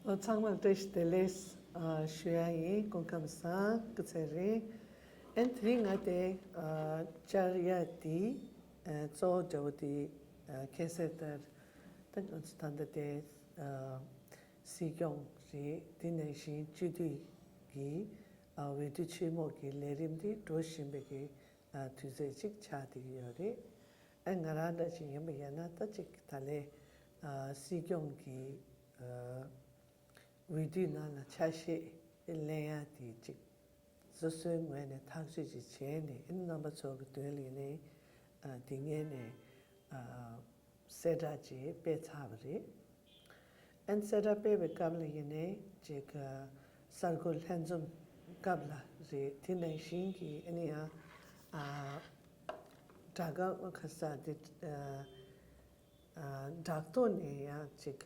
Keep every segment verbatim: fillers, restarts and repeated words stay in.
ཨོ། ཚང་མར་བཀྲ་ཤིས་བདེ་ལེགས། ཨ། ཞུ་ཡ་ཡིན། སྐུ་ཁམས་བཟང་། སྐུ་ཚེ་རིང་། ཨན། དེ་རིང་ང་དེ་ཨ་བཅར་ཡ་དེ་ཨ་གཙོ་བོ་འདྲ་བོ་དེ་ཨ་ཁ་སང་ལྟར་ད་ང་ཚོ་ད་ལྟ་དེ་ཨ་སྲིད་སྐྱོང་རེད། དེ་ནང་བཞིན་སྤྱི་འཐུས་ཀྱི་ཨ་འོས་བསྡུ་ཆེན་མོ་གི་ལས་རིམ་དེ་འགྲོ་བཞིན་པའི་གི་ཨ་དུས་ཚོད་ཅིག་ཆགས་བསྡད་ཀྱི་ཡོད་རེད། ཨ། ང་རང་འདྲ་ཅིག་ཡིན་པ་ཡིན་ན་ད་ཅིག་ད་ལན་ཨ་སྲིད་སྐྱོང་གི་ཨ་འོས་བསྡུའི་ནང་ལ་ཆ་ཤས་ལེན་ཡ་དེ་ཅིག་སོ་སོའི་ངོས་ནས་ཐག་གཅོད་ཅིག་བྱས་ནས། ཨ་ནི་རྣམ་པ་ཚོ་གི་མདུན་ལ་ཡིན་ནའི་ཨ་དེ་སྔོན་ནས་ཨ་གསལ་བསྒྲགས་ཅིག་སྤེལ་ཚར་བ་རེད། ཨན། གསལ་བསྒྲགས་སྤེལ་བའི་སྐབས་ལ་ཡིན་ནའི་ཅིག་གསར་འགོད་ལྷན་འཛོམས་སྐབས་ལ་རེད། དེ་ནང་བཞིན་གྱི་ཨ་ནི་ཡང་ཨ་དྲ་སྒམ་ཁ་ས་དེ་ཨ་ཨ་བྲག་ཐོག་ནས་ཡང་ཅིག་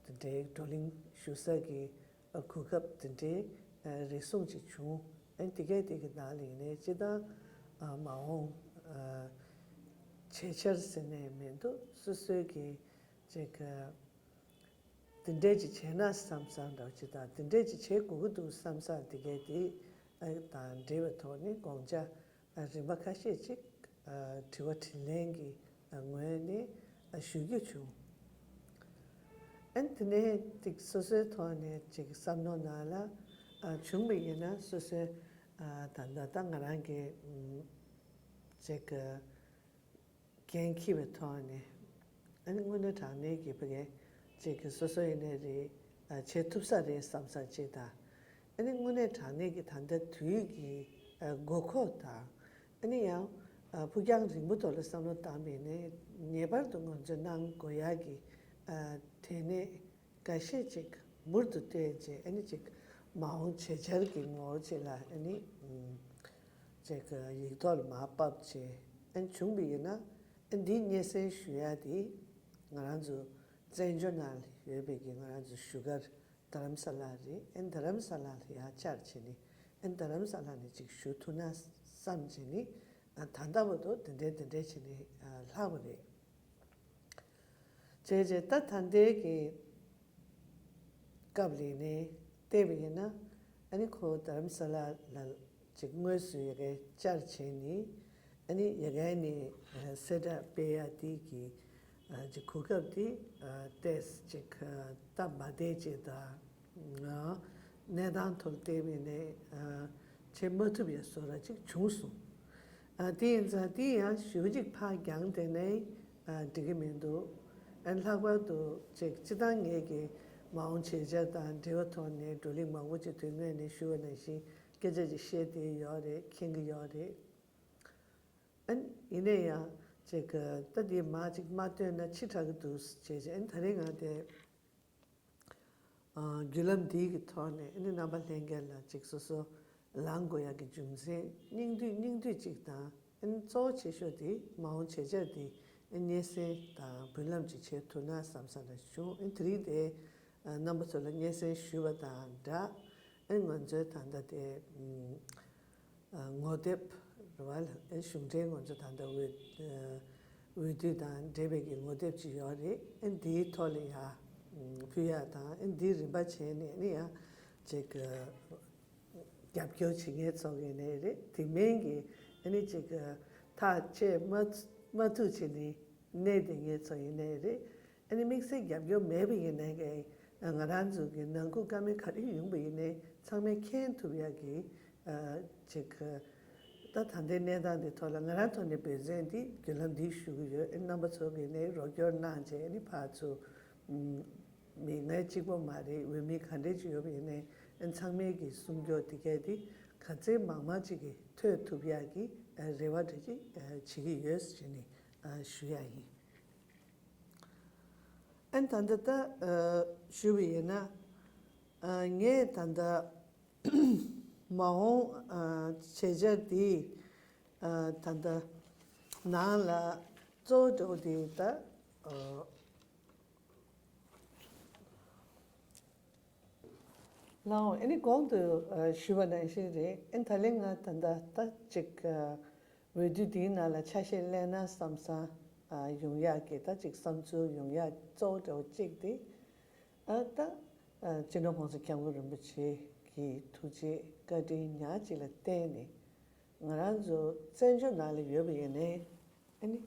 དེ་འདྲའི་བགྲོ་གླེང་ཞུ་ས་གི་གོ་སྐབས་དེ་འདྲའི་རེ་ཟུང་ཅིག་བྱུང་། ཨན། དེ་གས་དེ་གི་ནང་ལ་ཡིན་ནའི་སྤྱིར་བཏང་མ་འོངས་བྱེད་འཆར་ཟེར་ནས་མི་འདུག་སོ་སོའི་གི་ཅིག་དེ་འདྲས་ཅིག་བྱས་ན་བསམ་བསམ་འདྲ་བོ་ཅིག་དང་། དེ་འདྲས་ཅིག་བྱེད་དགོས་ཀྱི་འདུག་བསམ་བསམ་དེ་གས་དེ་ཨ་དང་འབྲེལ་བའི་ཐོག་ནས་དགོངས་འཆར་ཨ་རིམ་པ་ཁ་ཤས་ཅིག་ཨ་དྲི་བ་དྲིས་ལན་གྱི་ཨ་ངོས་ནས་ཨ་ཞུ་རྒྱུ་བྱུང་། ཨན། དེ་ནས་ཅིག་སོ་སོའི་ཐོག་ནས་ཅིག་བསམ་མནོ་ནང་ལ་ཨ་བྱུང་བ་ཡིན་ན། སོ་སོའི་ཨ་ད་ད་ལྟ་ང་རང་གི་ཨམ་ཅིག་ཨ་འགན་འཁྱེར་བའི་ཐོག་ནས། ཨ་ནི་དངོས་གནས་དྲང་གནས་ཀྱི་ཕ་གི་ཅིག་གི་སོ་སོ་ཡིན་ནའི་རེད། ཨ་བྱེད་ཐུབ་ས་རེད་བསམ་ས་ཅིག་དང་། ཨ་ནི་དངོས་གནས་དྲང་གནས་ཀྱི་ད་ལྟ་དུས་ཀྱི་ཨ་དགོས་མཁོ་དང་། ཨ་ནི་ཡང་ཨ་ཕུགས་རྒྱང་རིང་པོ་ཐོག་ལ་བསམ་བློ་བཏང་བ་ཡིན་ནའི་ངེས་པར་དུ་ང་ཚོས་གནང་དགོས་ཡག་གི་ཨ་དེ་ནས་འགའ་ཤས་ཅིག་མུར་དུ་བཏོན་བྱས། ཨ་ནི་ཅིག་མ་འོངས་བྱེད་འཆར་གྱི་ངོ་བོ་ཅིག་ལ་ཨ་ནི་ཅིག་ཡིག་ཐོག་ལ་མར་ཕབ་བྱས། ཨ་ནི་བྱུང་བ་ཡིན་ན། ཨ་འདིའི་སྙན་སེང་ཞུ་ཡ་དེ་ང་རང་ཚོ་བཙན་བྱོལ་ནང་ལ་ཡོད་པའི་གི་ང་རང་ཚོ་བཞུགས་སྒར་རྡ་རམ་ས་ལ་རེད། ཨ་རྡ་རམ་ས་ལ་ལ་ཡར་བཅར་བྱས་ནས། ཨ་རྡ་རམ་ས་ལ་ནས་ཅིག་ཞུ་ཐུབ་ན་བསམ་བྱས་ནས། ཨ་ད་ལྟ་བར་དུ་དེ་འདྲའི་དེ་འདྲའི་བྱས་ནས་ཨ་ལྷག་པ་རེད། བྱས་རྗེས་ད་ད་ལྟའི་གི་སྐབས་ལ་ནས་བལྟས་པ་ཡིན་ན། ཨ་ནི་ཁོ་རྡ་རམ་ས་ལ་ལ་ཅིག་དངོས་སུ་ཡ་གི་བཅར་བྱས་ནས། ཨ་ནི་ཡ་གི་ནས་གསལ་བསྒྲགས་སྤེལ་ཡ་དེ་གི་ཅིག་གོ་སྐབས་དེ་ཏོག་ཙམ་ཅིག་སྟབས་མ་བདེ་ཅིག་དང་། གནས་སྟངས་ཐོག་བལྟས་པ་ཡིན་ནའི་བྱེད་མ་ཐུབ་ཡ་བཟོ་འདྲ་ཅིག་བྱུང་སོང་། ཨ་དེ་ཡིན་ཙང་དེ་ཡང་ཞེ་པོ་ཅིག་ཕར་འགྱངས་བསྡད་ནའི་ཨ་འགྲིག་གི་མི་འདུག་ཨ་ལྷག་པར་དུ་ཅིག་སྤྱིར་བཏང་ངེད་ཀྱི་མ་འོངས་བྱེད་འཆར་དང་འབྲེལ་བའི་ཐོག་ནས་བགྲོ་གླེང་མང་པོ་ཅིག་དུས་སྔོན་ནས་ཞུས་པ་ནང་བཞིན་སྐད་ཆ་ཅིག་བཤད་བསྡད་ཡོད་རེད། མཁྱེན་གྱི་ཡོད་རེད། ཨ་ཡིན་ན་ཡང་ཅིག་ད་དེ་མར་ཅིག་མ་བཏོན་ན་ཕྱི་དྲགས་ཀྱི་འདུག་བྱས་བྱས། ཨ་ད་རེས་ང་དེ་ཨ་བརྒྱུད་ལམ་འདིའི་གི་ཐོག་ནས་ཨ་ནི་རྣམ་པ་ལྷན་རྒྱས་ལ་ཅིག་སོ་སོ་ལངས་དགོས་ཡག་གི་རྒྱུ་མཚན་སྙིང་བསྡུས་སྙིང་བསྡུས་ཅིག་དང་། ཨ་ནི་གཙོ་བོ་ཆེ་ཤོས་དེ་མ་འོངས་བྱེད་འཆར་དེ་ཨ་སྙན་སེང་དང་འབུལ་ལམ་ཅིག་བྱེད་ཐུབ་ན་བསམ་བསམ་འདྲ་བྱུང་། ཨ་དེ་རིང་དེ་ཨ་རྣམ་པ་ཚོ་ལ་སྙན་སེང་ཞུས་པ་དང་སྦྲགས། ཨ་ནི་ང་ཚོའི་ད་ལྟ་དེ་ཨ་ངོ་དེབ་རེད་བ། ཨ་གཞུང་འབྲེལ་ང་ཚོ་ད་ལྟ་འོས་ཨ་འོས་བསྡུ་དང་འབྲེལ་བའི་གི་ངོ་དེབ་ཅིག་ཡོད་རེད། ཨ་འདིའི་ཐོག་ལ་ཡ་ཕུལ་ཡག་དང་། ཨ་འདིའི་རིམ་པ་བྱས་ནས་ཨ་ནི་ཡ་ཅིག་ཨ་རྒྱབ་སྐྱོར་བྱེད་མཁན་ཚོ་ཡིན་ནའི་རེད། དེ་མིན་གྱི་ཨ་ནི་ཅིག་ཨ་ཐག་བཅད་མ་མ་ཐུབ་བྱས་ནས་གནས་བསྡད་མཁན་ཚོ་ཡིན་ནའི་རེད། ཨ་ནི་དམིགས་བསལ་རྒྱབ་སྐྱོར་མེད་པ་ཡིན་ནའི་གི་ང་རང་ཚོ་གི་ནང་ཁུལ་བཀའ་མོལ་ག་རེ་ཡོང་པ་ཡིན་ནའི་ཚང་མས་མཁྱེན་ཐུབ་ཡག་གི་ཨ་ཅིག་ཨ་ད་ད་ལྟའི་གནས་སྟངས་འདི་ཐོག་ལ་ང་རང་ཐོག་ནས་འབད་བརྩོན་འདི་བརྒྱུད་ལམ་འདི་ཞུ་གི་ཡོད། ཨ་རྣམ་པ་ཚོ་གིས་ནི་རོགས་སྐྱོར་གནང་བྱས། ཨ་ནི་ཕར་ཚུར་མི་ང་གཅིག་པོ་མ་རེད། འོས་མི་ག་འདྲས་ཅིག་ཡོད་པ་ཡིན་ནའི་ཨ་ཚང་མས་གི་གསུང་སྐྱོར་དེ་གས་དེ་ག་ཚད་མང་མང་ཅིག་གི་ཐོས་ཐུབ་ཡག་གི་ཨ་རེ་བ་འདྲ་ཅིག་ཨ་བྱེད་ཀྱི་ཡོད་ཟེར་ནས་ཨ་ཞུ་ཡག་ཡིན། ཨ་ནི་ད་ལྟ་ད་ཨ་ཞུས་པ་ཡིན་ན། ཨ་ངས་ད་ལྟ་མ་འོངས་ཨ་བྱེད་འཆར་འདི་ཨ་ད་ལྟ་ནང་ལ་གཙོ་བོ་འདྲ་བོ་འདི་ད་ཨ་ལའོ། ཨ་ནི་གོང་དུ་ཨ་ཞུས་པ་ནང་བཞིན་རེད། ཨ་ནི་ད་ལན་ང་ད་ལྟ་ད་ཅིག་ཨ་འོས་བསྡུ་འདིའི་ནང་ལ་ཆ་ཤས་ལེན་ན་བསམ་བསམ་ཨ་ཡོང་ཡག་གི་ད་ཅིག་བསམ་ཚུལ་ཡོང་ཡག་གཙོ་བོ་འདྲ་བོ་གཅིག་དེ། ཨ་ད་ ཨ། སྤྱི་ནོར་༸གོང་ས་༸སྐྱབས་མགོན་རིན་པོ་ཆེ་གི་ཐུགས་རྗེ་བཀའ་དྲིན་ཉག་གཅིག་ལ་བརྟེན་ནས། ང་རང་ཚོ་བཙན་བྱོལ་ནང་ལ་ཡོད་པ་ཡིན་ནའི། ཨ་ནི།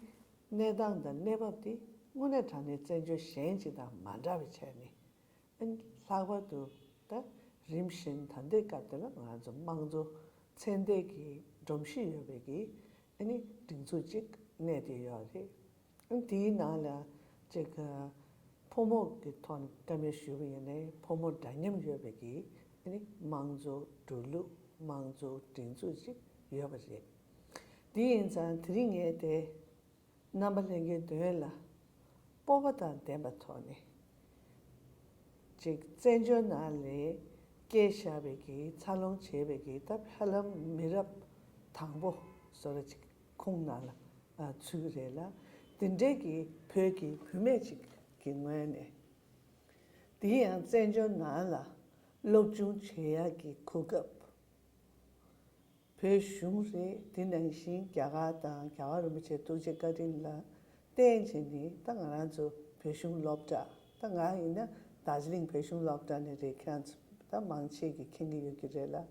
གནས་སྟངས་དང་གནས་བབ་དེ་དངོས་གནས་དྲང་གནས་བཙན་བྱོལ་གཞན་ཅིག་དང་མ་འདྲ་བའི་ཆ་ནས། ཨ་ནི། ལྷག་པར་དུ་ད་རིམ་བཞིན་ད་ལྟའི་སྐབས་དེ་ལ་ང་རང་ཚོ་དམངས་གཙོ་ཚད་ལྡན་གྱི་སྒྲོམ་གཞི་ཡོད་པའི་གི། ཨ་ནི། སྒྲིག་འཛུགས་ཅིག་གནས་བསྡད་ཡོད་རེད། དེའི་ནང་ལ་ཅིག་ཕོ་མོ་གི་ཐོག་ནས་བཀའ་མོལ་ཞུས་པ་ཡིན་ནའི། ཕོ་མོ་འདྲ་མཉམ་ཡོད་པའི་གི། ཨ་ནི། དམངས་གཙོ་འགྲོ་ལུགས། དམངས་གཙོ་སྒྲིག་འཛུགས་ཅིག་ཡོད་པ་རེད། དེ་ཡིན་ཙང་དེ་རིང་ངས་དེ་རྣམ་པ་ལྷན་རྒྱས་མདུན་ལ་སྤོབས་པ་དང་ལྡན་པའི་ཐོག་ནས། ཅིག་བཙན་བྱོལ་ནང་ལ་སྐྱེས་བཞག་པའི་གི། འཚར་ལོངས་བྱས་པའི་གི། ད་ཧ་ལམ་མི་རབས་དང་པོ་བཟོ་འདྲ་ཅིག་ཁོངས་ནང་ལ། ཨ། ཚུད་རེད་ལ། དེ་འདྲའི་གི་བོད་ཀྱི་བུད་མེད་ཅིག་གི་ངོས་ནས། དེ་ཡང་བཙན་བྱོལ་ནང་ལ་སློབ་སྦྱོང་བྱེད་ཡག་གི་གོ་སྐབས། བོད་གཞུང་རེད། དེ་ནང་བཞིན་རྒྱ་གར་དང་རྒྱལ་བ་རིན་པོ་ཆེའི་ཐུགས་རྗེ་བཀའ་དྲིན་ལ་བརྟེན་བྱས་ནས། ད་ང་རང་ཚོ་བོད་གཞུང་སློབ་གྲྭ། ད་ང་ཡིན་ན་རྡོ་རྗེ་གླིང་བོད་གཞུང་སློབ་གྲྭ་ནས་རེད། ཁྱེད་རང་ཚོ་ད་མང་ཆེ་གིས་མཁྱེན་གྱི་ཡོད་ཀྱི་རེད་ལ།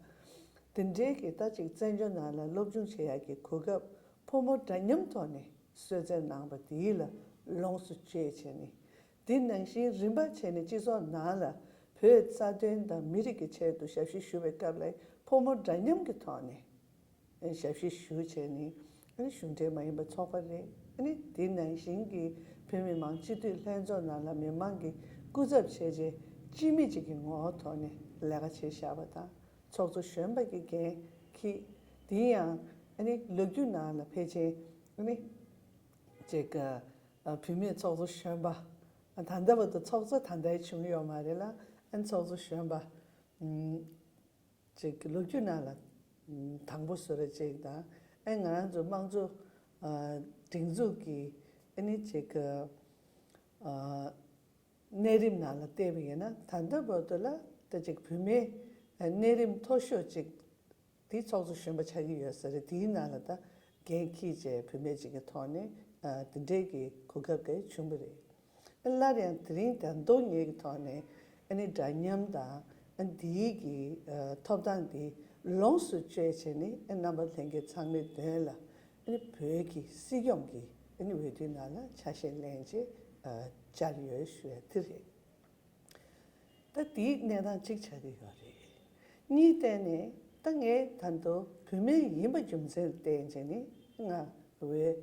དེ་འདྲའི་གི་ད་ཅིག་བཙན་བྱོལ་ནང་ལ་སློབ་སྦྱོང་བྱེད་ཡག་གི་གོ་སྐབས་ཕོ་མོ་འདྲ་མཉམ་ཐོག་ནས་གསོལ་སྩལ་གནང་པ་དེ་ལ་ལོངས་སུ་སྤྱོད་བྱས་ནས། དེ་ནང་བཞིན་རིམ་པ་བྱས་ནས་སྤྱི་ཚོགས་ནང་ལ་བོད་རྩ་དོན་དང་མི་རིགས་ཀྱི་ཆེད་དུ་ཞབས་ཕྱི་ཞུ་བའི་སྐབས་ལ་ཕོ་མོ་འདྲ་མཉམ་གྱི་ཐོག་ནས་ཞབས་ཕྱི་ཞུ་བྱས་ནས། ཨ་ནི། གཞུང་འབྲེལ་མ་ཡིན་པའི་ཚོགས་པ་རེད། ཨ་ནི། དེ་ནང་བཞིན་གྱི་བོད་མི་མང་སྤྱི་འཐུས་ལྷན་ཚོགས་ནང་ལ་མི་མང་གི་སྐུ་ཚབ་བྱས་རྗེས་སྤྱི་མི་གཅིག་གི་ངོ་བོ་ཐོག་ནས་ལས་ཀ་བྱས་བཞག་པ་དང་། ཚོགས་གཙོ་གཞོན་པ་གི་འགན་འཁྱེར། དེ་ཡང་། ཨ་ནི། ལོ་རྒྱུས་ནང་ལ་ཕལ་ཆེར། ཨ་ནི། ཅིག་ཨ། བུད་མེད་ཚོགས་གཙོ་གཞོན་པ། ད་ལྟ་བར་དུ་ཚོགས་གཙོ་ད་ལྟ་བྱུང་ཡོད་མ་རེད་ལ། ཨ་ནི། ཚོགས་གཙོ་གཞོན་པ། ཨམ། ཅིག་ལོ་རྒྱུས་ནང་ལ་དང་པོ་བཟོ་འདྲ་ཅིག་དང་། ཨ། ང་རང་ཚོ་དམངས་གཙོ། ཨ། སྒྲིག་འཛུགས་ཀྱི། ཨ་ནི། ཅིག་ཨ། གནས་རིམ་ནང་ལ་བལྟས་པ་ཡིན་ན། ད་ལྟ་བར་དུ་ལ་ད་ཅིག་བུད་མེད། ཨ། གནས་རིམ་མཐོ་ཤོས་ཅིག་དེ་ཚོགས་གཙོ་གཞོན་པ་ཆགས་ཀྱི་ཡོད་ས་རེད། དེའི་ནང་ལ་ད་འགན་འཁྱེར་བྱས་བུད་མེད་ཅིག་གི་ཐོག་ནས། ཨ། དེ་འདྲའི་གི་གོ་སྐབས་དེ་བྱུང་བ་རེད། སླར་ཡང་དེ་རིང་ད་དུང་ངེད་ཀྱི་ཐོག་ནས། ཨ་ནི། འདྲ་མཉམ་དང་། ཨ། འདིའི་གི། ཨ། ཐོབ་ཐང་འདི་ལོངས་སུ་སྤྱོད་བྱས་ནས། ཨ། རྣམ་པ་ལྷན་རྒྱས་ཚང་མའི་མདུན་ལ། ཨ་ནི། བོད་ཀྱི་སྲིད་སྐྱོང་གི། ཨ་ནི། འོས་བསྡུའི་ནང་ལ་ཆ་ཤས་ལེན་བྱས། ཨ། བཅར་ཡོད་ཞུ་ཡ་དེ་རེད། ད་དེའི་གནས་སྟངས་གཅིག་ཆགས་ཀྱི་ཡོད་རེད། གཉིས་བལྟས་ནས་ད་ངས་ད་དུང་བུད་མེད་ཡིན་པ་རྒྱུ་མཚན་ལ་བརྟེན་བྱས་ནས་ང་འོས།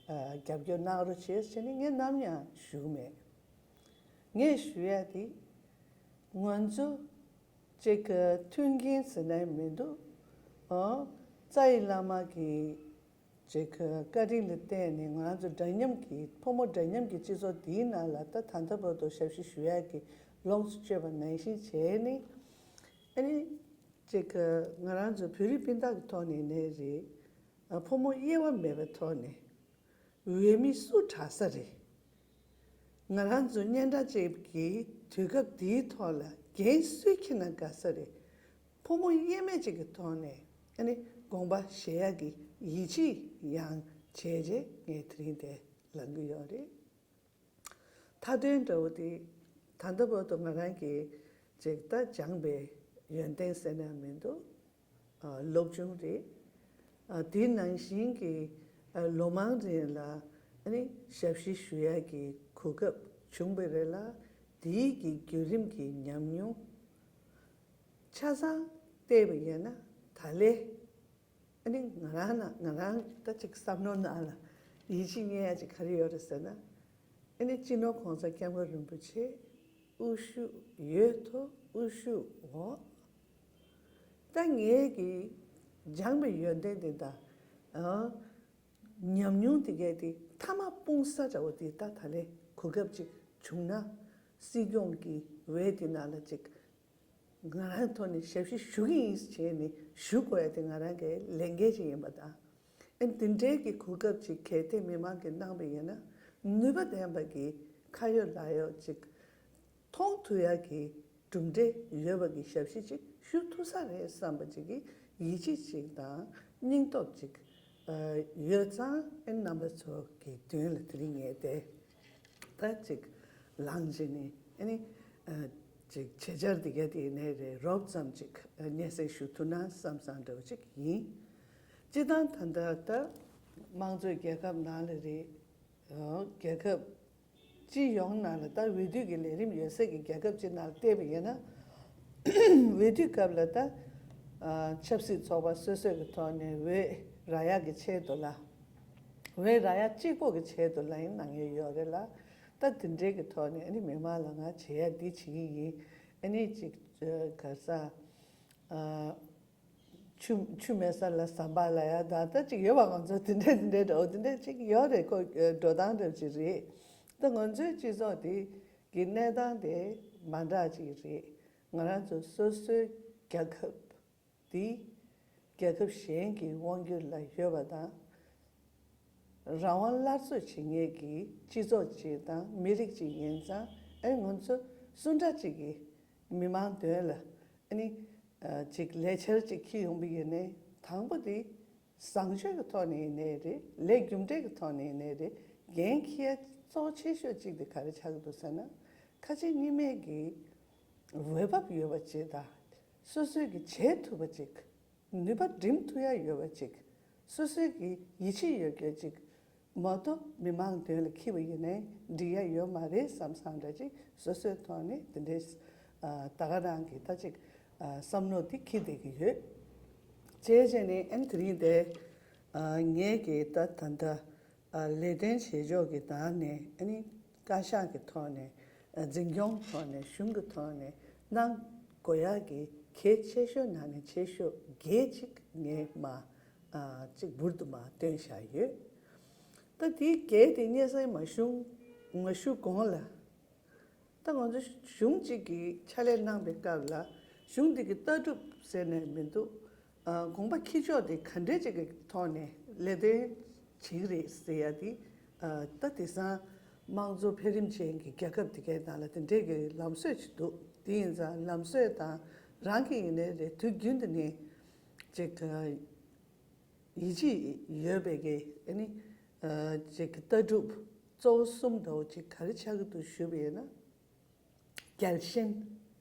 ཨ། རྒྱབ་སྐྱོར་གནང་རོགས་བྱེད་ཟེར་ནས་ངས་ནམ་ཡང་ཞུས་མེད། ངས་ཞུ་ཡ་དེ། ང་ཚོ་ཅིག་མཐུན་རྐྱེན་ཟེར་ན་མི་འདུག། ཨོ། རྩ་བའི་བླ་མ་གི་ཅིག་བཀའ་དྲིན་ལ་བརྟེན་ནས་ང་ཚོ་འདྲ་མཉམ་གྱི། ཕོ་མོ་འདྲ་མཉམ་གྱི་སྤྱི་ཚོགས་འདིའི་ནང་ལ་ད་ད་ལྟ་བར་དུ་ཞབས་ཕྱི་ཞུ་ཡག་གི་ལོངས་སུ་སྤྱོད་པ་ནང་བཞིན་བྱས་ནས། ཨ་ནི། ཅིག་ང་རང་ཚོ་བོད་རིགས་སྤུན་ཟླ་གི་ཐོག་ནས་ནས་རེད། ཕོ་མོ་དབྱེ་བ་མེད་པའི་ཐོག་ནས། འོས་མི་སུ་དྲག་ས་རེད། ང་རང་ཚོ་སྙན་གྲགས་ཅན་གྱི་དུས་སྐབས་འདིའི་ཐོག་ལ་འགན་སུས་འཁྱེར་ན་དགའ་ས་རེད། ཕོ་མོ་དབྱེ་མེད་ཅིག་གི་ཐོག་ནས། ཨ་ནི། དགོངས་པ་བཞེས་ཡག་གི་ཡིད་ཆེས་ཡང་བྱས་རྗེས་ངས་དེ་རིང་དེ་ལངས་ཀྱི་ཡོད་རེད། མཐའ་དོན་འདྲ་བོ་དེ། ད་ལྟ་བར་དུ་ང་རང་གིས་ཅིག་ད་སྦྱངས་པའི་ཡོན་ཏན་ཟེར་ན་མི་འདུག། ཨ། སློབ་སྦྱོང་རེད། ཨ། དེ་ནང་བཞིན་གྱི། ཨ། ལོ་མང་རིང་ལ། ཨ་ནི། ཞབས་ཕྱི་ཞུ་ཡག་གི་གོ་སྐབས་བྱུང་བ་རེད་ལ། དེའི་གི་བརྒྱུད་རིམ་གྱི་ཉམས་མྱོང་ཆ་ཚང་བལྟས་པ་ཡིན་ན། ད་ལས། ཨ་ནི། ང་རང་ན། ང་རང་ད་ཅིག་བསམ་བློ་ནང་ལ་ཡིད་ཆེས་རྙེད་ཡ་ཅིག་ག་རེ་ཡོད་རེད་ཟེར་ན། ཨ་ནི། སྤྱི་ནོར་༸གོང་ས་༸སྐྱབས་མགོན་རིན་པོ་ཆེ་དབུ་བཞུགས་ཡོད་དོ། དབུ་བཞུགས་འོག། ད་ངེད་ཀྱིས་སྦྱངས་པའི་ཡོན་ཏན་དེ་དང་། ཨ། ཉམས་མྱོང་དེ་གས་དེ་མཐའ་མ་སྤུངས་ས་འདྲ་བོ་དེ། ད་ད་ལས་གོ་སྐབས་ཅིག་བྱུང་ན། སྲིད་སྐྱོང་གི་འོས་དེ་ནང་ལ་ཅིག་ང་རང་ཐོག་ནས་ཞབས་ཕྱི་ཞུ་གི་ཡིན་ཟེར་བྱས་ནས་ཞུ་དགོས་ཡ་དེ་ང་རང་གི་ལས་འགན་ཅིག་ཡིན་པ་དང་། ཨ་ནི། དེ་འདྲའི་གི་གོ་སྐབས་ཅིག་གལ་ཏེ་མི་མང་གིས་གནང་བ་ཡིན་ན། ནུས་པ་ལྡན་པ་གི་ཁ་ཡོད་ལག་ཡོད་ཅིག་མཐོང་ཐུབ་ཡག་གི་གྲུབ་འབྲས་ཡོད་པ་གི་ཞབས་ཕྱི་ཅིག་ཞུ་ཐུབ་ས་རེད་བསམ་པ་ཅིག་གི་ཡིད་ཆེས་ཅིག་དང་སྙིང་སྟོབས་ཅིག་ཨ། ཡོད་ཙང་། ཨ་ནི། རྣམ་པ་ཚོ་གི་མདུན་ལ་དེ་རིང་ངས་དེ་ད་ཅིག་ལངས་བྱས་ནས། ཨ་ནི། ཨ། ཅིག་བྱེད་འཆར་འདི་ག་དེ་ནས་རེད། རོབ་ཙམ་ཅིག་སྙན་སེང་ཞུ་ཐུབ་ན་བསམ་བསམ་འདྲ་བོ་ཅིག་ཡིན། སྤྱིར་བཏང་ད་ལྟ་ད་དམངས་གཙོའི་རྒྱལ་ཁབ་ནང་ལ་རེད། རྒྱལ་ཁབ་སྤྱི་ཡོངས་ནང་ལ་ད་འོས་བསྡུ་གི་ལས་རིམ་ཡོད་ས་གི་རྒྱལ་ཁབ་ཅིག་ནང་ལ་བལྟས་པ་ཡིན་ན། འོས་བསྡུ་སྐབས་ལ་ད་ཆབ་སྲིད་ཚོགས་པ་སོ་སོའི་གི་ཐོག་ནས་འོས་རག་ཡག་གི་ཆེད་དུ་ལ། འོས་རག་ཡག་གཅིག་པོ་གི་ཆེད་དུ་ལ་ཡིན་གནང་ཡས་ཡོད་རེད་ལ། ད་དེ་འདྲའི་གི་ཐོག་ནས་ཨ་ནི་མི་མང་ལ་ང་བྱེད་ཡ་འདི་བྱེད་ཀྱི་ཡིན། ཨ་ནི་ཅིག་ག་ས་ཆུ་ཆུ་མེད་ས་ལ་ཟམ་པ་ལ་ཡ་ད་ད་ཅིག་ཡོད་པ། ང་ཚོ་དེ་འདྲ་དེ་འདྲའི་འདྲ་བོ་དེ་འདྲ་ཅིག་ཡོད་རེད། ཁོ་འགྲོ་སྟངས་འདྲ་ཅིག་རེད། ད་ང་ཚོའི་སྤྱི་ཚོགས་དེ་གི་གནས་སྟངས་དེ་མ་འདྲ་ཅིག་རེད། ང་རང་ཚོ་སོ་སོའི་རྒྱལ་ཁབ་དེ་རྒྱལ་ཁབ་གཞན་གྱི་དབང་སྒྱུར་ལ་ཡོད་པ་དང་། རང་དབང་སླར་གསོ་བྱེད་མཁན་གྱི་སྤྱི་ཚོགས་ཅིག་དང་མི་རིགས་ཅིག་ཡིན་ཙང་། ཨེ་ང་ཚོ་སུ་འདྲ་ཅིག་གིས་མི་མང་དོན་ལ་ཨ་ནི་ཅིག་ལས་འཆར་ཅིག་འཁྱེར་ཡོང་པ་ཡིན་ནའི། དང་པོ་དེ་བཟང་སྤྱོད་ཀྱི་ཐོག་ནས་ཡིན་ནའི་རེད། ལས་རྒྱུ་འབྲས་ཀྱི་ཐོག་ནས་ཡིན་ནའི་རེད། འགན་འཁྱེར་ཡ་གཙོ་ཆེ་ཤོས་གཅིག་དེ་ག་རེ་ཆགས་ཀྱི་འདུག་ཟེར་ན། ཁ་ཆེ་གཉིས་མེད་ཀྱི་འོས་བབ་ཡོད་པ་ཅིག་དང་། སོ་སོས་ཀྱི་བྱེད་ཐུབ་པ་ཅིག་ནུས་པ་འགྲིམ་ཐུབ་ཡ་ཡོད་པ་ཅིག་སོ་སོའི་གི་ཡིད་ཆེས་ཡོད་མཁན་ཅིག་མ་གཏོགས་མི་མང་དོན་ལ་འཁྱེར་བ་ཡིན་ནའི་འགྲིག་ཡ་ཡོད་མ་རེད་བསམ་བསམ་འདྲ་ཅིག་སོ་སོའི་ཐོག་ནས་དེ་འདྲའི་ད་ག་རང་གི་ད་ཅིག་བསམ་བློ་དེ་འཁྱེར་བསྡད་ཀྱི་ཡོད། བྱས་བྱས་ནས་ཨ་ནི་དེ་རིང་དེ་ངས་ཀྱི་ད་ད་ལྟ་ལས་དོན་བྱེད་ཕྱོགས་ཀྱི་ནང་ནས་ཨ་ནི་བཀའ་ཤག་གི་ཐོག་ནས། འཛིན་སྐྱོང་ཐོག་ནས། གཞུང་གི་ཐོག་ནས་གནང་དགོས་ཡག་གི་གལ་ཆེ་ཤོས་ནང་ནས་ཆེ་ཤོས་བརྒྱད་ཅིག་ངས་མ་ཅིག་འབུར་དུ་མ་བཏོན་བཞག་ཡོད། ད་དེའི་བརྒྱད་དེ་སྙན་སེང་མ་ཞུ་མ་ཞུ་གོང་ལ། ད་ང་ཚོ་གཞུང་གཅིག་གིས་ཕྱག་ལས་གནང་པའི་སྐབས་ལ་གཞུང་འདི་གི་ལྟ་གྲུབ་ཟེར་ནས་མི་འདུག་ཨ། དགོངས་པ་འཁྱེར་ཕྱོགས་དེ་ག་འདྲས་ཅིག་གི་ཐོག་ནས་ལས་དོན་བྱེད་ཀྱི་རེད་ཟེར་ཡ་དེ། ཨ། ད་དེང་སང་དམངས་གཙོ་འཕེལ་རིམ་ཅན་གྱི་རྒྱལ་ཁབ་དེ་གའི་ནང་ལ་དེ་འདྲས་ཀྱི་ལམ་སྲོལ་ཅིག་འདུག་དེ་ཡིན་ཙང་ལམ་སྲོལ་དང་རང་གི་ཡིན་ནའི་རེད། དུས་རྒྱུན་དུ་ནས་ཅིག་ཡིད་ཆེས་ཡོད་པའི་གི་ཨ་ནི་ཅིག་ལྟ་གྲུབ་གཙོ་བོ་གསུམ་འདྲ་བོ་ཅིག་ག་རེ་ཆགས་ཀྱི་འདུག་ཞུས་པ་ཡིན་ན། རྒྱལ་ཞེན།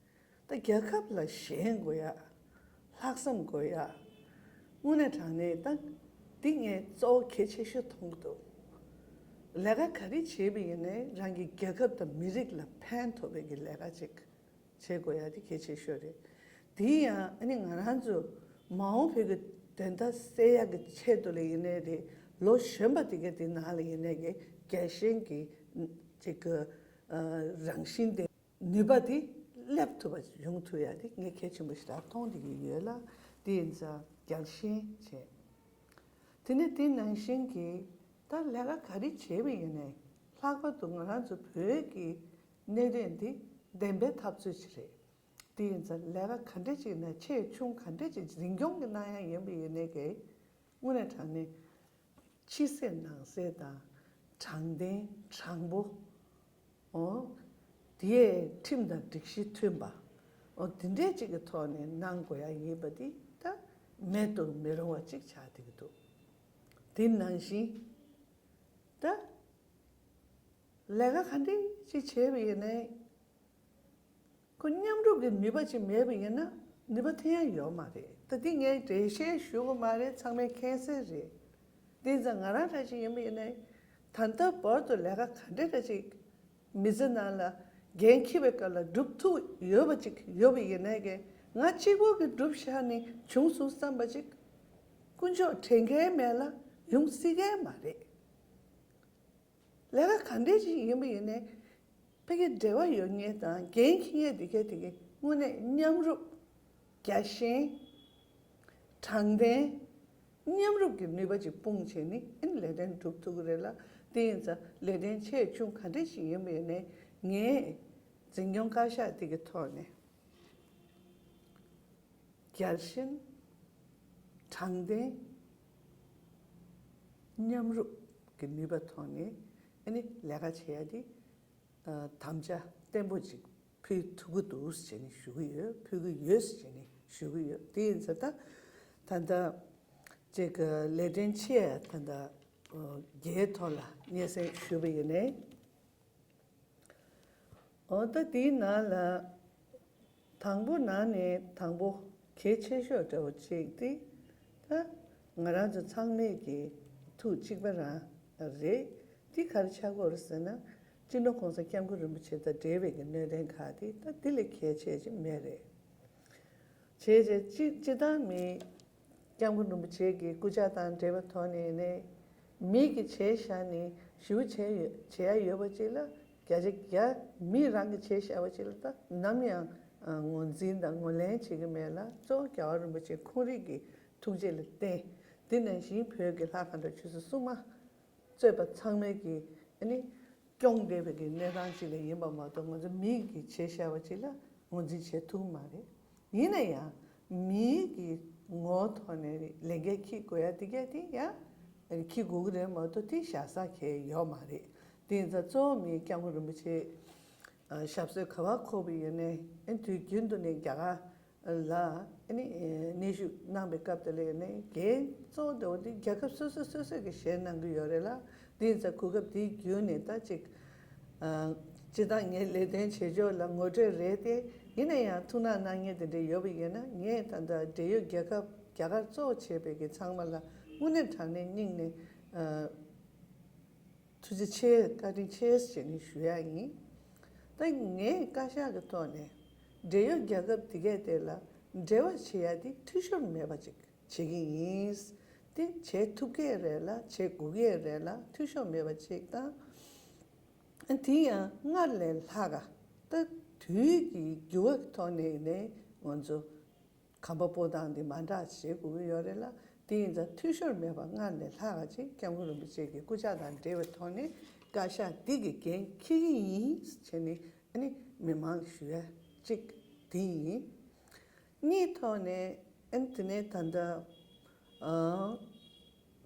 ད་རྒྱལ་ཁབ་ལ་ཞེན་དགོས་ཡ། ལྷག་བསམ་དགོས་ཡ། དངོས་གནས་དྲང་གནས་ད་འདི་ངས་གཙོ་བོ་གལ་ཆེ་ཤོས་མཐོང་གི་འདུག་ལས་ཀ་ག་རེ་བྱེད་པ་ཡིན་ནའི་རང་གི་རྒྱལ་ཁབ་དང་མི་རིགས་ལ་ཕན་ཐོགས་པའི་གི་ལས་ཀ་ཅིག་བྱེད་དགོས་ཡ་དེ་གལ་ཆེ་ཤོས་རེད། དེ་ཡང་ཨ་ནི་ང་རང་ཚོ་མ་འོངས་བོད་ཀྱི་དོན་དག་སེལ་ཡ་གི་ཆེད་དུ་ལ་ཡིན་ནའི་རེད། ལོ་གཞོན་པ་དེ་ག་དེ་ནང་ལ་ཡིན་ནའི་གི་རྒྱལ་ཞེན་གྱི་ཅིག་གི་རང་བཞིན་དེ། ནུས་པ་དེ་སླེབས་ཐུབ་པ་ཡོང་ཐུབ་ཡ་དེ་ངས་གལ་ཆེན་པོ་ཞིག་ལ་མཐོང་བསྡད་ཀྱི་ཡོད་ལ། དེ་ཡིན་ཙང་རྒྱལ་ཞེན་བྱས། དེ་ནས་དེ་ནང་བཞིན་གྱི་ད་ལས་ཀ་ག་རེ་བྱས་པ་ཡིན་ནའི་ལྷག་པར་དུ་ང་རང་ཚོ་བོད་ཀྱི་གནད་དོན་འདི་བདེན་པའི་འཐབ་རྩོད་ཅིག་རེད། དེ་ཡིན་ཙང་ལས་ཀ་ག་འདྲ་ཅིག་ན་ཆེ་ཆུང་ག་འདྲ་ཅིག་འཛིན་སྐྱོང་གི་གནང་ཡ་ཡིན་པ་ཡིན་ནའི་གི་དངོས་གནས་དྲང་གནས། ཕྱི་གསལ་ནང་གསལ་དང་། དྲང་བདེན་དྲང་པོ། འོ། དེའི་ཁྲིམས་དང་སྒྲིག་གཞི་མཐུན་པ། འོ་དེ་འདྲའི་ཅིག་གི་ཐོག་ནས་གནང་དགོས་ཡ་ཡིན་པ་འདི་ད་མེད་དུ་མི་རུང་བ་ཅིག་ཆགས་བསྡད་ཀྱི་འདུག་དེ་ནང་བཞིན་ད་ལས་ཀ་ག་འདྲ་ཅིག་བྱས་པ་ཡིན་ནའི། ཁོ་མཉམ་རུབ་ཀྱི་ནུས་པ་ཅིག་མེད་པ་ཡིན་ན་ནུས་པ་ཐོན་ཡ་ཡོད་མ་རེད། ད་འདི་ངས་འགྲེལ་བཤད་ཞུ་གི་མ་རེད། ཚང་མས་མཁྱེན་གསལ་རེད། དེ་ཙང་ང་རང་འདྲ་ཅིག་ཡིན་པ་ཡིན་ནའི་ད་ལྟ་བར་དུ་ལས་ཀ་ག་འདྲ་འདྲ་ཅིག་མི་ཚེ་ནང་ལ་འགན་འཁྱེར་བའི་སྐབས་ལ་སྒྲུབ་ཐུབ་ཡོད་པ་ཅིག་ཡོད་པ་ཡིན་ནའི་གི་ང་གཅིག་པོ་གིས་སྒྲུབ་བཞག་ནས་བྱུང་སོང་བསམ་པ་ཅིག་དཀོན་མཆོག་དྲན་མཁན་མེད་ལ་ཡོང་སྲིད་མཁན་མ་རེད། ལས་ཀ་ག་འདྲས་ཅིག་ཡིན་པ་ཡིན་ནའི་ཕ་གི་འབྲེལ་བ་ཡོད་མཁན་དང་འགན་འཁྱེར་མཁན་དེ་ག་དེ་གའི་དངོས་གནས་མཉམ་རུབ། རྒྱལ་ཞེན། དྲང་བདེན། མཉམ་རུབ་ཀྱི་ནུས་པ་ཅིག་སྤུངས་བྱས་ནས་ཨ་ནི་ལས་དོན་སྒྲུབ་ཐུབ་ཀྱི་རེད་ལ། དེ་ཡིན་ཙང་ལས་དོན་ཆེ་ཆུང་ག་འདྲས་ཤིག་ཡིན་པ་ཡིན་ནའི་ངས་འཛིན་སྐྱོང་བཀའ་ཤག་དེ་གི་ཐོག་ནས་རྒྱལ་ཞེན། དྲང་བདེན། མཉམ་རུབ་ཀྱི་ནུས་པ་ཐོག་ནས་ཨ་ནི་ལས་ཀ་བྱེད་ཡ་དེ། དམ་བཅའ་བརྟན་པོ་ཅིག་ཕུལ་ཐུབ་ཀྱི་འདུག་ཟེར་ནས་ཞུ་གི་ཡོད། ཕུལ་གྱི་ཡོད་ཟེར་ནས་ཞུ་གི་ཡོད། དེ་ཡིན་ཙང་ད་ད་ལྟ་ཅིག་ལས་དོན་ཆེ་ད་ལྟ་བརྒྱའི་ཐོག་ལ་སྙན་སེང་ཞུས་པ་ཡིན་ནའི། འོ་ད་དེའི་ནང་ལ་ དང་པོ་ནང་ནས་དང་པོ་གལ་ཆེ་ཤོས་འདྲ་བོ་གཅིག་དེ་ད་ང་རང་ཚོ་ཚང་མས་ཀྱི་ཐུགས་གཅིག་པ་རང་རེད། དེ་ག་རེ་ཆགས་ཀྱི་ཡོད་རེད་ཟེར་ན། སྤྱི་ནོར་༸གོང་ས་༸སྐྱབས་མགོན་རིན་པོ་ཆེ་དང་འབྲེལ་བའི་གི་གནད་དོན་ཁག་དེ་ད་དེ་ལས་གལ་ཆེ་ཅིག་མེད་རེད། བྱས་རྗེས་སྤྱི་སྤྱི་བཏང་མི་༸སྐྱབས་མགོན་རིན་པོ་ཆེ་གི་སྐུ་ཕྱྭ་དང་འབྲེལ་བའི་ཐོག་ནས་ནས་མི་གིས་བྱས་བཞག་ནས་ཞུ་བྱས་ཡོད་བྱས་ཡ་ཡོད་པ་ཅིག་ལ་བརྒྱ་ཆ་བརྒྱ་མི་རང་གིས་བྱས་བཞག་པ་ཅིག་ལ་ད་ནམ་ཡང་ངོས་འཛིན་དང་ངོས་ལེན་བྱེད་ཀྱི་མེད་ལ། གཙོ་བོ་རྒྱལ་བ་རིན་པོ་ཆེ་ཁོང་རང་གི་ཐུགས་རྗེ་ལ་བརྟེན། དེ་ནང་བཞིན་བོད་ཀྱི་ལྷ་ཁང་དང་ཆོས་སྲིད་སྲུང་མ་གཙོས་པ་ཚང་མས་ཀྱིས་ཨ་ནི་སྐྱོང་བསྡད་པའི་གི་གནས་སྟངས་ཅིག་ལ་ཡིན་པ་མ་གཏོགས། ང་ཚོ་མི་གིས་བྱས་བཞག་པ་ཅིག་ལ་ངོས་འཛིན་བྱེད་ཐུབ་ཀྱི་མ་རེད། ཡིན་ན་ཡང་མི་གི་ངོ་བོ་ཐོག་ནས་ལས་འགན་འཁྱེར་དགོས་ཡ་དེ་གས་དེ་ཡང་འཁྱེར་དགོས་ཀྱི་རེད་མ་གཏོགས་དེ་བཞག་ས་གང་ཡང་ཡོད་མ་རེད། དེ་ཡིན་ཙང་གཙོ་བོ་མི་༸སྐྱབས་མགོན་རིན་པོ་ཆེ་ཨ་ཞབས་སོར་ག་པར་འཁོད་པ་ཡིན་ནའི་ཨ་དུས་རྒྱུན་དུ་ནས་རྒྱ་གར་ལ་ཨ་ནི་གནས་བཞུགས་གནང་པའི་སྐབས་དེ་ལ་ནི་འགན་གཙོ་བོ་དེ་རྒྱལ་ཁབ་སོ་སོ་སོ་སོས་ཀྱི་བཞེས་གནང་གི་ཡོད་རེད་ལ། དེ་ཡིན་ཙང་གོ་སྐབས་དེ་བརྒྱུད་ནས་ད་ཅིག་ཨ་སྤྱིར་བཏང་ངའི་ལས་དོན་བྱེད་ཕྱོགས་ལ་ངོ་སྤྲོད་རེད་དེ། ཡིན་ན་ཡང་ཐུགས་སྣང་གནང་མཁན་དེ་འདྲ་ཡོད་པ་ཡིན་ན། ངས་ད་ལྟ་འབྲེལ་ཡོད་རྒྱལ་ཁབ་རྒྱ་གར་གཙོ་བྱས་པའི་གི་ཚང་མ་ལ་དངོས་གནས་དྲང་གནས་སྙིང་ནས་ཨ། ཐུགས་རྗེ་ཆེ། བཀའ་དྲིན་ཆེ་ཞེས་ནས་ཞུ་ཡ་ཡིན། ད་ངས་བཀའ་ཤག་གི་ཐོག་ནས་འབྲེལ་ཡོད་རྒྱལ་ཁབ་དེ་གས་དེ་ལ་འབྲེལ་བ་བྱེད་ཡ་དེ་འཐུས་ཤོར་མེད་པ་ཅིག་བྱེད་ཀྱི་ཡིན། དེ་བྱེད་ཐུབ་ཀྱི་རེད་ལ་བྱེད་དགོས་ཀྱི་རེད་ལ་འཐུས་ཤོར་མེད་པ་ཅིག་དང་། དེ་ཡང་སྔར་ལས་ལྷག་ག་ད་དུས་ཀྱི་འགྱུར་བ་གི་ཐོག་ནས་ནས་ང་ཚོ་གོམ་པ་སྤོ་སྟངས་འདི་མ་འདྲ་བྱེད་དགོས་ཀྱི་ཡོད་རེད་ལ། དེ་ཡིན་ཙང་འཐུས་ཤོར་མེད་པ་སྔར་ལས་ལྷག་ག་ཅིག་༸སྐྱབས་མགོན་རིན་པོ་ཆེ་གི་སྐུ་ཕྱྭ་དང་འབྲེལ་བའི་ཐོག་ནས་བཀའ་ཤག་འདི་གི་འགན་འཁྱེར་གྱི་ཡིན་བྱས་ནས་ཨ་ནི་མི་མང་ཞུ་ཡ་གཅིག་འདི་ཡིན། གཉིས་ཐོག་ནས་ཨ་ནི་དེ་ནས་ད་ལྟ་ཨ་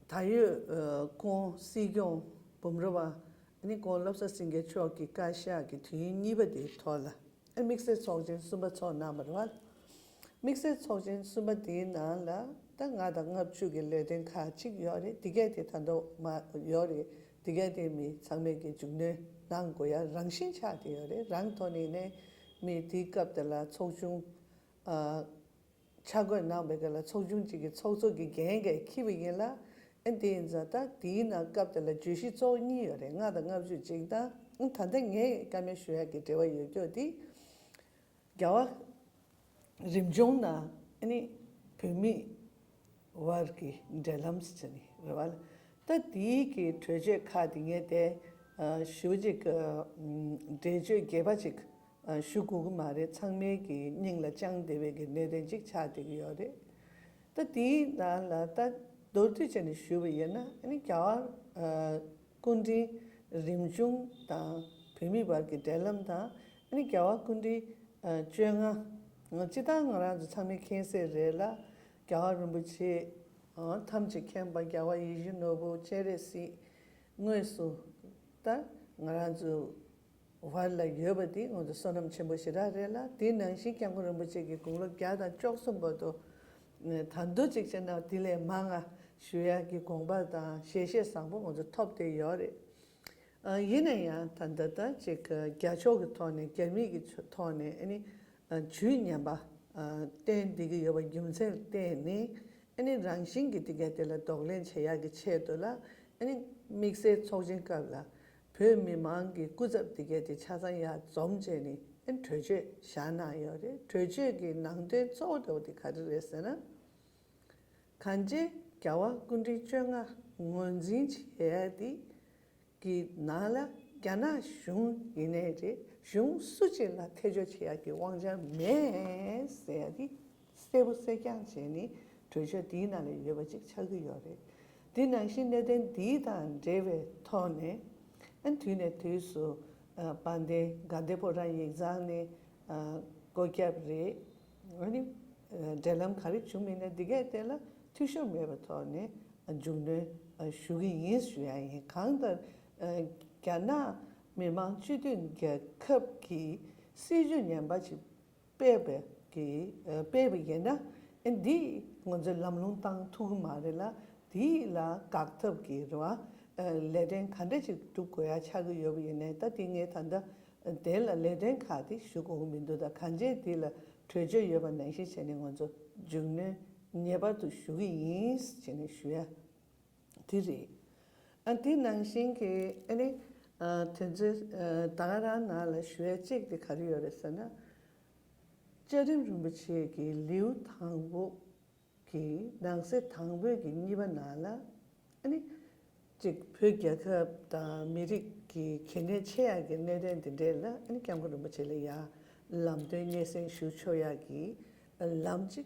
ད་ཡོད་ཨ་ཁོང་སྲིད་སྐྱོང་འབུམ་རམས་པ་ཨ་ནི་ཁོང་བློ་བཟང་སེང་གེ་མཆོག་གི་བཀའ་ཤག་གི་དུས་ཡུན་གཉིས་པ་དེའི་ཐོག་ལ། ཨ་དམིགས་བསལ་ཚོགས་ཆེན་གསུམ་པ་ཚོགས་གནང་བ་རེད་བ། དམིགས་བསལ་ཚོགས་ཆེན་གསུམ་པ་དེའི་ནང་ལ་ད་ལྔ་དང་ལྔ་བཅུ་གི་ལས་དོན་ཁག་ཅིག་ཡོད་རེད། དེ་གས་དེ་ད་དུང་མ་ཡོད་རེད། དེ་གས་དེ་མི་ཚང་མས་ཀྱི་མཇུག་སྣོན་གནང་དགོས་ཡ་རང་བཞིན་ཆགས་བསྡད་ཡོད་རེད། རང་ཐོག་ནས་ནས་མི་དེའི་སྐབས་དེ་ལ་ཚོགས་ཆུང་ཨ། ཆ་བགོས་གནང་བའི་སྐབས་ལ་ཚོགས་ཆུང་གཅིག་གི་ཚོགས་གཙོ་གི་འགན་འཁྱེར་བ་ཡིན་ལ། ཨ་དེ་ཡིན་ཙང་ད་དེའི་ནང་སྐབས་དེ་ལ་བརྗོད་གཞི་གཙོ་བོ་གཉིས་ཡོད་རེད། ལྔ་དང་ལྔ་བཅུ་གཅིག་དང་། ཨ་ད་ལྟ་ངས་བཀའ་མོལ་ཞུ་ཡག་གི་འབྲེལ་བ་ཡོད་རྒྱུ་དེ་རྒྱལ་བ་རིམ་བྱུང་ནང་ཨ་ནི་བོད་མི་བར་གྱི་འབྲེལ་ལམ་ཟེར་ནི་རེད་བ། ད་དེའི་གི་གྲོས་ཆོད་ཁག་དེ་ངས་དེ་ཞུ་གཅིག་འགྲེལ་བརྗོད་རྒྱས་པ་ཅིག་ཞུ་དགོས་ཀྱི་མ་རེད། ཚང་མས་ཀྱི་སྙིང་ལ་བཅངས་བསྡད་པའི་གི་གནད་དོན་ཅིག་ཆགས་བསྡད་ཀྱི་ཡོད་རེད། ད་དེའི་ནང་ལ་ད་མདོར་བསྡུས་བྱས་ནས་ཞུ་བ་ཡིན་ན། ཨ་ནི་རྒྱལ་བ་སྐུ་ཕྲེང་རིམ་བྱུང་དང་བོད་མི་བར་གྱི་འབྲེལ་ལམ་དང་། ཨ་ནི་རྒྱལ་བ་སྐུ་ཕྲེང་བཅོ་ལྔ། སྤྱིར་བཏང་ང་རང་ཚོ་ཚང་མས་མཁྱེན་གསལ་རེད་ལ། རྒྱལ་བ་རིན་པོ་ཆེ་ཐམས་ཅད་མཁྱེན་པ་རྒྱལ་བ་ཡིད་བཞིན་ནོར་བུ་སྤྱན་རས་གཟིགས་དངོས་སུ་ད་ང་རང་ཚོ་བར་ལ་ཡོད་པ་འདི་ང་ཚོ་བསོད་ནམས་ཆེན་པོ་ཞེ་དྲག་རེད་ལ། དེ་ནང་བཞིན་༸སྐྱབས་མགོན་རིན་པོ་ཆེ་གི་དགུང་ལོ་བརྒྱ་དང་བཅུ་གསུམ་བར་དུ་ད་དུང་གཅིག་བྱས་ན་དེ་ལས་མང་ང་བཞུགས་ཡག་གི་དགོངས་པ་དང་ཞལ་བཞེས་བཟང་པོ་ང་ཚོ་ཐོབ་བསྡད་ཡོད་རེད། ཨ་ཡིན་ན་ཡང་ད་ལྟ་ད་ཅིག་རྒྱ་ཕྱོགས་ཀྱི་ཐོག་ནས་རྒྱ་མི་གི་ཐོག་ནས་ཨ་ནི་ཇུས་ངན་པ་བསྟན་བསྡད་ཀྱི་ཡོད་པ་རྒྱུ་མཚན་བརྟེན་ནས། ཨ་ནི་རང་བཞིན་གྱིས་དེ་ག་དེ་ལ་གདོང་ལེན་བྱེད་ཡག་གི་ཆེད་དུ་ལ། ཨ་ནི་དམིགས་བསལ་ཚོགས་ཆེན་སྐབས་ལ་བོད་མི་མང་གི་སྐུ་ཚབ་དེ་ག་དེ་ཆ་ཚང་ཡར་འཛོམས་བྱས་ནས་ཨ་ནི་གྲོས་ཆོད་བཞག་གནང་ཡོད་རེད། གྲོས་ཆོད་ཀྱི་ནང་དོན་གཙོ་བོ་འདྲ་བོ་དེ་ག་རེ་རེད་ཟེར་ན། གང་ཅི་རྒྱལ་བ་སྐུ་ཕྲེང་བཅོ་ལྔ་ངོས་འཛིན་བྱེད་ཡ་དེ་གི་ནང་ལ་རྒྱ་ནག་གཞུང་ཡིན་ནའི་རེད། གཞུང་སུ་གཅིག་ལ་ཐེ་བྱུས་བྱེད་ཡ་གི་དབང་ཆ་མེད་ཟེར་ཡ་དེ་གསལ་པོ་གསལ་རྐྱང་བྱས་ནས་གྲོས་ཆོད་དེའི་ནང་ལ་ཡོད་པ་ཅིག་ཆགས་ཀྱི་ཡོད་རེད། དེ་ནང་བཞིན་གནད་དོན་འདི་དང་འབྲེལ་བའི་ཐོག་ནས་ཨ་དུས་ནས་དུས་སུ་ཨ་དཔལ་ལྡན་དགའ་ལྡན་ཕོ་བྲང་ཡིག་ཚང་ནས་ཨ་བཀོད་ཁྱབ་རེད། ཨ་ནི་ཨ་འབྲེལ་ལམ་ག་རེ་བྱུང་མིན་ན་འདི་གས་དེ་ལ་འཐུས་ཤོར་མེད་པའི་ཐོག་ནས་ཨ་མཇུག་སྣོན་ཨ་ཞུ་གི་ཡིན་ཞུ་ཡ་ཡིན། གང་ལྟར་ཨ་རྒྱ་ནག་མི་དམངས་སྤྱི་མཐུན་རྒྱལ་ཁབ་ཀྱི་སྲིད་བྱུས་ངན་པ་ཞིག་སྤེལ་བའི་གི་ཨ་སྤེལ་བ་ཡིན་ན། ཨ་འདི་ང་ཚོས་ལམ་ལྷོང་བཏང་ཐུབ་ཀྱི་མ་རེད་ལ། དེ་ལ་དགག་ཐབས་ཀྱི་རེད་བ། ཨ་ལས་དོན་ག་འདྲ་ཞིག་སྒྲུབ་དགོས་ཡ་ཆགས་ཀྱི་ཡོད་པ་ཡིན་ནའི་ད་དེ་ངས་ད་ལྟ་དེ་ལ་ལས་དོན་ཁག་དེ་ཞུ་དགོས་ཀྱི་མི་འདུག་ད་གང་ཅི་དེ་ལ་ གྲོས་ཆོད་ཡོད་པ་ནང་བཞིན་བྱས་ནས་ང་ཚོ་མཇུག་སྣོན་ངེས་པར་དུ་ཞུ་གི་ཡིན་ཟེར་ནས་ཞུ་ཡ་དེ་རེད། ཨ་དེ་ནང་བཞིན་གྱི་ཨ་ནི་ཨ་དོན་ཚན་ཨ་ད་ག་རང་ནང་ལ་ཞུ་ཡ་གཅིག་དེ་ག་རེ་ཡོད་རེད་ཟེར་ན། བཅའ་ཁྲིམས་རིན་པོ་ཆེ་གི་ལེའུ་དང་པོ་གི་ནང་གསེས་དང་པོའི་གི་གཉིས་པ་ནང་ལ་ཨ་ནི། གཅིག་བོད་རྒྱལ་ཁབ་དང་མི་རིགས་ཀྱི་གལ་གནད་ཆེ་ཡག་གི་གནད་དོན་འདི་འདྲས་ལ་ཨ་ནི་སྐྱབས་མགོན་རིན་པོ་ཆེ་ལ་ཡང་ལམ་སྟོན་སྙན་སེང་ཞུ་ཆོག་ཡག་གི་ལམ་གཅིག་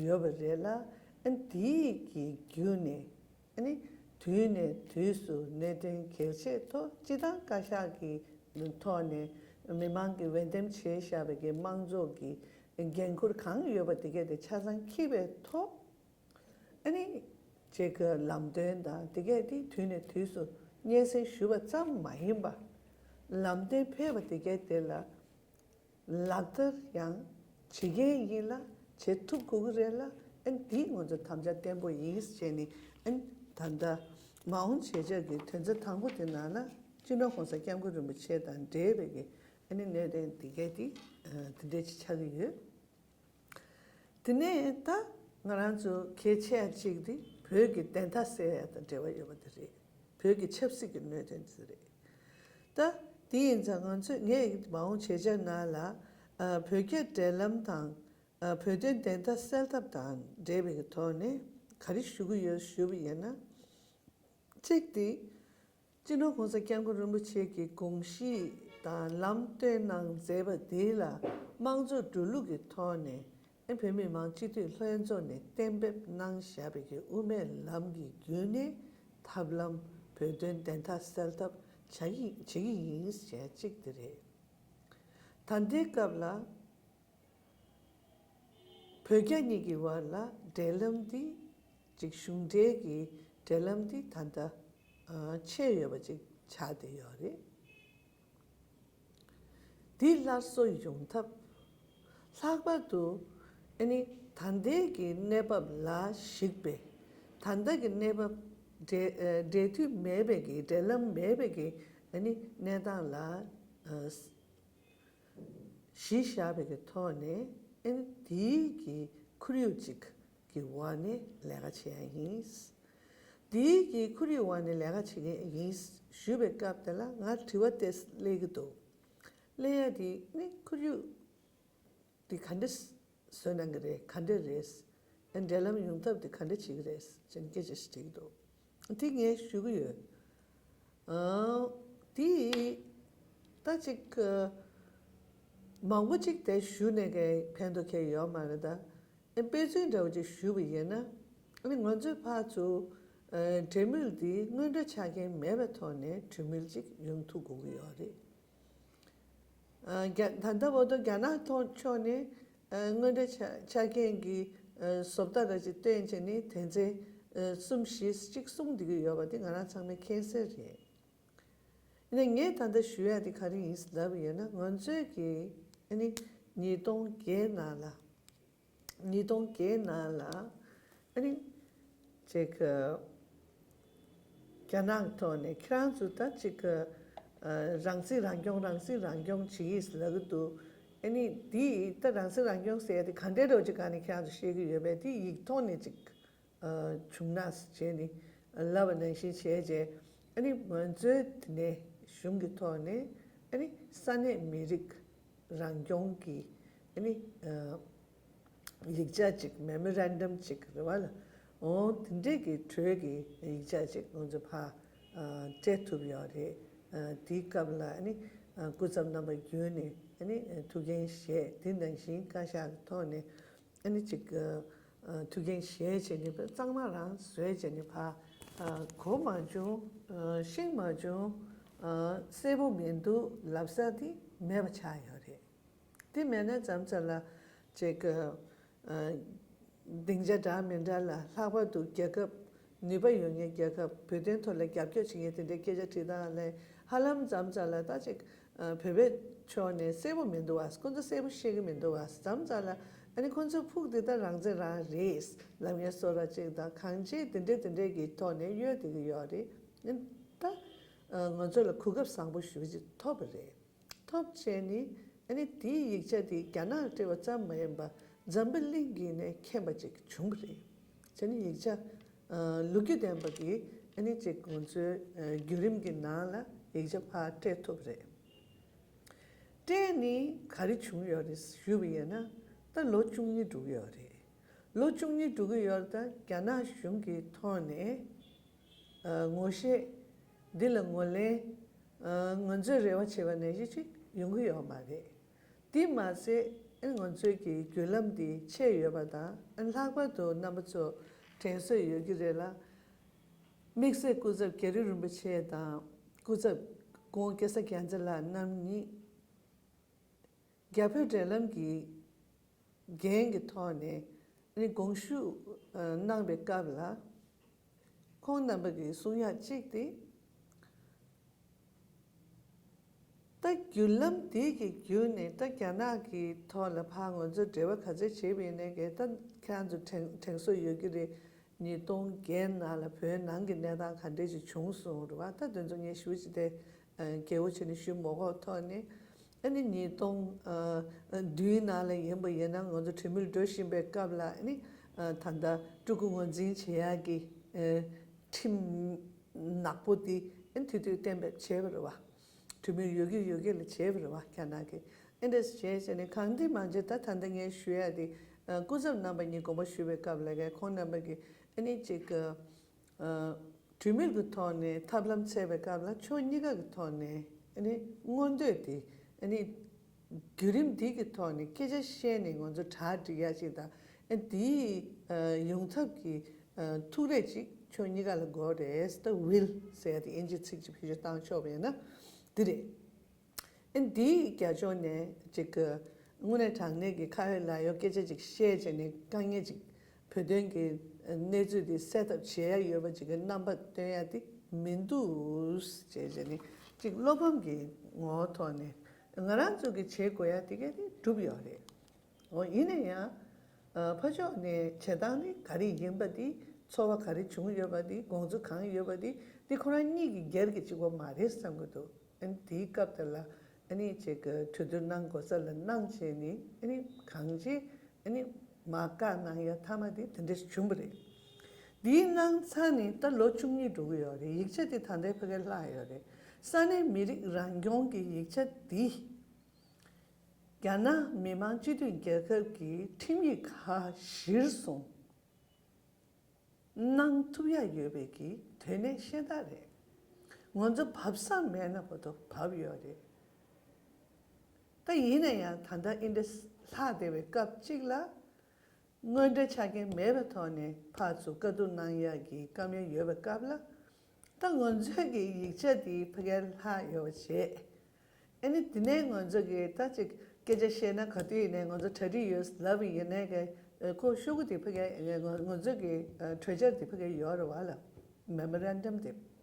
ཡོད་པ་རེད་ལ། ཨ་ནི་དེའི་གི་བརྒྱུད་ནས་ཨ་ནི་དུས་ནས་དུས་སུ་གནད་དོན་གལ་ཆེ་ཐོག་སྤྱི་བཏང་བཀའ་ཤག་གི་ཐོག་ནས་མི་མང་གི་འོས་འདེམས་བྱས་བཞག་པའི་གི་དམངས་གཙོ་གི་འགན་ཁུར་གང་ཡོད་པ་དེ་གས་དེ་ཆ་ཚང་འཁྱེར་བའི་ཐོག་ཨ་ནི་ཅིག་གི་ལམ་སྟོན་དང་དེ་གས་དེ་དུས་ནས་དུས་སུ་སྙན་སེང་ཞུ་བ་ཙམ་མ་ཡིན་པར་ལམ་སྟོན་ཕེབས་པ་དེ་གས་དེ་ལ་ལག་བསྟར་ཡང་བྱེད་མཁན་ཡིན་ལ་བྱེད་ཐུབ་དགོས་ཀྱི་རེད་ལ། ཨ་ནི་དེ་ང་ཚོ་དམ་བཅའ་བརྟན་པོ་ཡིན་ཟེར་ནས་ཨ་ནི་ད་ལྟ་མ་འོངས་བྱེད་ཕྱོགས་ཀྱི་དོན་ཚན་དང་པོ་དེ་ནང་ལ་སྤྱི་ནོར་༸གོང་ས་༸སྐྱབས་མགོན་རིན་པོ་ཆེ་དང་འབྲེལ་བའི་གི་ཨ་ནི་གནད་དོན་དེ་གས་དེ་དེ་འདྲས་ཅིག་ཆགས་ཀྱི་ཡོད། དེ་ནས་ད་ང་རང་ཚོ་གལ་ཆེ་ཡ་གཅིག་དེ་བོད་ཀྱི་བདེན་མཐའ་གསལ་ཡ་དང་འབྲེལ་བ་ཡོད་པ་དེ་རེད། བོད་ཀྱི་ཆབ་སྲིད་ཀྱི་གནད་དོན་དེ་རེད། ད་དེ་ཡིན་ཙང་ང་ཚོས་ངས་མ་འོངས་བྱེད་ཕྱོགས་ནང་ལ་ཨ་བོད་རྒྱ་འབྲེལ་ལམ་དང་ཨ་བོད་དོན་བདེན་མཐའ་གསལ་ཐབས་དང་འབྲེལ་བའི་གི་ཐོག་ནས་ག་རེ་ཞུ་གི་ཡོད་ཞུ་བ་ཡིན་ན། གཅིག་དེ། སྤྱི་ནོར་༸གོང་ས་༸སྐྱབས་མགོན་རིན་པོ་ཆེ་གི་དགོངས་གཞི་དང་ལམ་སྟོན་གནང་མཛད་པ་དེ་ལ་དམངས་གཙོ་འགྲོ་ལུགས་ཀྱི་ཐོག་ནས་ཨེ་བོད་མི་མང་སྤྱི་འཐུས་ལྷན་ཚོགས་ནས་གཏན་འབེབས་གནང་བཞག་པའི་གི་དབུ་མའི་ལམ་གྱི་བརྒྱུད་ནས་ཐབས་ལམ་བོད་དོན་བདེན་མཐའ་གསལ་ཐབས་བྱ་གི་བྱེད་ཀྱི་ཡིན་ཞེས་གཅིག་དེ་རེད། ད་ལྟའི་སྐབས་ལ། བོད་རྒྱ་གཉིས་ཀྱི་བར་ལ་འབྲེལ་ལམ་འདི་ཅིག་གཞུང་འབྲེལ་གྱི་འབྲེལ་ལམ་འདི་ད་ལྟ་ཨ་ཆད་ཡོད་པ་ཅིག་ཆགས་བསྡད་ཡོད་རེད། འདི་སླར་གསོ་ཡོང་ཐབས། ལྷག་པར་དུ་ཨ་ནི་ད་ལྟའི་གི་གནས་བབ་ལ་གཞིགས་པའི་ད་ལྟ་གི་གནས་བབ་འབྲེལ་ཨ་འབྲེལ་མཐུད་མེད་པའི་གི་འབྲེལ་ལམ་མེད་པའི་གི་ཨ་ནི་གནས་སྟངས་ལ་ཨ། གཞི་བཞག་པའི་གི་ཐོག་ནས་ཨེ་ནི་དེའི་གི་ཁོར་ཡུག་ཅིག་གི་འོག་ནས་ལས་ཀ་བྱེད་ཡ་ཡིན། དེའི་གི་ཁོར་ཡུག་འོག་ནས་ལས་ཀ་བྱེད་མཁན་ཡིན་ཞུས་པའི་སྐབས་དེ་ལ་ང་དྲི་བ་དེ་སླེབས་ཀྱི་འདུག་སླེབས་ཡ་དེ་ནི་ཁོར་ཡུག་དེ་ག་འདྲ་བཟོས་གནང་གི་རེད། ག་འདྲ་རེད། ཨེ་འབྲེལ་ལམ་ཡོང་ཐབས་དེ་ག་འདྲ་བྱེད་ཀྱི་རེད་ཅེས་སྐད་ཆ་ཞིག་དྲིས་ཀྱི་འདུག་དེ་ངས་ཞུ་གི་ཡོད། ཨང་། དེ་ད་ཅིག་མང་པོ་ཅིག་དེ་ཞུ་ནས་གའི་ཕན་ཐོགས་ཁྱད་ཡོད་མ་རེད་ད། ཨེ་དཔེ་མཚོན་འདྲ་བོ་ཅིག་ཞུ་བ་ཡིན་ན། ཨ་ནི་ང་ཚོའི་ཕར་ཚུར་ཨེ་གྲོས་མོལ་འདི་སྔོན་འགྲོ་ཆ་རྐྱེན་མེད་པའི་ཐོག་ནས་གྲོས་མོལ་ཅིག་ཡོང་ཐུབ་དགོས་ཀྱི་ཡོད་རེད། ཨ་རྒྱ་ད་ལྟ་བར་དུ་རྒྱ་ནག་ཐོག་ཕྱོགས་ནས་ཨ་སྔོན་འགྲོ་ཆ་ཆ་རྐྱེན་གྱི་ཨ་བཟོ་ལྟ་ར་ཅིག་བཏོན་བྱས་ནས་དོན་ཚན་ཨ་གསུམ་བཞི་ཅིག་གསུངས་བསྡད་ཀྱི་ཡོད་པ་དེ་ང་རང་ཚང་མས་མཁྱེན་གསལ་རེད། ཡིན་ནའི་ངས་ད་ལྟ་ཞུ་ཡ་དེ་ག་རེ་ཡིན་ལབ་ཡོད་ན། ང་ཚོས་ཀྱི་ཨ་ནི་ཉིས་སྟོང་བརྒྱད་ནང་ལ། ཉིས་སྟོང་བརྒྱད་ནང་ལ་ཨ་ནི་ཅིག་རྒྱ་ནག་ཐོག་ནས་ཁྱེད་རང་ཚོ་ད་ཅིག་རང་སྲིད་རང་སྐྱོང་རང་སྲིད་རང་སྐྱོང་བྱེད་ཀྱི་ལབ་ཀྱི་འདུག་ཨ་ནི་འདི་ད་རང་སྲིད་རང་སྐྱོང་ཟེར་ཡ་དེ་ག་འདྲའི་འདྲ་བོ་ཅིག་སྒང་ནས་ཁྱེད་རང་ཚོ་བཤད་ཀྱི་ཡོད་པས། དེ་ཡིག་ཐོག་ནས་ཅིག་བྱུང་ན་བྱས་ནས་ལབ་པ་ནང་བཞིན་བྱས་རྗེས། ཨ་ནི་ང་ཚོའི་དེ་ནས་གཞུང་གི་ཐོག་ནས་ཨ་ནི་ས་གནས་མི་རིགས་རང་སྐྱོང་གི་ཨ་ནི་ཡིག་ཆ་ཅིག་མེ་མོ་རན་ཌམ་ཅིག་རེད་བ་ལ། འོ་དེ་འདྲས་ཀྱི་གྲོས་ཀྱི་ཡིག་ཆ་ཅིག་ང་ཚོ་ཕར་སྤྲད་ཐུབ་ཡོད་རེད། དེའི་སྐབས་ལ་ཨ་ནི་སྐུ་ཚབ་རྣམ་པ་བརྒྱུད་ནས་ཨ་ནི་ཐུགས་འགན་བཞེས། དེ་ནང་བཞིན་བཀའ་ཤག་གི་ཐོག་ནས་ཨ་ནི་ཅིག་ཨ་ཐུགས་འགན་བཞེས་བྱས་ནས་གཙང་མ་རང་བཟོས་བྱས་ནས་ཕར་ཨ་གོ་མ་བྱུང་། ཨ་ཤེས་མ་བྱུང་། ཨ་གསལ་པོ་མི་འདུག་ལབ་ས་དེ་མེད་པ་ཆགས་ཡོད་རེད། དེ་མེད་ན་མཚམས་མཚམས་ལ་ཅིག་ཨ་སྡིངས་ཆ་འདྲ་མི་འདྲ་ལ་ལྷག་པར་དུ་རྒྱལ་ཁབ་ནུས་པ་ཡོད་མཁན་རྒྱལ་ཁབ་བོད་དོན་ཐོག་ལ་རྒྱབ་སྐྱོར་བྱེད་མཁན་དེ་འདྲའི་སྐད་ཆ་དྲིས་སྟངས་ལ་ཧ་ལམ་མཚམས་མཚམས་ལ་ད་ཅིག་ཨ་བོད་པའི་ཕྱོགས་ནས་གསལ་པོ་མི་འདུག་བ། ཁོ་ཚོ་གསལ་པོ་ཤེས་ཀྱི་མི་འདུག་བ། མཚམས་མཚམས་ལ་ཨ་ནི་ཁོ་ཚོའི་ཕུགས་འདི་ལྟར་རང་བཙན་རང་རེད་ལབ་མཁན་བཟོ་འདྲ་ཅིག་དང་། གང་ཅི་དེ་འདྲས་དེ་འདྲས་ཀྱི་ཐོག་ནས་གཡོལ་བསྡད་ཀྱི་ཡོད་རེད། ཨ་ནི་ད་ཨ་ང་ཚོ་ལ་གོ་སྐབས་བཟང་པོ་ཞེ་པོ་ཅིག་ཐོབ་པ་རེད། ཐོབ་བྱས་ནི་ ཨ་ནི་དེའི་ཡིག་ཆ་དེ་རྒྱ་ནག་ལ་སྤྲད་པ་ཙམ་མ་ཡིན་པར་འཛམ་བུ་གླིང་གི་ནས་མཁྱེན་པ་ཅིག་བྱུང་བ་རེད། བྱས་ནས་ཡིག་ཆ་ལོ་རྒྱུས་ལྡན་པ་གི་ཨ་ནི་ཅིག་ང་ཚོའི་བརྒྱུད་རིམ་གྱི་ནང་ལ་ཡིག་ཆ་ཕར་སྤྲད་ཐུབ་པ་རེད། སྤྲད་ནས་ག་རེ་བྱུང་ཡོད་རེད་ཞུས་པ་ཡིན་ན། ད་ལོ་བཅུ་གཉིས་འགྲོ་གི་ཡོད་རེད། ལོ་བཅུ་གཉིས་འགྲོ་གི་ཡོད་རེད། ད་རྒྱ་ནག་གཞུང་གི་ཐོག་ནས་ངོ་ཤེས་འདི་ལ་ངོས་ལེན་ང་ཚོས་རེ་བ་བྱས་པ་ནང་བཞིན་ཅིག་ཡོང་གི་ཡོད་མ་རེད། དེ་མ་ཟད་ང་ཚོའི་གི་བརྒྱུད་ལམ་འདི་ཆད་ཡོད་པ་དང་། ལྷག་པར་དུ་རྣམ་པ་ཚོ་དྲན་གསོ་ཡོད་ཀྱི་རེད་ལ། དམིགས་བསལ་སྐུ་ཚབ་རྒྱ་རི་རིན་པོ་ཆེ་དང་སྐུ་ཚབ་སྐུ་ངོ་སྐལ་བཟང་རྒྱལ་མཚན་ལགས་རྣམ་གཉིས་རྒྱ་བོད་འབྲེལ་ལམ་གྱི་འགན་གྱི་ཐོག་ནས་ཨ་ནི་དགོངས་ཞུ་གནང་བའི་སྐབས་ལ། ཁོང་རྣམ་པ་གིས་གསུང་ཡག་གཅིག་དེ། ད་བརྒྱུད་ལམ་དེ་གི་བརྒྱུད་ནས་ད་རྒྱ་ནག་གི་ཐོག་ལ་ཕར་ང་ཚོ་འབྲེལ་བ་ག་ཚད་བྱས་པ་ཡིན་ནའི་གི། ད་ཁྱེད་རང་ཚོ་དྲན་དྲན་གསོ་ཡོད་ཀྱི་རེད། ཉིས་སྟོང་བརྒྱད་ནང་ལ་བོད་ནང་གི་གནས་སྟངས་ག་འདྲས་ཅིག་བྱུང་སོང་རེད་བ། ད་དེ་ཚོ་ངས་ཞུ་ཅི་དེ་རྒྱས་པོ་བྱས་ནས་ཞུ་མ་དགོས་ཐོག་ནས། ཨ་ནི་ཉིས་སྟོང་བདུན་ནང་ལ་ཡིན་པ་ཡིན་ན་ང་ཚོ་གྲོས་མོལ་འགྲོ་བཞིན་པའི་སྐབས་ལ། ཨ་ནི་ད་ལྟ་སྤྲུལ་སྐུ་ངོས་འཛིན་བྱེད་ཡག་གི་ཁྲིམས་ནག་པོ་དེ་ཨ་ནི་དེ་དུས་གཏན་འབེབས་བྱས་པ་རེད་བ། གྲོས་མོལ་ཡོད་ཀྱི་ཡོད་ཀྱི་ལ་བྱས་པ་རེད་བ། རྒྱ་ནག་གིས་ཨེ་འདྲས་བྱས་བྱས་ནས་གང་འདི་མང་ཆེ་ད་ད་ལྟ་ངས་ཞུ་ཡ་དེ། སྐུ་ཚབ་རྣམ་པ་གཉིས་དགོངས་པ་ཞུ་བའི་སྐབས་ལ་ཁོང་རྣམ་པ་གིས་ཨ་ནི་ཅིག་གྲོས་མོལ་གྱི་ཐོག་ནས་ཐབས་ལམ་འཚོལ་བའི་སྐབས་ལ་ཕྱོགས་གཉིས་ཀ་གི་ཐོག་ནས་ཨ་ནི་མངོན་འདོད་དེ། ཨ་ནི་བརྒྱུད་རིམ་འདི་གི་ཐོག་ནས་སྐད་ཆ་བཤད་ནས་ང་ཚོ་གྲ་སྒྲིག་ཡ་ཅིག་དང་། ཨ་འདིའི་ཡོང་ཐབས་ཀྱི་ཐུགས་རེ་ཅིག་ཕྱོགས་གཉིས་ཀ་ལ་དགོས་རེད། ད་ཝིལ་ཟེར་ཡ་དེ་དབྱིན་ཇིའི་ཚིག་ཅིག་བེད་སྤྱོད་བཏང་ཆོག་པ་ཡིན་ན་འདི་རེད། ཨ་འདིའི་རྒྱབ་ལྗོངས་ནས་ཅིག་གི་དངོས་གནས་དྲང་གནས་ཀྱི་ཁ་ཡོད་ལག་ཡོད་སྐད་ཆ་ཅིག་བཤད་བྱས་ནས་དཀའ་ངལ་ཅིག་བོད་དོན་གྱི་གནས་ཚུལ་འདི་སེལ་ཐབས་བྱེད་ཡ་ཡོད་པ་ཅིག་གི་རྣམ་པ་སྟོན་ཡ་དེ་མི་འདུག་ཅེས་བྱས་ནས་ཅིག་བློ་ཕམ་གྱི་ངོ་བོ་ཐོག་ནས་ང་རང་ཚོ་གི་བྱེད་དགོས་ཡ་དེ་ག་དེ་གྲུབ་ཡོད་རེད། འོ་ཡིན་ན་ཡང་ཕར་ཕྱོགས་ནས་བྱེད་སྟངས་དེ་ག་རེ་ཡིན་པ་དེ། ཚོར་བ་ག་རེ་བྱུང་ཡོད་པ་དེ། དགོངས་ཚུལ་གང་ཡོད་པ་དེ། དེ་ཁོ་རང་གཉིས་ཀྱི་སྒེར་གྱི་གཅིག་པོ་མ་རེད་བསམ་གྱི་འདུག་ཨ་ནི་དེའི་སྐབས་དེ་ལ་ཨ་ནི་ཅིག་གི་གྲོས་བསྡུར་གནང་དགོས་ས་ལ་གནང་བྱས་ནས། ཨ་ནི་གང་ཅི་ཨ་ནི་མ་བཀག་གནང་ཡ་མཐའ་མ་དེ་དེ་འདྲ་བྱུང་བ་རེད། དེའི་གནང་ཚར་ནས་ད་ལོ་བཅུ་གཉིས་འགྲོ་གི་ཡོད་རེད། ཡིག་ཆ་དེ་ད་ལྟའི་ཕ་གིར་ལྷག་ཡོད་རེད། ས་གནས་མི་རིགས་རང་སྐྱོང་གི་ཡིག་ཆ་དེ་རྒྱ་ནག་མི་དམངས་སྤྱི་མཐུན་རྒྱལ་ཁབ་ཀྱི་ཁྲིམས་ཡིག་ཁག་གཞིར་བཟུང་གནང་ཐུབ་ཡ་ཡོད་པའི་གི་དོན་གནད་ཤ་སྟག་རེད། ང་ཚོ་བབས་ས་མེད་ན་བར་དུ་བབས་ཡོད་རེད། ད་ཡིན་ན་ཡང་ད་ལྟ་ཨིན་འདྲ་ལྷག་བསྡད་པའི་སྐབས་གཅིག་ལ་དངོས་འབྲེལ་ཆ་རྐྱེན་མེད་པའི་ཐོག་ནས་ཕར་ཚུར་བཀའ་བསྡུར་གནང་ཡ་གི་བཀའ་མོལ་ཡོད་པའི་སྐབས་ལ། ད་ང་ཚོའི་གི་ཡིག་ཆ་དེ་ཕ་གིར་ལྷག་ཡོད་པ་བྱས། ཨ་ནི་དེ་ནས་ང་ཚོ་གི་ད་ཅིག་སྐད་ཆ་བཤད་ན་ག་དུས་ཡིན་ནའི་ང་ཚོ་གྲ་སྒྲིག་ཡོད་ལབ་པ་ཡིན་ནའི་གི་ཁོ་ཤོག་གུ་དེ་ཕ་གི་ང་ང་ཚོ་གི་གྲོས་འཆར་དེ་ཕ་གི་ཡོད་རེད་བ་ལ། མེ་མོ་རན་ཌམ་དེ། བྱེད་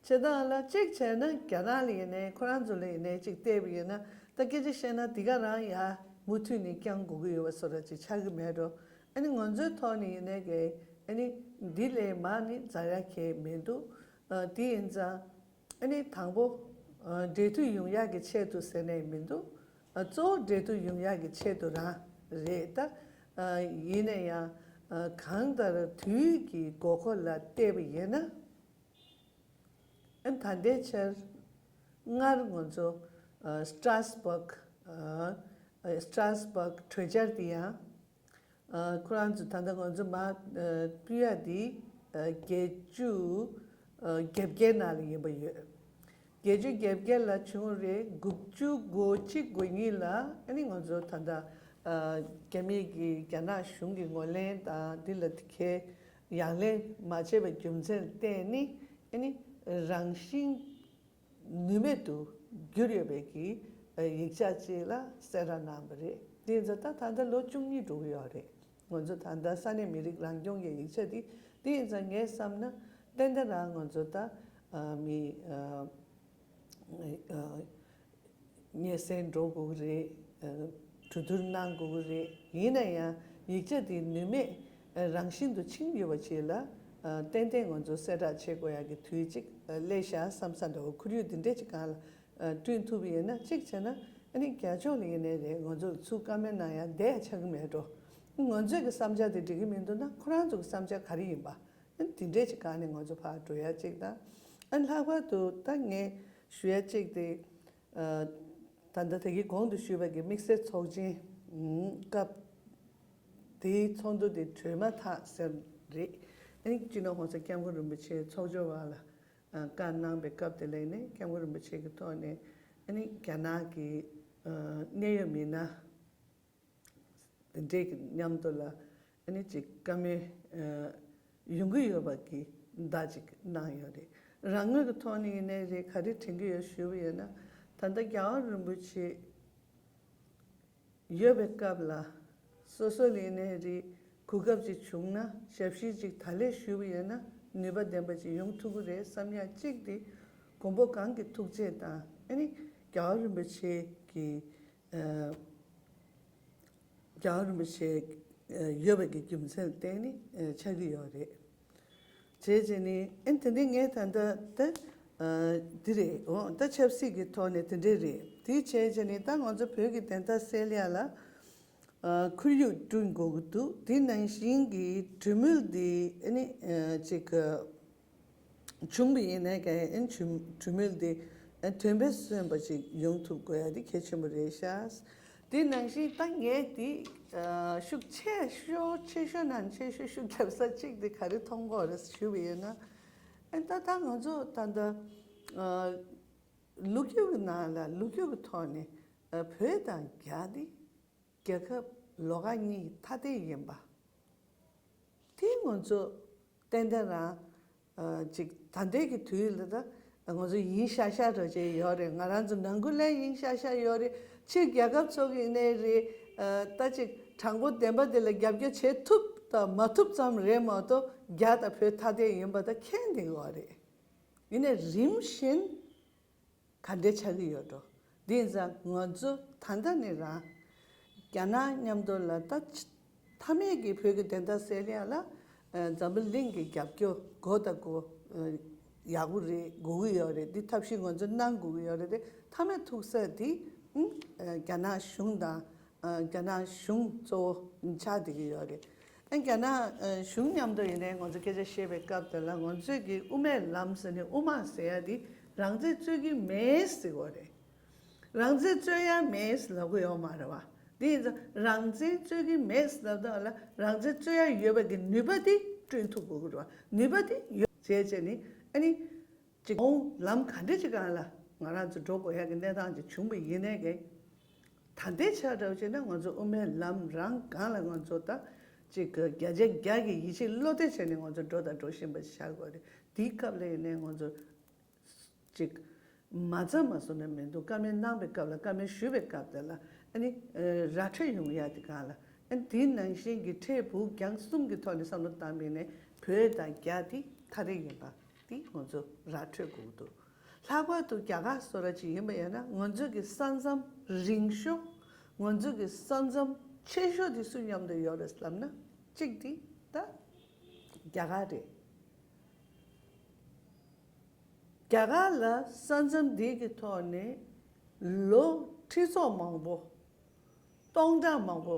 སྟངས་ལ་གཅིག་བྱས་ན་རྒྱ་ནག་ལ་ཡིན་ནའི་ཁོ་རང་ཚོ་ལ་ཡིན་ནའི་གཅིག་བལྟས་པ་ཡིན་ན། ད་སྐད་ཆ་བཤད་ན་དེ་ག་རང་ཡ་མུ་མཐུད་ནས་བསྐྱང་དགོས་ཀྱི་ཡོད་པ་བཟོ་འདྲ་ཅིག་ཆགས་ཀྱི་མེད་འགྲོ། ཨ་ནི་ང་ཚོའི་ཐོག་ནས་ཡིན་ནའི་གི་ཨ་ནི་འདི་ལས་མང་ནི་ཛ་ཡ་གལ་མི་འདུག་ཨ་དེ་ཡིན་ཙང་། ཨ་ནི་དང་པོ། ཨ་འབྲེལ་མཐུད་ཡོང་ཡག་གི་ཆེད་དུ་ཟེར་ནའི་མི་འདུག་ཨ་གཙོ་བོ་འབྲེལ་མཐུད་ཡོང་ཡག་གི་ཆེད་དུ་རང་རེད་ད། ཨ་ཡིན་ན་ཡང་། ཨ་གང་ལྟར་དུས་ཀྱི་དགོས་མཁོ་ལ་བལྟས་པ་ཡིན་ན། ཨ་ད་ལྟའི་ཆར་སྔར་ང་ཚོ་ཨ་སི་ཏྲ་སི་བྷག་ཨ་སི་ཏྲ་སི་བྷག་གྲོས་འཆར་དེ་ཡང་། ཨ་ཁོ་རང་ཚོ་ད་ལྟ་ང་ཚོ་མར་ཨ་ཕུལ་ཡ་དེ་ཨ་བརྒྱད་ཅུ་ཨ་གྱ་བརྒྱད་ནང་ལ་ཡིན་པ་ཡོད། བརྒྱད་ཅུ་གྱ་བརྒྱད་ལ་བྱུང་རེད། དགུ་བཅུ་གོ་གཅིག་གོ་གཉིས་ལ་ཨ་ནི་ང་ཚོ་ད་ལྟ་ཨ་རྒྱ་མི་གི་རྒྱ་ནག་གཞུང་གི་ངོས་ལེན་དང་འདི་ལ་དེ་གའི་ཡང་ལེན་མ་བྱས་པའི་རྒྱུ་མཚན་བརྟེན་ནས་ཨ་ནི་རང་བཞིན་ནུས་མེད་དུ་གྱུར་ཡོད་པའི་གི་ཡིག་ཆ་ཅིག་ལ་གསལ་བསྒྲགས་གནང་བ་རེད། དེ་ཡིན་ཙང་ད་ད་ལྟ་ལོ་བཅུ་གཉིས་འགྲོ་གི་ཡོད་རེད། ང་ཚོ་ད་ལྟ་ས་གནས་མི་རིགས་རང་སྐྱོང་གི་ཡིག་ཆ་འདི། དེ་ཡིན་ཙང་ངས་བསམ་ན་ཏན་ཏན་རང་ང་ཚོ་ད་ཨ་མི་ཨ་ཨ་སྙན་སེང་འགྲོ་དགོས་ཀྱི་རེད། ཨ་གྲོས་བསྡུར་གནང་དགོས་ཀྱི་རེད། ཡིན་ན་ཡང་ཡིག་ཆ་འདི་ནུས་མེད་རང་བཞིན་དུ་ཕྱིན་ཡོད་པ་ཅིག་ལ་ཨ་ཏན་ཏན་ང་ཚོ་གསལ་བསྒྲགས་བྱེད་དགོས་ཡག་གི་དུས་ཅིག་སླེབས་ཤག་བསམ་ས་འདྲ་བོ། ཁོར་ཡུག་འདི་འདྲས་ཅིག་སྒང་ལ་ བསྐྲུན་ཐུབ་པ་ཡིན་ན། གཅིག་བྱས་ན་ཨ་ནི་རྒྱ་ཕྱོགས་ལ་ཡིན་ནའི་རེད། ང་ཚོ་ཚུར་བཀའ་མོལ་གནང་ཡ་བསྡད་ཆགས་ཀྱི་མེད་འགྲོ། ང་ཚོའི་གི་བསམ་འཆར་དེ་འགྲིག་གི་མི་འདུག་ན། ཁོ་རང་ཚོ་གི་བསམ་འཆར་ག་རེ་ཡིན་པ། ཨ་ནི་དེ་འདྲས་ཅིག་སྒང་ནས་ང་ཚོ་ཕར་འགྲོ་ཡ་གཅིག་དང་། ཨ་ནི་ལྷག་པར་དུ་ད་ངས་ཞུ་ཡ་གཅིག་དེ། ཨ། ད་ལྟ་ད་གིན་གོང་དུ་ཞུས་པ་གི་དམིགས་བསལ་ཚོགས་ཆེན་སྐབས་དེའི་ཚོགས་འདུ་དེ་གྲོལ་མ་ཐག་ཟེར་རེད། ཨ་ནི་སྤྱི་ནོར་༸གོང་ས་༸སྐྱབས་མགོན་རིན་པོ་ཆེ་ཚོགས་འཆར་བ་ལ་བཀའ་གནང་པའི་སྐབས་དེ་ལ་ནས་༸སྐྱབས་མགོན་རིན་པོ་ཆེ་གི་ཐོག་ནས་ཨ་ནི་རྒྱ་ནག་གི་གནད་ཡོད་མི་སྣ་དེ་འདྲའི་གི་མཉམ་དུ་ལ་ཨ་ནི་ཅིག་བཀའ་མོལ་ཡོང་གི་ཡོད་པ་གི་བརྡ་ཅིག་གནང་ཡོད་རེད། རང་ངོས་ཀྱི་ཐོག་ནས་ཡིན་ནའི་རེད། ག་རེ་དྲན་གི་ཡོད་ཞུས་པ་ཡིན་ན། ད་ལྟ་རྒྱལ་བ་རིན་པོ་ཆེ་ཡོད་པའི་སྐབས་ལ་སོ་སོ་ལ་ཡིན་ནའི་རེད། གོ་སྐབས་ཅིག་བྱུང་ན་ཞབས་ཕྱི་ཅིག་ད་ལས་ཞུས་པ་ཡིན་ན་ནུས་པ་ལྡན་པ་ཅིག་ཡོང་ཐུབ་ཀྱི་རེད་བསམ་ཡ་གཅིག་དེ་མགོན་པོ་གང་གི་ཐུགས་རྗེ་དང་། ཨ་ནི་རྒྱལ་བ་རིན་པོ་ཆེ་གི་རྒྱལ་བ་རིན་པོ་ཆེ་ཡོད་པའི་གི་རྒྱུ་མཚན་ལ་བརྟེན་ནས་ཆགས་ཀྱི་ཡོད་རེད། བྱས་བྱས་ནས་ཨ་ནི་དེ་འདྲའི་ངས་ད་ལྟ་ད་འདི་རེད། འོ་ད་ཆབ་སྲིད་ཀྱི་ཐོག་ནས་དེ་འདྲས་རེད། དེ་བྱས་བྱས་ནས་ད་ང་ཚོ་བོད་ཀྱི་བདེན་མཐའ་གསལ་ཡ་ལ་ཁོར་ཡུག་བསྐྲུན་དགོས་ཀྱི་འདུག་དེ་ནང་བཞིན་གྱི་གྲོས་མོལ་འདི་ཨ་ནི་ཅིག་བྱུང་བ་ཡིན་ནའི་ག་ཨན་གྲོས་མོལ་དེ་དོན་ཕན་སོན་པ་ཅིག་ཡོང་ཐུབ་དགོས་ཡ་དེ་གལ་ཆེན་པོ་རེད་ཤག་དེ་ནང་བཞིན་ད་ངས་དེ་ཤུགས་ཆེ་ཤོས་ཆེ་ཤོས་ནང་ཆེ་ཤོས་ཤུགས་རྒྱབ་ས་གཅིག་དེ་ག་རེ་མཐོང་གི་ཡོད་རེད་ཞུས་པ་ཡིན་ན། ཨན་ད་ད་ང་ཚོ་ད་ལྟ་ལོ་རྒྱུས་ཀྱི་ནང་ལ་ལོ་རྒྱུས་ཀྱི་ཐོག་ནས་བོད་དང་རྒྱ་དེ་རྒྱལ་ཁབ་ལོགས་ཀ་གཉིས་ཐ་དད་ཡིན་པ། དེ་ང་ཚོ་ཏན་ཏན་རང་ཅིག་ད་ལྟའི་གི་དུས་ལ་ད་ང་ཚོ་ཡིན་ཤག་ཤག་འདྲ་བྱས་ཡོད་རེད། ང་རང་ཚོ་ནང་ཁུལ་ལ་ཡིན་ཤག་ཤག་ཡོད་རེད། ཕྱིར་རྒྱལ་ཁབ་ཚོ་གི་ནས་རེད། ད་ཅིག་དྲང་པོ་བདེན་པ་དེ་ལ་རྒྱབ་སྐྱོར་བྱེད་ཐུབ་དང་མ་ཐུབ་ཙམ་རེད་མ་གཏོགས་རྒྱ་དང་བོད་ཐ་དད་ཡིན་པ་ད་མཁྱེན་བསྡད་ཡོད་རེད། ཡིན་ནའི་རིམ་བཞིན་ག་འདྲས་ཆགས་ཀྱི་ཡོད་འགྲོ། དེ་ཡིན་ཙང་ང་ཚོ་ད་ལྟ་ནས་རང་རྒྱ་ནག་མཉམ་དུ་ལ་ད་མཐའ་མའི་གི་བོད་ཀྱི་བདེན་མཐའ་གསལ་ཡ་ལ་འཛམ་བུ་གླིང་གི་རྒྱབ་སྐྱོར་དགོས་དང་དགོས། ཡག་པོ་རེད། དགོས་ཀྱི་ཡོད་རེད། འདི་ཐབས་ཤེས་ང་ཚོ་གནང་དགོས་ཀྱི་ཡོད་རེད་དེ། མཐའ་མའི་ཐུག་ས་དེ་རྒྱ་ནག་གཞུང་དང་། རྒྱ་ནག་གཞུང་གཙོ་བོ་ཆགས་བསྡད་ཀྱི་ཡོད་རེད། ཨ་རྒྱ་ནག་གཞུང་མཉམ་དུ་ཡིན་ནའི་ང་ཚོ་སྐད་ཆ་བཤད་པའི་སྐབས་དེ་ལ་ང་ཚོས་ཀྱི་དབུ་མའི་ལམ་ཟེར་ནས་དབུ་མ་ཟེར་ཡ་དེ་རང་བཙན་རྩོད་ཀྱི་མེད་ཟེར་གྱི་ཡོད་རེད། རང་བཙན་རྩོད་ཡ་མེད་ལབ་གི་ཡོད་མ་རེད་བ། དེ་ཡིན་ཙང་རང་བཙན་རྩོད་ཀྱི་མེད་ལབ་དུས་ལ་རང་བཙན་རྩོད་ཡ་ཡོད་པའི་གི་ནུས་པ་དེ་བསྐྲུན་ཐུབ་དགོས་ཀྱི་རེད་བ། ནུས་པ་དེ་ཡོད་བྱས་བྱས་ནས་ཨ་ནི་ཅིག་འོང་ལམ་ག་འདྲ་ཅིག་སྒང་ལ་ང་རང་ཚོ་འགྲོ་དགོས་ཡ་གི་གནས་སྟངས་ཅིག་བྱུང་བ་ཡིན་ནའི་གི། ད་ལྟའི་ཆ་འདྲ་བོ་བྱས་ན་ང་ཚོ་དབུ་མའི་ལམ་རང་སྒང་ལ་ང་ཚོ་ད་ཅིག་གི་བརྒྱ་ཆ་བརྒྱ་གི་ཡིད་ཆེས་བློ་གཏད་བྱས་ནས་ང་ཚོ་འགྲོ་དང་འགྲོ་བཞིན་པ་ཆགས་དགོས་རེད། དེའི་སྐབས་ལ་ཡིན་ནའི་ང་ཚོ་ཅིག་མ་རྩ་མ་བཟོ་ན་མི་འདུག་བཀའ་མོལ་གནང་པའི་སྐབས་ལ་བཀའ་མོལ་ཞུ་བའི་སྐབས་དེ་ལ་ཨ་ནི་ར་འཕྲོད་ཡོང་ཡ་དེ་སྒང་ལ་ཨ་ནི་དེའི་ནང་བཞིན་གྱི་འཕྲལ་ཕུགས་རྒྱང་གསུམ་གྱི་ཐོག་ནས་བསམ་བློ་བཏང་བ་ཡིན་ནའི་བོད་དང་རྒྱ་དེ་ཐ་དད་ཡིན་པ་དེ་ང་ཚོ་ར་འཕྲོད་དགོས་ཀྱི་འདུག་ལྷག་པར་དུ་རྒྱ་གར་བཟོ་འདྲ་ཅིག་ཡིན་པ་ཡིན་ན་ང་ཚོ་གི་ས་མཚམས་རིང་ཤོས་ང་ཚོ་གི་ས་མཚམས་ཆེ་ཤོས་དེ་སུ་མཉམ་དུ་ཡོད་རེད་ལབ་ན་གཅིག་དེ་ད་རྒྱ་གར་རེད། རྒྱ་གར་ལ་ས་མཚམས་འདི་གི་ཐོག་ནས་ལོ་ཁྲི་ཚོ་མང་པོ་སྟོང་ཕྲག་མང་པོ་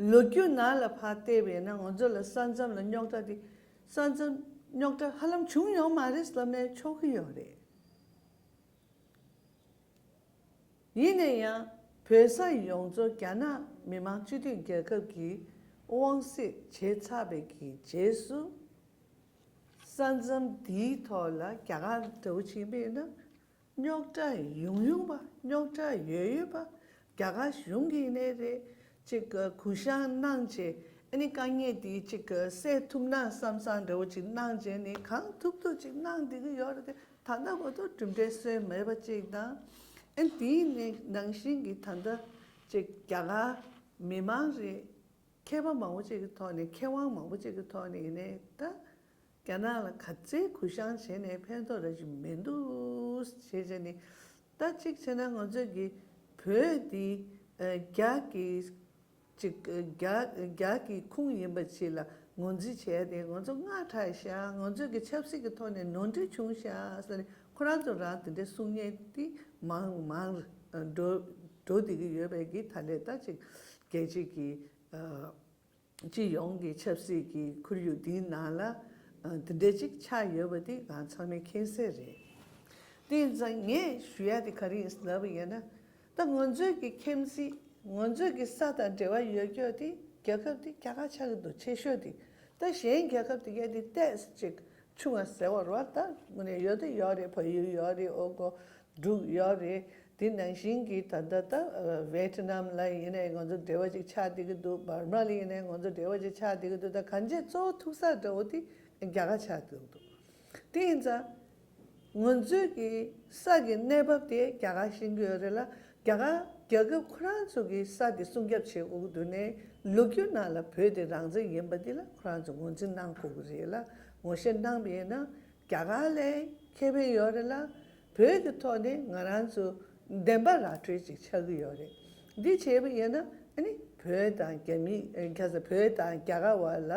ལོ་རྒྱུས་ནང་ལ་ཕར་བལྟས་པས་ན་ང་ཚོ་ལ་ས་མཚམས་ལ་རྙོག་དྲ་འདི་ས་མཚམས་རྙོག་དྲ་ཧ་ལམ་བྱུང་ཡོད་མ་རེད་ལབ་ནས་ཆོག་གི་ཡོད་རེད། ཡིན་ན་ཡང་བོད་ས་ཡོངས་རྫོགས་རྒྱ་ནག་མི་དམངས་སྤྱི་མཐུན་རྒྱལ་ཁབ་ཀྱི་དབང་སྲིད་བྱས་ཚར་བའི་གི་རྗེས་སུ་ས་མཚམས་འདིའི་ཐོག་ལ་རྒྱ་གར་འདྲ་བོ་ཕྱིན་པས་ན་རྙོག་དྲ་ཡོང་ཡོང་པ་རྙོག་དྲ་ཡོད་ཡོད་པ་རྒྱ་གར་གཞུང་གིས་ནས་རེད། ཅིག་གུ་བཤངས་གནང་བྱས་ཨ་ནི་དཀའ་ངལ་འདི་ཅིག་སེལ་ཐུབ་ན་བསམ་བསམ་འདྲ་བོ་ཅིག་གནང་བྱས་ནས་གང་ཐུབ་ཐུབ་ཅིག་གནང་བསྡད་ཀྱི་ཡོད་རེད་དེ། ད་ལྟ་བར་དུ་གྲུབ་འབྲས་སོན་མེད་པ་གཅིག་དང་། ཨ་དེའི་ནང་བཞིན་གྱི་ད་ལྟ་ཅིག་རྒྱ་གར་མི་མང་རེད། མཁས་པ་མང་པོ་ཅིག་གི་ཐོག་ནས་མཁས་དབང་མང་པོ་ཅིག་གི་ཐོག་ནས་ཡིན་ནའི་ད་རྒྱ་ནག་ལ་ག་ཚད་གུ་བཤངས་བྱས་ནས་ཕན་ཐོགས་ར་ཅིག་མི་འདུག་ཞེས་བྱས་ནས་ད་གཅིག་བྱས་ན་ང་ཚོས་ཀྱི་བོད་འདི་རྒྱ་གི་ཅིག་རྒྱ་རྒྱ་གི་ཁུངས་ཡིན་པ་ཅིག་ལ་ངོས་འཛིན་བྱས་ཏེ་ང་ཚོ་སྔ་དྲགས་ཤག་ང་ཚོ་གི་ཆབ་སྲིད་ཀྱི་ཐོག་ནས་ནོར་འཁྲུལ་བྱུང་ཤག་ཟེར་ནས་ ཁོ་རང་ཚོ་རང་དེ་འདྲའི་གསུང་མཁན་དེ་མང་མང་འགྲོ་འགྲོ་བསྡད་ཀྱི་ཡོད་པའི་གི། ད་ལས་ད་ཅིག་རྒྱལ་སྤྱི་གི་ཨ་སྤྱི་ཡོངས་ཀྱི་ཆབ་སྲིད་ཀྱི་ཁོར་ཡུག་འདིའི་ནང་ལ་ཨ་དེ་འདྲའི་ཅིག་ཆགས་ཡོད་པ་དེ་ང་ཚང་མས་མཁྱེན་གསལ་རེད། དེ་ཡིན་ཙང་ངས་ཞུ་ཡ་དེ་ག་རེ་ཡིན་ལབ་པ་ཡིན་ན། ད་ང་ཚོའི་གི་ཁྱིམ་མཚེས་ང་ཚོའི་གི་ས་དང་འབྲེལ་བ་ཡོད་རྒྱུ་དེ་རྒྱལ་ཁབ་དེ་རྒྱ་གར་ཆགས་ཀྱི་འདུག་ཆེ་ཤོས་དེ། ད་གཞན་རྒྱལ་ཁབ་དེ་གས་དེ་ཏོག་ཙམ་ཅིག་ཆུང་བ་ཟེར་བ་རེད་བ། ད་དངོས་གནས་ཡོད་དེ་ཡོད་རེད། བལ་ཡུལ་ཡོད་རེད། ཨོ་གོ་འབྲུག་ཡོད་རེད། དེ་ནང་བཞིན་གྱི་ད་ལྟ་ད་ཝེ་ཏི་ནམ་ལ་ཡིན་ནའི་ང་ཚོ་འབྲེལ་བ་ཅིག་ཆགས་བསྡད་ཀྱི་འདུག་བར་མ་ལ་ཡིན་ནའི་ང་ཚོ་འབྲེལ་བ་ཅིག་ཆགས་བསྡད་ཀྱི་འདུག་ད་གང་ཅི་གཙོ་བོ་ཐུག་ས་འདྲ་བོ་དེ་རྒྱ་གར་ཆགས་བསྡད་ཀྱི་འདུག་དེ་ཡིན་ཙང་། ང་ཚོའི་གི་ས་གི་གནས་བབ་དེ་རྒྱ་གར་ཤེས་ཀྱི་ཡོད་རེད་ལ། རྒྱ་གར་རྒྱལ་ཁབ་ཁོ་རང་ཚོ་གི་ས་དེ་སྲུང་སྐྱོབ་བྱེད་དགོས་ཀྱི་འདུག་ནས། ལོ་རྒྱུས་ནང་ལ་བོད་དེ་རང་བཙན་ཡིན་པ་འདི་ལ་ཁོ་རང་ཚོ་ངོས་འཛིན་གནང་དགོས་ཀྱི་རེད་ལ། ངོ་ཤེས་གནང་བ་ཡིན་ན་རྒྱ་གར་ལས་ཁེ་ཕན་ཡོད་རེད་ལ། བོད་ཀྱི་ཐོག་ནས་ང་རང་ཚོ་བདེན་པ་ར་འཕྲོད་ཅིག་ཆགས་ཀྱི་ཡོད་རེད། འདི་བྱས་པ་ཡིན་ན་ཨ་ནི་བོད་དང་རྒྱ་མི་ཁ་ས་བོད་དང་རྒྱ་གར་བར་ལ་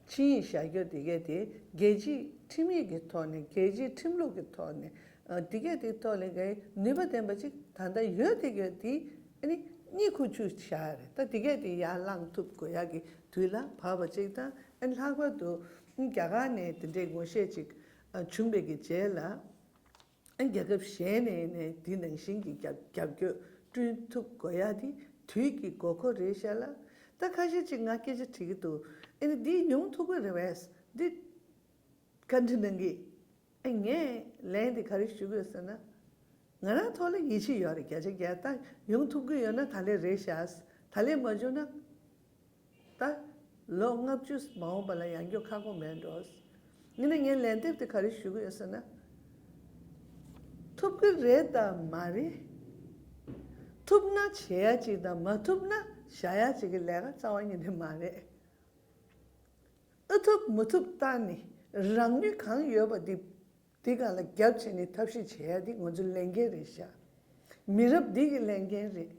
ཆིངས་ཡིག་བཞག་རྒྱུ་དེ་གས་དེ་རྒྱལ་སྤྱིའི་ཁྲིམས་ཡིག་གི་ཐོག་ནས་རྒྱལ་སྤྱིའི་ཁྲིམས་ལུགས་ཀྱི་ཐོག་ནས་ཨ་དེ་གས་དེ་ཐོག་ལ་གའི་ནུས་པ་ལྡན་པ་ཅིག་ད་ལྟ་ཡོད་དེ་གས་དེ་ཨ་ནི་གཉིད་ཁུག་ཆུ་བཞག་རེད། ད་དེ་གས་དེ་ཡར་བསླངས་ཐུབ་དགོས་ཡག་གི་དུས་ལ་བབ་པ་ཅིག་དང་། ཨ་ནི་ལྷག་པར་དུ་རྒྱ་གར་ནས་དེ་འདྲའི་ངོ་ཤེས་ཅིག་ཨ་བྱུང་བའི་གི་རྗེས་ལ། ཨ་རྒྱལ་ཁབ་གཞན་ནས་ནས་འདི་ནང་བཞིན་གྱི་རྒྱབ་རྒྱབ་སྐྱོར་བསྐྲུན་ཐུབ་དགོས་ཡ་དེ་དུས་ཀྱི་དགོས་མཁོ་རེད་ཤག་ལ། ད་ཁ་ཤས་ཅིག་ང་སྐད་ཆ་དྲི་གི་འདུག་ཨ་ནི་འདི་ཡོང་ཐུབ་ཀྱི་རེད་བས། འདི་བཀའ་འདྲི་གནང་གི། ཨ་ངས་ལན་དེ་ག་རེ་ཞུ་དགོས་ཟེར་ན། ང་རང་ཐོག་ལ་ཡིད་ཆེས་ཡོད་རེད། བརྒྱ་ཆ་བརྒྱ། ད་ཡོང་ཐུབ་ཀྱི་ཡོད་ན་ད་ལས་རེད་ཤག་ད་ལས་མ་བྱུང་ན། ད་ལོ་ལྔ་བཅུ་མ་འོངས་པ་ལ་ཡང་སྐྱོ་ཁག་པོ་མེད་འགྲོ། ཡིན་ན་ངའི་ལན་འདེབས་དེ་ག་རེ་ཞུ་གི་ཡོད་ཟེར་ན། ཐུབ་ཀྱི་རེད་དང་མ་རེད། ཐུབ་ན་བྱེད་ཡ་ཅིག་དང་མ་ཐུབ་ན་བཞག་ཡ་ཅིག་གི་ལས་ཀ་རྩ་བ་ཉིད་ནས་མ་རེད། ཨ་ཐུབ་མི་ཐུབ་ལྟ་ནས་རང་ནུས་གང་ཡོད་པ་འདི་འདི་སྒང་ལ་རྒྱབ་བྱས་ནས་ཐབས་ཤེས་བྱེད་ཡ་འདི་ང་ཚོའི་ལས་འགན་རེད་ཤག་མི་རབས་འདི་གི་ལས་འགན་རེད།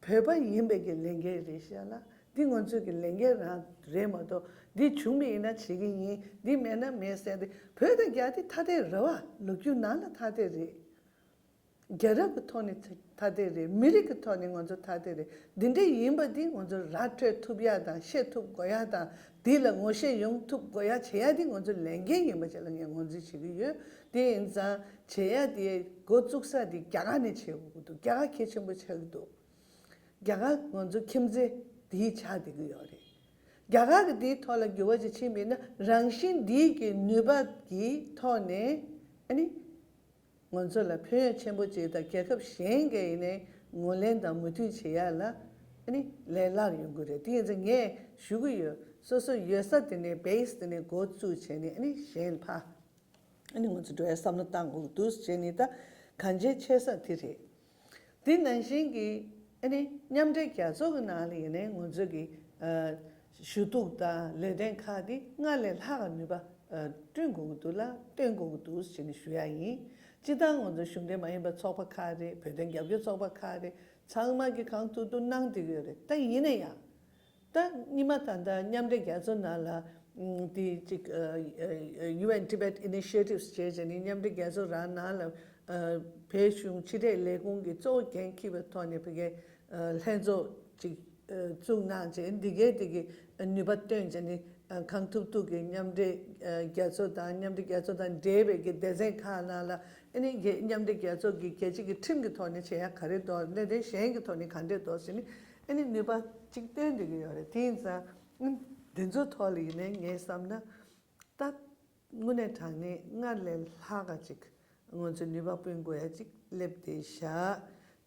བོད་པ་ཡིན་པའི་གི་ལས་འགན་རེད་ཤག་ལ། འདི་ང་ཚོའི་གི་ལས་འགན་རང་རེད་མ་གཏོགས། འདི་བྱུང་བ་ཡིན་ན་བྱེད་ཀྱི་ཡིན། འདི་མེད་ན་མེད་ཟེར་ཏེ། བོད་དང་རྒྱ་དེ་ཐ་དད་རེད་བ། ལོ་རྒྱུས་ནང་ལ་ཐ་དད་རེད། རྒྱལ་རབས་ཀྱི་ཐོག་ནས་ཐ་དད་རེད། མི་རིགས་ཀྱི་ཐོག་ནས་ང་ཚོ་ཐ་དད་རེད། འདི་འདྲ་ཡིན་པ་འདི་ང་ཚོ་ར་འཕྲོད་ཐུབ་ཡ་དང་། ཤེས་ཐུབ་དགོས་ཡ་དང་། འདི་ལ་ངོ་ཤེས་ཡོང་ཐུབ་དགོས་ཡ་བྱེད་ཡ་འདི་ང་ཚོའི་ལས་འགན་ཡིན་པ་ཅིག་ལ་ངས་ངོས་འཛིན་བྱེད་ཀྱི་ཡོད། དེ་ཡིན་ཙང་བྱེད་ཡ་དེ་འགོ་བཙུགས་ས་དེ་རྒྱ་གར་ནས་བྱེད་དགོས་ཀྱི་འདུག་རྒྱ་གར་གལ་ཆེན་པོ་ཆགས་ཀྱི་འདུག་རྒྱ་གར་ང་ཚོ་ཁྱིམ་མཚེས་དེའི་ཆགས་བསྡད་ཀྱི་ཡོད་རེད། རྒྱ་གར་གྱི་དེའི་ཐོག་ལ་འགྱུར་བ་ཅིག་ཕྱིན་པ་ཡིན་ན། རང་བཞིན་འདིའི་གི་ནུས་པ་གི་ཐོག་ནས་ཨ་ནི་ང་ཚོ་ལ་ཕན་ཡོན་ཆེན་པོ་ཅིག་དང་། རྒྱལ་ཁབ་གཞན་གྱི་ཡིན་ནའི་ངོས་ལེན་དང་མོས་མཐུན་བྱེད་ཡ་ལ་ཨ་ནི་ལས་སླ་རུ་ཡོང་གི་རེད། དེ་ཡིན་ཙང་ངས་ཞུ་གི་ཡོད། སོ་སོ་ཡོད་ས་དེ་ནས་བེ་སི་དེ་ནས་འགོ་བཙུགས་བྱས་ནས་ཨ་ནི་གཞན་ལ་ཕར། ཨ་ནི་ང་ཚོ་འགྲོ་ཡ་བསམ་བློ་བཏང་དགོས་ཀྱི་འདུག་ཟེར་ནས། ད་གང་ཅིའི་ཆེ་ས་དེ་རེད། དེ་ནང་བཞིན་གྱི་ཨ་ནི་མཉམ་འབྲེལ་རྒྱལ་ཚོགས་ཀྱི་ནང་ལ་ཡིན་ནའི་ང་ཚོ་གི་ཨ་ཞུ་གཏུག་དང་ལས་དོན་ཁག་དེ་སྔར་ལས་ལྷག་ག་ནུས་པ་ཨ་བསྐྲུན་དགོས་ཀྱི་འདུག་ལ། བཏོན་དགོས་ཀྱི་འདུག་ཟེར་ནས་ཞུ་ཡ་ཡིན། སྤྱིར་བཏང་ང་ཚོ་གཞུང་འབྲེལ་མ་ཡིན་པ་ཚོགས་པ་ཁག་རེད། བོད་དོན་རྒྱབ་སྐྱོར་ཚོགས་པ་ཁག་རེད། ཚང་མ་གིས་གང་ཐུབ་ཐུབ་གནང་བསྡད་ཀྱི་ཡོད་རེད། ད་ཡིན་ན་ཡང་། ད་སྔོན་མ་ད་ལྟ་མཉམ་འབྲེལ་རྒྱལ་ཚོགས་ནང་ལ་ཨ་དེ་ཅིག་ཨ་ཨ་ཨ་ཡུ་ཨེན་Tibet Initiatives བྱས་བྱས་ནས་མཉམ་འབྲེལ་རྒྱལ་ཚོགས་རང་ནང་ལ་ཨ་བོད་གཞུང་ཕྱི་དྲིལ་ལས་ཁུངས་ཀྱི་གཙོ་བོ་འགན་འཁྱེར་བའི་ཐོག་ནས་ཕ་གིའི་ཨ་ལྷན་ཚོགས་ཅིག་ཨ་བཙུགས་གནང་བྱས། འདི་གའི་དེ་གི་ནུས་པ་བཏོན་བྱས་ནས་ཨ་གང་ཐུབ་ཐུབ་ཀྱིས་མཉམ་འབྲེལ་ཨ་རྒྱལ་ཚོགས་དང་མཉམ་འབྲེལ་རྒྱལ་ཚོགས་དང་འབྲེལ་བའི་གི་སྡེ་ཚན་ཁག་ནང་ལ་ཨ་ནི་རྒྱ་མཉམ་འབྲེལ་རྒྱལ་ཚོགས་ཀྱི་རྒྱལ་སྤྱི་གི་ཁྲིམས་ཀྱི་ཐོག་ནས་བྱེད་ཡ་ག་རེ་འདུག་ལས་དོན་གཞན་གྱི་ཐོག་ནས་ག་འདྲས་འདུག་ཟེར་ནས། ཨ་ནི་ནུས་པ་གཅིག་བཏོན་བསྡད་ཀྱི་ཡོད་རེད། དེ་ཡིན་ཙང་ཨ་འདི་ཚོའི་ཐོག་ལ་ཡིན་ནའི་ངས་བསམ་ན། ད་དངོས་གནས་དྲང་གནས་སྔར་ལས་ལྷག་ག་ཅིག་ང་ཚོས་ནུས་པ་སྤུངས་དགོས་ཡ་ཅིག་སླེབས་བསྡད་བཞག་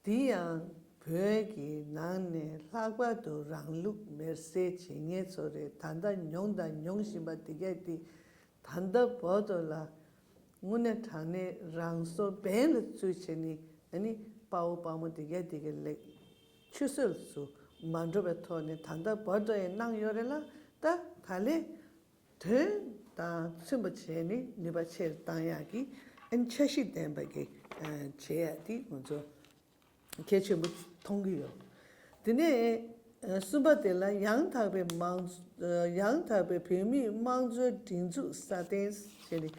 དེ་ཡང་བོད་ཀྱི་ནང་ནས་ལྷག་པར་དུ་རང་ལུགས་མེར་སྲེག་བྱེད་མཁན་ཚོ་རེད། ད་ལྟ་མྱོང་དང་མྱོང་བཞིན་པ་དེ་གས་དེ། ད་ལྟ་བར་དུ་ལ་དངོས་གནས་དྲང་གནས་རང་སྲོག་འབེན་ལ་བཙུགས་བྱས་ནས། ཨ་ནི་དཔའ་བོ་དཔའ་མོ་དེ་གས་དེ་གས་ལེགས་ཆུད་ཟོས་སུ་མ་འགྲོ་བའི་ཐོག་ནས་ད་ལྟ་བར་དུ་ཡང་གནང་ཡོད་རེད་ལ། ད་ད་ལས་དོན་དང་མཐུན་པ་བྱས་ནས་ནུས་པ་ཆེ་རུ་བཏང་ཡག་གི་ཨ་ནི་འཆར་གཞི་ལྡན་པ་གི་ཨ་བྱེད་ཡག་དེ་ང་ཚོ་གལ་ཆེན་པོ་མཐོང་གི་ཡོད། དེ་ནས་ཨ་གསུམ་པ་དེ་ལ་ཡང་དག་པའི་དམངས་ཨ་ཡང་དག་པའི་བོད་མིའི་དམངས་གཙོའི་སྒྲིག་འཛུགས་སྲ་བརྟན་བྱས་ནས།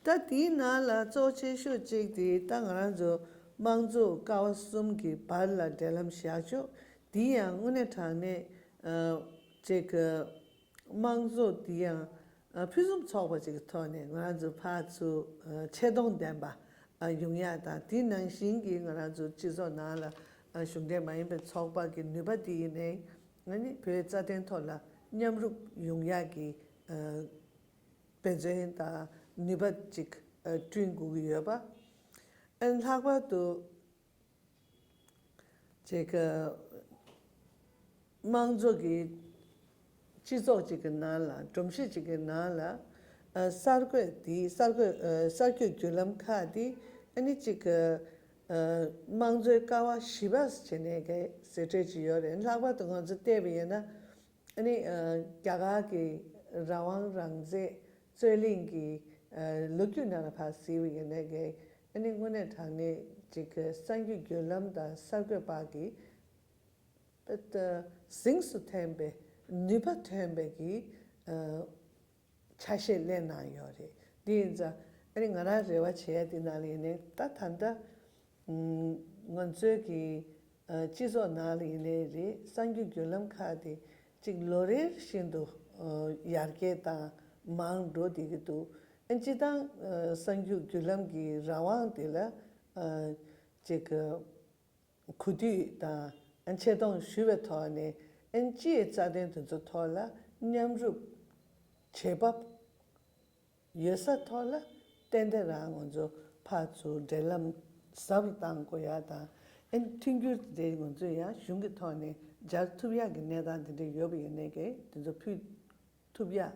ད་དེའི་ནང་ལ་གཙོ་ཆེ་ཤོས་གཅིག་དེ་ད་ང་རང་ཚོ་དམངས་གཙོ་ཀ་བ་གསུམ་གྱི་བར་ལ་འབྲེལ་ལམ་བཞག་ཆོག་དེ་ཡང་དངོས་གནས་དྲང་གནས་ཨ་ཅིག་གི་དམངས་གཙོ་དེ་ཡང་ཨ་ཕུན་སུམ་ཚོགས་པ་ཅིག་གི་ཐོག་ནས་ང་རང་ཚོ་ཕར་ཚུར་ཨ་ཆེ་མཐོང་ལྡན་པ་ཨ་ཡོང་ཡག་དང་། དེ་ནང་བཞིན་གྱི་ང་རང་ཚོ་སྤྱི་ཚོགས་ནང་ལ་ཨ་གཞུང་འབྲེལ་མ་ཡིན་པའི་ཚོགས་པ་གི་ནུས་པ་དེ་ཡིན་ནའི་ང་ནི་བོད་རྩ་དོན་ཐོག་ལ་མཉམ་རུབ་ཡོང་ཡག་གི་ཨ་འབད་བརྩོན་དང་ནུས་པ་ཅིག་ཨ་བསྐྲུན་དགོས་ཀྱི་ཡོད་པ། ཨ་ནི་ལྷག་པར་དུ་ཅིག་ཨ་དམངས་གཙོ་གི་སྤྱི་ཚོགས་ཅིག་གི་ནང་ལ། སྒྲོམ་གཞི་ཅིག་གི་ནང་ལ་ཨ་གསར་འགོད་དེ་གསར་འགོད་ཨ་གསར་འགོད་བརྒྱུད་ལམ་ཁག་དེ་ཨ་ནི་ཅིག་ཨ་དམངས་གཙོའི་ཀ་བ་བཞི་པ་བྱས་ནས་གི་ཟེར་སྲོལ་ཅིག་ཡོད་རེད། ལྷག་པར་དུ་ང་ཚོ་བལྟས་པ་ཡིན་ན། ཨ་ནི་ཨ་རྒྱ་གར་གྱི་རང་དབང་རང་བཙན་རྩོད་གླེང་གི་ཨ་ལོ་རྒྱུས་ནང་ལ་ཕར་གཟིགས་པ་ཡིན་ན་གི། ཨ་ནི་དངོས་གནས་དྲང་གནས་ཅིག་གི་གསར་འགོད་བརྒྱུད་ལམ་དང་གསར་འགོད་པ་གི་ཨ་གཟེངས་སུ་ཐོན་པའི་ནུས་པ་ཐོན་པའི་གི་ཨ་ཆ་ཤས་ལེན་གནང་ཡོད་རེད། དེ་ཡིན་ཙང་ཨ་ནི་ང་རང་རེ་བ་བྱེད་ཡ་དེ་ནང་ལ་ཡིན་ནའི་ད་ད་ལྟ་ཨ་ང་ཚོའི་གི་ཨ་སྤྱི་ཚོགས་ནང་ལ་ཡིན་ནའི་རེད། གསར་འགྱུར་བརྒྱུད་ལམ་ཁག་དེ་གཅིག་ལོ་རེ་བཞིན་དུ་ཨ་ཡར་རྒྱས་དང་མང་འགྲོ་བསྡད་ཀྱི་འདུག་ཨ་སྤྱིར་བཏང་ཨ་གསར་འགྱུར་བརྒྱུད་ལམ་གྱི་རང་དབང་དེ་ལ་ཨ་གཅིག་གི་གུས་འདུད་དང་ཨ་ཆེ་མཐོང་ཞུ་བའི་ཐོག་ནས་ཨ་སྤྱི་ཡི་རྩ་དོན་དེ་ཚོ་ཐོག་ལ་མཉམ་རུབ་བྱེད་བབ་ཡོད་ས་ཐོག་ལ་ཏན་ཏན་རང་ང་ཚོ་ཕར་ཚུར་འབྲེལ་ལམ་ཟབ་རུ་གཏང་དགོས་ཡ་དང་། ཨ་མཐུན་འགྱུར་དེ་ང་ཚོས་ཡང་གཞུང་གི་ཐོག་ནས་སྦྱར་ཐུབ་ཡག་གི་གནས་སྟངས་དེ་འདྲ་ཡོད་པ་ཡིན་ནའི་གི་དེ་ཚོ་ཕུད་ཐུབ་ཡག་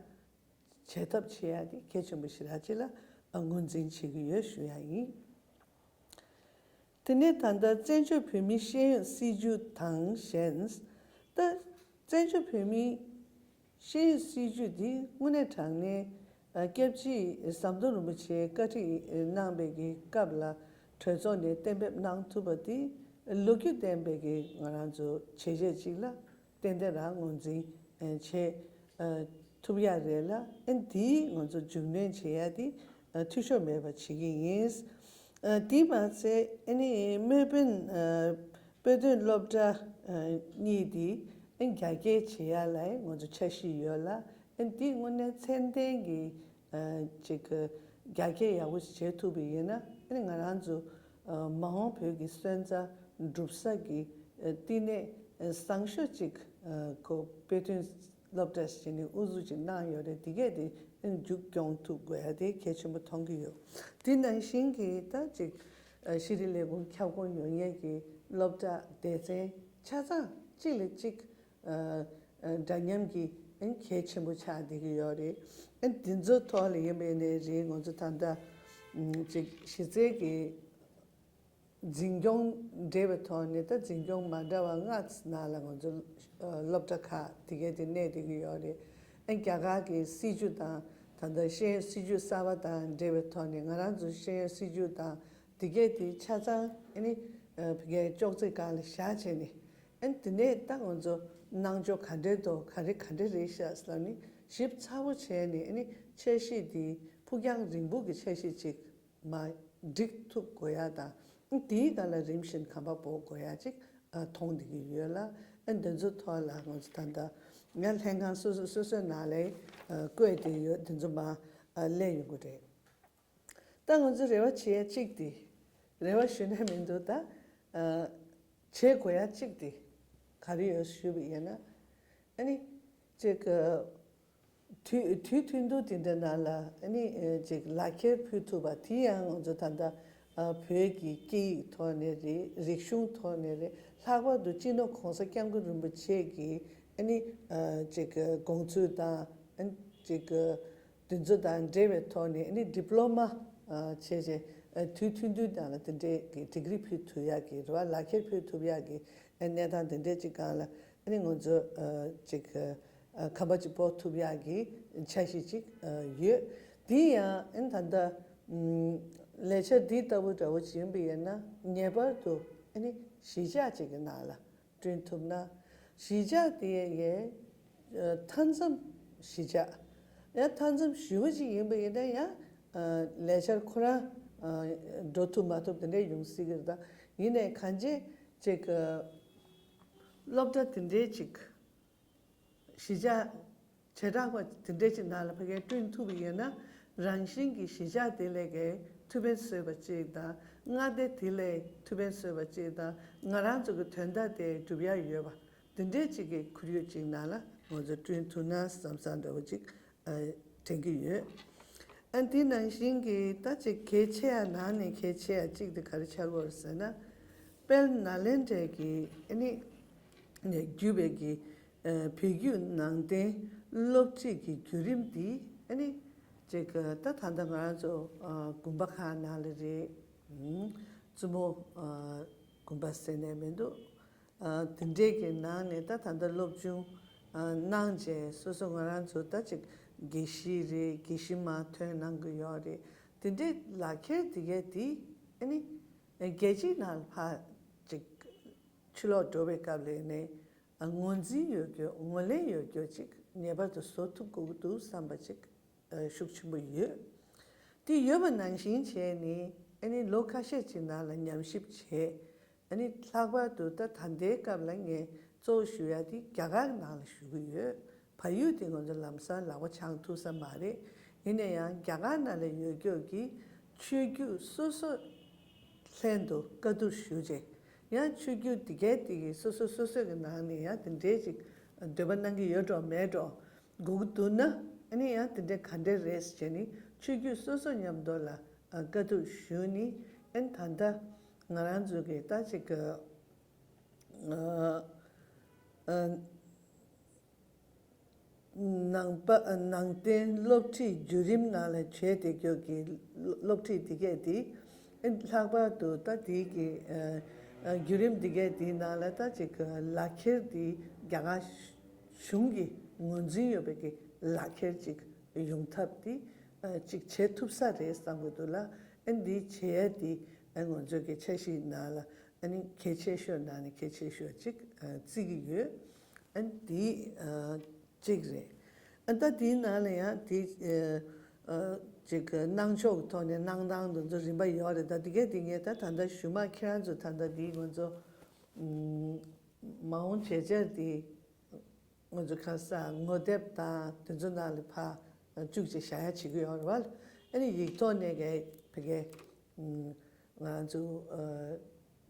བྱེད་ཐབས་བྱེད་ཡག་དེ་གལ་ཆེན་པོ་ཞེ་དྲག་ཅིག་ལ་ཨ་ངོས་འཛིན་བྱེད་ཀྱི་ཡོད་ཞུ་ཡ་ཡིན། དེ་ནས་ད་ལྟ་བཙན་བྱོལ་བོད་མིའི་ཤེས་ཡོན་སྲིད་བྱུས་དང་གཞན། ད་བཙན་བྱོལ་བོད་མིའི་ཤེས་ཡོན་སྲིད་བྱུས་འདི་དངོས་གནས་དྲང་གནས་ཨ་སྐྱབས་རྗེ་ཟམ་གདོང་རིན་པོ་ཆེས་བཀའ་ཁྲིད་གནང་པའི་གི་སྐབས་ལ་གྲོས་ཚོགས་ནས་གཏན་འབེབས་གནང་ཐུབ་པ་འདི་ལོ་རྒྱུས་ལྡན་པའི་གི་ང་རང་ཚོ་བྱས་རྗེས་ཅིག་ལ་ཏན་ཏན་རང་ངོས་འཛིན་ཨ་བྱེད་ཨ་ཐུབ་ཡ་རེད་ལ། ཨ་འདིའི་ང་ཚོ་རྒྱུས་ལོན་བྱེད་ཡ་དེ་ཨ་འཐུས་ཤོར་མེད་པ་བྱེད་ཀྱི་ཡིན། ཨ་དེ་མ་ཚད་ཨ་ནི་སྨོན་དཔོན་ཨ་དཔེ་སྟོན་སློབ་གྲྭ་ཨ་གཉིས་དེ་ཨ་རྒྱ་སྐྱེད་བྱེད་ཡ་ལ་ང་ཚོ་འཆར་གཞི་ཡོད་ལ། ཨ་འདི་དངོས་གནས་ཚད་ལྡན་གྱི་ཨ་ཅིག་རྒྱ་སྐྱེད་ཡག་པོ་ཞིག་བྱེད་ཐུབ་པ་ཡིན་ན། ཨ་ནི་ང་རང་ཚོ་ཨ་མ་འོངས་བོད་ཀྱི་སོན་རྩ་འགྲུབ་ས་གི་ཨ་བསྟི་གནས་ཨ་བཟང་ཤོས་ཅིག་ཨ་ཁོ་དཔེ་སྟོན་སློབ་གྲྭ་ཞིག་ནས་དབུ་འཛུགས་ཅིག་གནང་ཡོད་རེད། དེ་གས་དེ་ཨ་ནི་མཇུག་སྐྱོང་ཐུབ་དགོས་ཡ་དེ་གལ་ཆེན་པོ་མཐོང་གི་ཡོད། དེ་ནང་བཞིན་གྱི་ད་ཅིག་ཨ་ཤེས་རིག་ལས་ཁུངས་ཁྱབ་ཁོངས་ཡོད་མཁན་གྱི་སློབ་གྲྭ་སྡེ་ཚན་ཆ་ཚང་གཅིག་ལ་གཅིག་ཨ་ཨ་འདྲ་མཉམ་གྱི་ཨ་གལ་ཆེན་པོ་ཆགས་བསྡད་ཀྱི་ཡོད་རེད། ཨ་འདི་ཚོ་ཐོག་ལ་ཡིན་པ་ཡིན་ནའི་རེད། ང་ཚོ་ད་ལྟ་ཨ་ཅིག་གཞི་རྩའི་གི་འཛིན་སྐྱོང་འབྲེལ་བའི་ཐོག་ནས། ད་འཛིན་སྐྱོང་མ་འདྲ་བ་ལྔ་ནང་ལ་ང་ཚོ་ཨ་སློབ་གྲྭ་ཁག་དེ་གས་དེ་གནས་བསྡད་ཀྱི་ཡོད་རེད། ཨ་རྒྱ་གར་གྱི་སྲིད་བྱུས་དང་ད་ལྟ་ཤེས་ཡོན་སྲིད་བྱུས་གསར་པ་དང་འབྲེལ་བའི་ཐོག་ནས་ང་རང་ཚོ་ཤེས་ཡོན་སྲིད་བྱུས་དང་དེ་གས་དེ་ཆ་ཚང་ཨ་ནི་ཨ་ཕ་གིའི་ཅོག་ཙེ་སྒང་ལ་བཞག་བྱས་ནས། ཨ་ནི་དེ་ནས་ད་ང་ཚོ་གནང་ཕྱོགས་ག་འདྲས་འདུག་ག་རེ་ག་འདྲས་རེད་ཤག་ཟེར་ནས་ཞིབ་ཚགས་པོ་བྱས་ནས། ཨ་ནི་འཆར་གཞི་འདི་ཕུགས་རྒྱང་རིང་པོ་གི་འཆར་གཞི་ཅིག་མར་སྒྲིག་ཐུབ་དགོས་ཡ་དང་། ཨ་ནི་དེའི་སྒང་ལ་རིམ་བཞིན་གོམ་པ་སྤོ་དགོས་ཡ་ཅིག་ཨ་མཐོང་བསྡད་ཀྱི་ཡོད་ལ། ཨ་ནི་འདི་ཚོ་ཐོག་ལ་ང་ཚོ་ད་ལྟ་ང་ལྷན་ཁང་སོ་སོ་སོ་སོའི་ནང་ལ་ཨ་བཀོད་བསྡད་ཡོད། འདི་ཚོ་མར་ཨ་གླེང་ཡོང་གི་རེད། ད་ང་ཚོས་རེ་བ་བྱེད་ཡ་གཅིག་དེ། རེ་བ་ཞུ་ན་མི་འདུག་ད་ཨ་བྱེད་དགོས་ཡ་གཅིག་དེ་ག་རེ་ཡོད་ཞུས་པ་ཡིན་ན། ཨ་ནི་ཅིག་ཨ་དུས་དུས་ཐུང་ཐུང་དེ་འདྲ་ནང་ལ་ཨ་ནི་ཨ་ཅིག་ལག་ཁྱེར་ཕུལ་ཐུབ་པ་དེ་ཡང་ང་ཚོ་ད་ལྟ་ཨ་བོད་ཀྱི་སྐད་ཡིག་ཐོག་ནས་རེད། རིག་གཞུང་ཐོག་ནས་རེད། ལྷག་པར་དུ་སྤྱི་ནོར་༸གོང་ས་༸སྐྱབས་མགོན་རིན་པོ་ཆེ་གི་ཨ་ནི་ཨ་ཅིག་ཨ་དགོངས་ཚུལ་དང་། ཨ་ནི་ཅིག་ཨ་དེ་ཚོ་དང་འབྲེལ་བའི་ཐོག་ནས་ཨ་ནི་ཌི་པི་ལོ་མ་ཨ་བྱས་བྱས་ཨ་དུས་ཐུང་ཐུང་ནང་ལ་དེ་འདྲའི་གི་ཌི་གི་རི་ཕུལ་ཐུབ་ཡག་གི་རེད་བ། ལག་ཁྱེར་ཕུལ་ཐུབ་ཡག་གི་ཨ་གནས་སྟངས་དེ་འདྲའི་ཅིག་སྒང་ལ་ཨ་ནི་ང་ཚོ་ཨ་ཅིག་ཨ་གོམ་པ་ཅིག་སྤོ་ཐུབ་ཡག་གི་འཆར་གཞི་ཅིག་ཨ་ཡོད། དེ་ཡང་ཨ་ནི་ད་ལྟ་ཨམ་ལས་འཆར་འདི་ལྟ་བུ་འདྲ་བོ་ཅིག་ཡིན་པ་ཡིན་ན་ངེས་པར་དུ་ཨ་ནི་གཞིས་ཆགས་ཅིག་གི་ནང་ལ་བསྐྲུན་ཐུབ་ན། གཞིས་ཆགས་དེ་ཡི་ཨ་མཐའ་མཚམས་གཞིས་ཆགས། ཡང་མཐའ་མཚམས་ཞེ་པོ་ཅིག་ཡིན་པ་ཡིན་ན་ཡང་ ལས་འཆར་ཁོ་རང་འགྲོ་ཐུབ་མ་ཐུབ་དེ་འདྲས་ཡོང་སྲིད་ཀྱི་རེད། ད་ཡིན་ནའི་གང་ཅི་ཅིག་སློབ་གྲྭ་དེ་འདྲས་ཅིག་གཞིས་ཆགས་བྱེ་བྲག་པ་དེ་འདྲས་ཅིག་ནང་ལ་ཕ་གིར་བསྐྲུན་ཐུབ་པ་ཡིན་ན། རང་བཞིན་གྱི་གཞིས་ཆགས་དེ་ལས་ཀའི་ཐུགས་ཕན་གསོས་པ་ཅིག་དང་། མངའ་སྡེ་དེ་ལས་ཐུགས་ཕན་གསོས་པ་ཅིག་དང་། ང་རང་ཚོ་གི་དོན་དག་དེ་སྒྲུབ་ཡ་ཡོད་པ་དེ་འདྲས་ཅིག་གི་ཁོར་ཡུག་ཅིག་ནང་ལ་ང་ཚོ་བསྐྲུན་ཐུབ་ན་བསམ་བསམ་འདྲ་བོ་ཅིག་དྲན་གྱི་ཡོད། ཨ། དེ་ནང་བཞིན་གྱི་ད་ཅིག་གལ་ཆེ་ཡ་ནང་ནས་གལ་ཆེ་ཡ་གཅིག་དེ་ག་རེ་ཆགས་ཀྱི་ཡོད་རེད་ཟེར་ན། དཔལ་ནཱ་ལེནྡྲའི་གི་ཨ་ནི་ནས་བརྒྱུད་པའི་གི་ཨ་བོད་བརྒྱུད་ནང་བསྟན་སློབ་ཁྲིད་ཀྱི་བརྒྱུད་རིམ་འདི་ཨ་ནི་ཅིག་ད་ད་ལྟ་ང་རང་ཚོ་ཨ་དགོན་པ་ཁག་ནང་ལ་རེད། ཨུམ། བཙུན་མོ་ཨ་དགོན་པ་ཟེར་ནས་མི་འདུག་ཨ་དེ་འདྲས་ཀྱི་ནང་ནས་ད་ད་ལྟ་སློབ་སྦྱོང་ཨ་གནང་བྱས། སོ་སོ་ང་རང་ཚོ་ད་ཅིག་དགེ་བཤེས་རེད། དགེ་བཤེས་མ་ཐོན་གནང་གི་ཡོད་རེད། དེ་འདྲས་ལག་ཁྱེར་དེ་གས་དེ་ཨ་ནི་རྒྱལ་སྤྱིའི་ནང་ལ་ཕར་ཅིག་ཕྱིར་ལོག་འགྲོ་བའི་སྐབས་ལ་ནས་ཨ་ངོས་འཛིན་ཡོད་རྒྱུ། ངོས་ལེན་ཡོད་རྒྱུ་ཅིག་ངེས་པར་དུ་བཟོ་ཐུབ་དགོས་ཀྱི་འདུག་བསམ་པ་ཅིག་ཨ་ཤུགས་ཆེན་པོ་ཡོད། དེ་ཡོད་པ་ནང་བཞིན་བྱས་ནས་ཨ་ནི་ལོ་ཁ་ཤས་ཅིག་ནང་ལ་ཉམས་ཞིབ་བྱས། ཨ་ནི་ལྷག་པར་དུ་ད་ད་ལྟའི་སྐབས་ལ་ངས་གཙོ་བོ་ཞུ་ཡ་དེ་རྒྱ་གར་ནང་ལ་ཞུ་གི་ཡོད། བལ་ཡུལ་དེ་ང་ཚོ་ལམ་སང་ལག་པ་འཆང་ཐུབ་ས་མ་རེད། ཡིན་ན་ཡང་རྒྱ་གར་ནང་ལ་ཡོད་རྒྱུ་གི་ཆོས་བརྒྱུད་སོ་སོ་ལྷན་དུ་བཀའ་བསྡུར་ཞུ་བྱས། ཡང་ཆོས་བརྒྱུད་དེ་གའི་དེ་གི་སོ་སོ་སོ་སོ་གི་ནང་ནས་ཡང་དེ་འདྲའི་ཅིག་འདོད་པ་གནང་གི་ཡོད་འགྲོ་མེད་འགྲོ། དགོས་ཀྱི་འདུག་ན་ཨ་ནི་ཡང་དེ་འདྲ་ག་འདྲ་རེད་ཟེར་ནས་ཆོས་བརྒྱུད་སོ་སོ་མཉམ་དུ་ལ་ཨ་བཀའ་བསྡུར་ཞུས་ནས། ཨ་ནི་ད་ལྟ་ང་རང་ཚོ་གི་ད་ཅིག་གི་ཨ་ཨ་ནང་པ་ཨ་ནང་བསྟན་སློབ་ཁྲིད་བརྒྱུད་རིམ་ནང་ལ་བྱས་ཏེ་རྒྱུ་གི་སློབ་ཁྲིད་དེ་གས་དེ། ཨ་ནི་ལྷག་པར་དུ་ད་དེ་གི་ཨ་ཨ་བརྒྱུད་རིམ་དེ་གས་དེའི་ནང་ལ་ད་ཅིག་གི་ལག་ཁྱེར་དེ་རྒྱ་གར་གཞུང་གི་ངོས་འཛིན་ཡོད་པའི་གི་ལག་ཁྱེར་ཅིག་ཡོང་ཐབས་དེ་ཨ་ཅིག་བྱེད་ཐུབ་ས་རེད་བསམ་གྱི་འདུག་ལ། ཨ་ནི་འདི་བྱེད་ཡ་དེ་ཨ་ང་ཚོ་གི་འཆར་གཞི་ནང་ལ་ཨ་ནི་གལ་ཆེ་ཤོས་ནང་ནས་གལ་ཆེ་ཤོས་ཅིག་ཨ་བརྩི་གི་ཡོད། ཨ་ནི་དེ་ཨ་གཅིག་རེད། ཨ་ད་དེའི་ནང་ལ་ཡང་དེ་ཨ་ཨ་ཅིག་གི་གནང་ཕྱོགས་ཀྱི་ཐོག་ནས་གནང་སྟངས་དེ་ཚོ་རིམ་པ་ཡོད་རེད། ད་དེ་གས་དེ་ངས་ད་ད་ལྟ་ཞུ་མ། ཁྱེད་རང་ཚོ་ད་ལྟ་དེ་ང་ཚོ་ཨུམ་མ་འོངས་བྱས་རྗེས་དེ་ང་ཚོ་ཁ་ས་ངོ་དེབ་དང་དེ་ཚོ་ནང་ལ་ཕར་བཅུག་བྱས་བཞག་ཡ་བྱེད་ཀྱི་ཡོད་རེད་བ། ཨ་ནི་ཡིག་ཐོག་ནས་གས་ཕ་གི་ང་ཚོ་ཨ་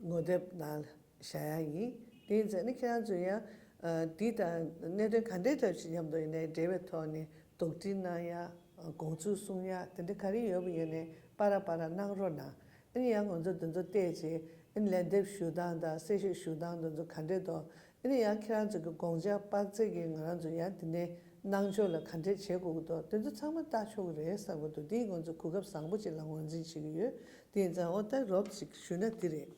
ངོ་དེབ་ནང་བཞག་ཡ་ཡིན། དེ་ཡིན་ཙང་ནི་ཁྱེད་རང་ཚོ་ཡང་ཨ་འདི་དང་གནད་དོན་ག་འདྲའི་ཐབས་ཤིག་མཉམ་དུ་ཡིན་ནའི་འབྲེལ་བའི་ཐོག་ནས་དོགས་འདྲི་གནང་ཡ། དགོངས་ཚུལ་གསུང་ཡ་དེ་འདྲ་ག་རེ་ཡོད་པ་ཡིན་ནའི་པར་པར་གནང་རོགས་གནང་། ཨ་ནི་ཡང་ང་ཚོ་འདི་ཚོ་བལྟས་རྗེས་ཨ་ནི་ལན་འདེབས་ཞུ་སྟངས་དང་གསལ་བཤད་ཞུ་སྟངས་འདི་ཚོ་ག་འདྲས་འདུག་ཨ་ནི་ཡང་ཁྱེད་རང་ཚོ་གི་དགོངས་འཆར་དཔག་ཚད་ཀྱིས་ང་རང་ཚོ་ཡང་དེ་ནས་གནང་ཕྱོགས་ལ་ག་འདྲས་བྱེད་དགོས་ཀྱི་འདུག་དེ་ཚོ་ཚང་མ་བལྟ་ཆོག་གི་རེད་བསམ་གྱི་འདུག་དེ་ང་ཚོ་གོ་སྐབས་བཟང་པོ་ཅིག་ལ་ངོས་འཛིན་བྱེད་ཀྱི་ཡོད། དེ་ཡིན་ཙང་འོ་ད་རོབ་ཅིག་ཞུས་ན་དེ་རེད།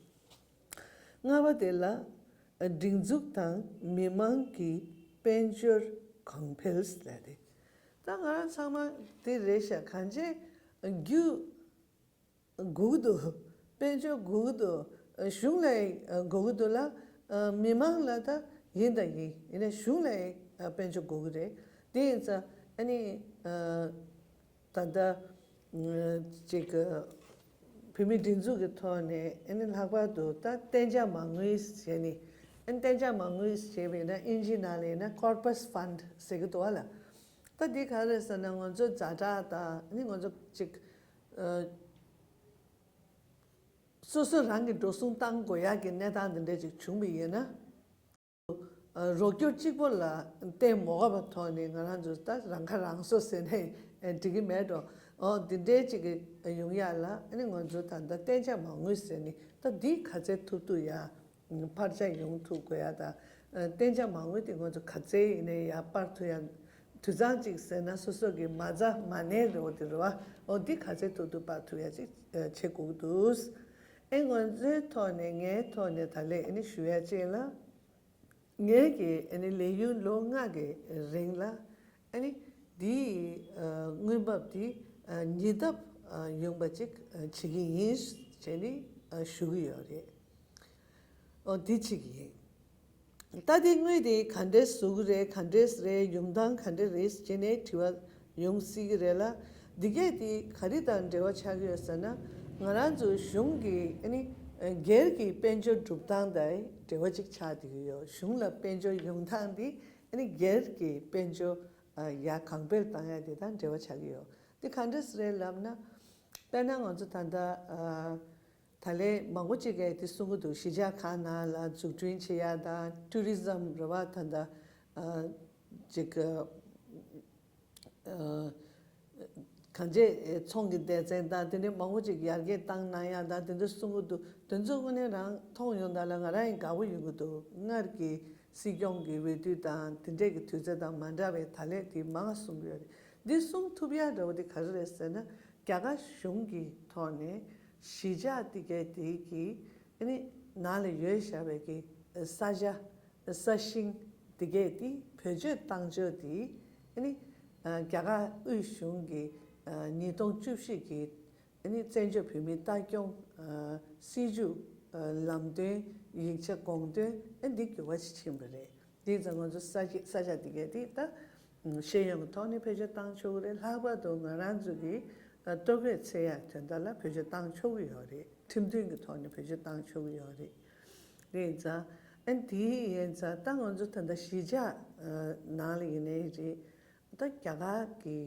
ལྔ་པ་དེ་ལ་སྒྲིག་འཛུགས་དང་མི་མང་གི་དཔལ་འབྱོར་གོང་འཕེལ་ཟེར་ཏེ། ད་ང་རང་ཚང་མ་དེ་རེད་ཤག་གང་ཅི་རྒྱུ་དགོས་ཀྱི་འདུག་དཔལ་འབྱོར་དགོས་ཀྱི་འདུག་གཞུང་ལ་དགོས་ཀྱི་འདུག་ལ། མི་མང་ལ་ད་ཡིན་དང་ཡིན། ཡིན་ན་གཞུང་ལ་དཔལ་འབྱོར་དགོས་ཀྱི་རེད། དེ་ཡིན་ཙང་ཨ་ནི་ད་ལྟ་ཅིག་བོད་མིའི་སྒྲིག་འཛུགས་ཀྱི་ཐོག་ནས་ཨ་ནི་ལྷག་པར་དུ་ད་གཏན་འཇགས་མ་དངུལ་ཟེར་ནས། ཨ་ནི་གཏན་འཇགས་མ་དངུལ་ཟེར་བས་ན་ཨིན་ཇི་ནང་ལ་ཡིན་ན་corpus fund ཟེར་གྱི་འདུག་བ་ལ། ད་འདི་ག་རེ་ཟེར་ན་ང་ཚོ་ཛ་དྲག་དང་ཨ་ནི་ང་ཚོ་ཅིག་ཨ་སོ་སོ་རང་གི་འགྲོ་སོང་བཏང་དགོས་ཡག་གི་གནས་སྟངས་འདི་འདྲ་ཅིག་བྱུང་བ་ཡིན་ན། རོགས་སྐྱོར་གཅིག་པོ་ལ་བརྟེན་མ་དགོས་པའི་ཐོག་ནས་ང་རང་ཚོ་ད་རང་ཁ་རང་གསོ་ཟེར་ནས་འགྲིག་གི་མེད་འགྲོ། འོ་འདི་འདྲའི་ཅིག་གི་ཡོང་ཡག་ལ་ཨ་ནི་ང་ཚོ་ད་ལྟ་གཏན་འཇགས་མ་དངུལ་ཟེར་ནས་ད་འདི་ག་ཚད་ཐུབ་ཐུབ་ཡ་འཕར་ཆ་ཡོང་ཐུབ་དགོས་ཡ་དང་། གཏན་འཇགས་མ་དངུལ་དེ་ང་ཚོ་ག་ཚད་ཡིན་ནའི་ཡ་སྤར་ཐུབ་ཡ། དུད་ཚང་གཅིག་ཟེར་ན་སོ་སོ་གི་མ་རྩ་མ་གནས་རེད་འོ་དེ་རེད་བ། འོ་འདི་ག་ཚད་ཐུབ་ཐུབ་སྤར་ཐུབ་ཡ་ཅིག་བྱེད་དགོས་ཀྱི་འདུག་ཨེ་ང་ཚོའི་ཐོག་ནས་ངའི་ཐོག་ནས་ད་ལན་ཨ་ནི་ཞུ་ཡ་ཅིག་ལ། ངའི་གི་ཨ་ནི་ལས་ཡུན་ལོ་ལྔ་གི་རིང་ལ་ཨ་ནི་འདིའི་དངུལ་འབབ་འདི་ཉིས་ལྡབ་ཡོང་པ་ཅིག་བྱེད་ཀྱི་ཡིན་ཞེས་ནི་ཞུ་གི་ཡོད་རེད། འོ་འདི་བྱེད་ཀྱི་ཡིན། ད་འདི་དངུལ་དེ་ག་འདྲས་བཟོ་གི་རེད། ག་འདྲས་རེད། ཡོང་སྟངས་ག་འདྲས་རེད་ཅེས་ནས་དྲི་བ་ཡོང་སྲིད་ཀྱི་རེད་ལ། འདི་གས་དེ་ག་རེ་དང་འབྲེལ་བ་ཆགས་ཀྱི་ཡོད་ཟེར་ན། ང་རང་ཚོའི་གཞུང་གི་ཨ་ནི་སྒེར་གྱི་དཔལ་འབྱོར་སྒྲུབ་སྟངས་དང་འབྲེལ་བ་ཅིག་ཆགས་བསྡད་ཀྱི་ཡོད། གཞུང་ལ་དཔལ་འབྱོར་ཡོང་སྟངས་དེ་ཨ་ནི་སྒེར་གྱི་དཔལ་འབྱོར་ཡར་གོང་འཕེལ་བཏང་ཡ་དེ་དང་འབྲེལ་བ་ཆགས་ཀྱི་ཡོད། དེ་ག་འདྲས་རེད་ལབ་ན། དཔེར་ན་ང་ཚོ་ད་ལྟ་ད་ལན་མང་པོ་ཅིག་གིས་དེ་གསུང་གི་འདུག་གཞིས་ཆགས་ཁག་ནང་ལ་འཛུགས་སྐྲུན་བྱེད་ཡ་དང་ཊུ་རི་ཛམ་རེད་བ། ད་ལྟ་ཅིག་གང་ཅི་ཚོང་གི་སྡེ་ཚན་དང་དེ་འདྲའི་མང་པོ་ཅིག་ཡར་རྒྱས་བཏང་གནང་ཡ་དང་དེ་འདྲ་གསུང་གི་འདུག་དེ་ཚོ་དངོས་གནས་རང་མཐོང་ཡོང་དུས་ལ་ང་རང་ཡང་དགའ་པོ་ཡོང་གི་འདུག་སྔར་གྱི་སྲིད་སྐྱོང་གི་འོས་བསྡུ་དང་དེ་འདྲས་ཀྱི་དུས་ཚོད་དང་མ་འདྲ་བའི་ད་ལན་དེ་མང་གསུང་གི་ཡོད་རེད། འདི་གསུང་ཐུབ་ཡ་འདྲ་བོ་དེ་ག་རེ་རེད་ཟེར་ན། རྒྱ་གར་གཞུང་གི་ཐོག་ནས་གཞིས་ཆགས་དེ་གའི་དེ་གི་ཨ་ནི་ནང་ལ་ཡོད་བཞག་པའི་གི་ས་ཆ་ས་ཞིང་དེ་གས་དེ་བེད་སྤྱོད་བཏང་ཕྱོགས་དེ་ཨ་ནི་རྒྱ་གར་དབུས་གཞུང་གི་ཉིས་སྟོང་བཅུ་བཞི་གི་ཨ་ནི་བཙན་བྱོལ་བོད་མིའི་ལྟ་སྐྱོང་སྲིད་བྱུས་ལམ་སྟོན་ཡིག་ཆ་དགོངས་དོན་ཨ་འདི་འགྱུར་བ་ཞིག་ཕྱིན་པ་རེད། འདི་ཙང་ང་ཚོ་ས་ཆ་ས་ཆ་དེ་གས་དེ་ད་ཤེས་ཡོན་གྱི་ཐོག་ནས་བེད་སྤྱོད་བཏང་ཆོག་གི་རེད། ལྷག་པར་དུ་ང་རང་ཚོ་གི་ལྟོ་གོས་འཚོལ་ཡ་དོན་དག་ལ་བེད་སྤྱོད་བཏང་ཆོག་གི་ཡོད་རེད། ཁྲིམས་མཐུན་གྱི་ཐོག་ནས་བེད་སྤྱོད་བཏང་ཆོག་གི་ཡོད་རེད། རེད་ཙང་ཨ་དེ་ཡིན་ཙང་ད་ང་ཚོ་ད་ལྟ་གཞིས་ཆགས་ནང་ལ་ཡིན་ནའི་རེད། ད་རྒྱ་གར་གྱི་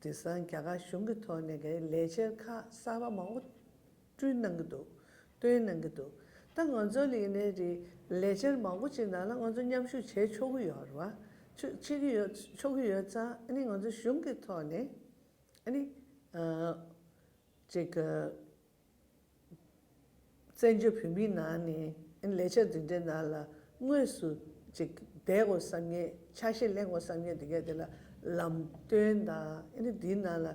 དེང་སང་རྒྱ་གར་གཞུང་གི་ཐོག་ནས་ཀྱི་ལས་འཆར་ཁག་གསར་པ་མང་པོ་བསྐྲུན་གནང་གི་འདུག་སྟོན་གནང་གི་འདུག་ད་ང་ཚོ་ལ་ཡིན་ནའི་རེད། ལས་འཆར་མང་པོ་ཅིག་ནང་ལ་ང་ཚོ་མཉམ་ཞུགས་བྱེད་ཆོག་གི་ཡོད་རེད་བ། ཆོ་བྱེད་ཀྱི་ཡོད་ཆོག་གི་ཡོད་ཙང་ཨ་ནི་ང་ཚོ་གཞུང་གི་ཐོག་ནས་ཨ་ནི་ཅིག་བཙན་བྱོལ་བོད་མིའི་ནང་ནས་ལས་འཆར་འདི་འདྲའི་ནང་ལ་དངོས་སུ་ཅིག་བསྡད་དགོས་བསམ་མཁན། ཆ་ཤས་ལེན་དགོས་བསམ་མཁན་དེ་གས་དེ་ལ་ལམ་སྟོན་དང་། ཨ་ནི་འདིའི་ནང་ལ་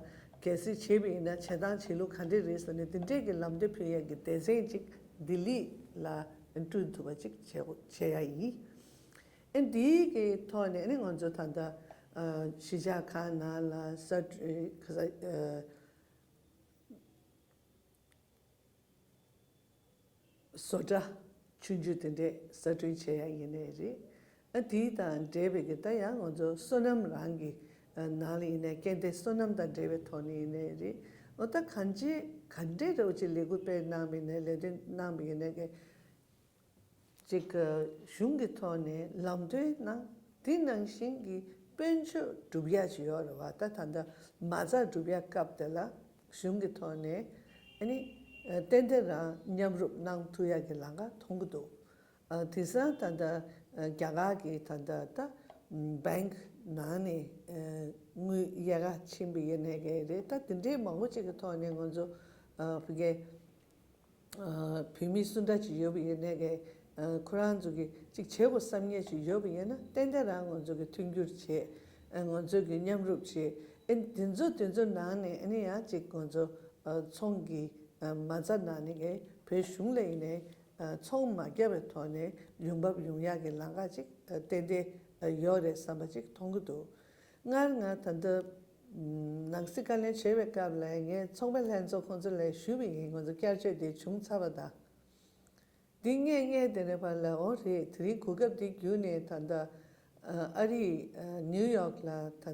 གལ་སྲིད་བྱེད་པ་ཡིན་ན་བྱེད་སྟངས་བྱེད་ལུགས་ག་འདྲས་རེད་ཟེར་ནས་དེ་འདྲས་ཀྱི་ལམ་སྟོན་ཕུལ་ཡས་ཀྱི་སྡེ་ཚན་ཅིག་ལྡི་ལི་ལ་བསྐྲུན་ཐུབ་པ་ཅིག་བྱེད་དགོས་བྱེད་ཡ་ཡིན། ཨ་འདིའི་གི་ཐོག་ནས་ཨ་ནི་ང་ཚོ་ད་ལྟ་གཞིས་ཆགས་ཁག་ནང་ལ་ས་ཁ་ས། བཟོ་གྲྭ་ཆུང་ཆུང་དེ་འདྲས་གསར་སྐྲུན་བྱེད་ཡ་ཡིན་ནའི་རེད། ཨ་དེ་དང་འབྲེལ་བའི་གི་ད་ཡང་ང་ཚོ་སོ་ནམ་རང་གི་ནང་ལ་ཡིན་ནའི་སྐྱེ་ལྡན་སོ་ནམ་དང་འབྲེལ་བའི་ཐོག་ནས་ཡིན་ནའི་རེད། འོ་ད་གང་ཅི་ག་འདྲས་འདྲ་བོ་ཅིག་ལས་འགུལ་སྤེལ་གནང་བ་ཡིན་ནའི་ལས་དོན་གནང་བ་ཡིན་ནའི་གི་ཅིག་གཞུང་གི་ཐོག་ནས་ལམ་སྟོན་གནང་། དེ་ནང་བཞིན་གྱི་དཔལ་འབྱོར་སྒྲུབ་ཡ་ཅིག་ཡོད་རེད་བ། ད་ད་ལྟ་མ་རྩ་སྒྲུབ་ཡ་སྐབས་དེ་ལ་གཞུང་གི་ཐོག་ནས་ཨ་ནི་ཏན་ཏན་རང་མཉམ་རུབ་གནང་ཐུབ་ཡ་གི་ལམ་ཁ་མཐོང་གི་འདུག་ཨ་དེང་སང་ད་ལྟ་རྒྱ་གར་གྱི་ད་ལྟ་ད་བེང་ནང་ནས་དངུལ་གཡར་ག་ཕྱིན་པ་ཡིན་ནའི་ག་རེད། ད་དེ་འདྲའི་མང་པོ་ཅིག་གི་ཐོག་ནས་ང་ཚོ་ཕ་གི་བོད་མི་སུ་འདྲ་ཅིག་ཡོད་པ་ཡིན་ནའི་གི་ཁོ་རང་ཚོ་གི་ཅིག་བྱེད་དགོས་བསམ་མཁན་ཅིག་ཡོད་པ་ཡིན་ན་ཏན་ཏན་རང་ང་ཚོ་གི་མཐུན་འགྱུར་བྱེད། ང་ཚོ་གི་མཉམ་རུབ་བྱེད། ཨ་དེ་ཚོ་དེ་ཚོ་ནང་ནས་ཨ་ནི་ཡང་ཅིག་ང་ཚོ་ཚོང་གི་མ་རྩ་ནང་ནས་གི་བོད་གཞུང་ལ་ཡིན་ནའི་ཚོང་མ་བརྒྱབ་པའི་ཐོག་ནས་ཡོང་འབབ་ཡོང་ཡག་གི་ལམ་ཁ་ཅིག་ཏན་ཏན་ཡོད་རེད་བསམ་པ་ཅིག་མཐོང་གི་འདུག་སྔར་ང་ད་ལྟ་ནང་སྲིད་བཀའ་བློན་བྱེད་པའི་སྐབས་ལ་ངས་ཚོང་པའི་ལྷན་ཚོགས་ཁོང་ཚོ་ལ་ཞུས་པ་ཡིན། ང་ཚོ་བསྐྱར་བཅོས་དེ་བྱུང་ཚར་བ་དང་། འདི་ངས་ངས་དེ་ནས་ཕར་ལ་འོ་རེད། དེ་རིང་གོ་སྐབས་འདི་བརྒྱུད་ནས་ད་ལྟ་ཨ་རི་ནིའུ་ཡོག་ལ་ད་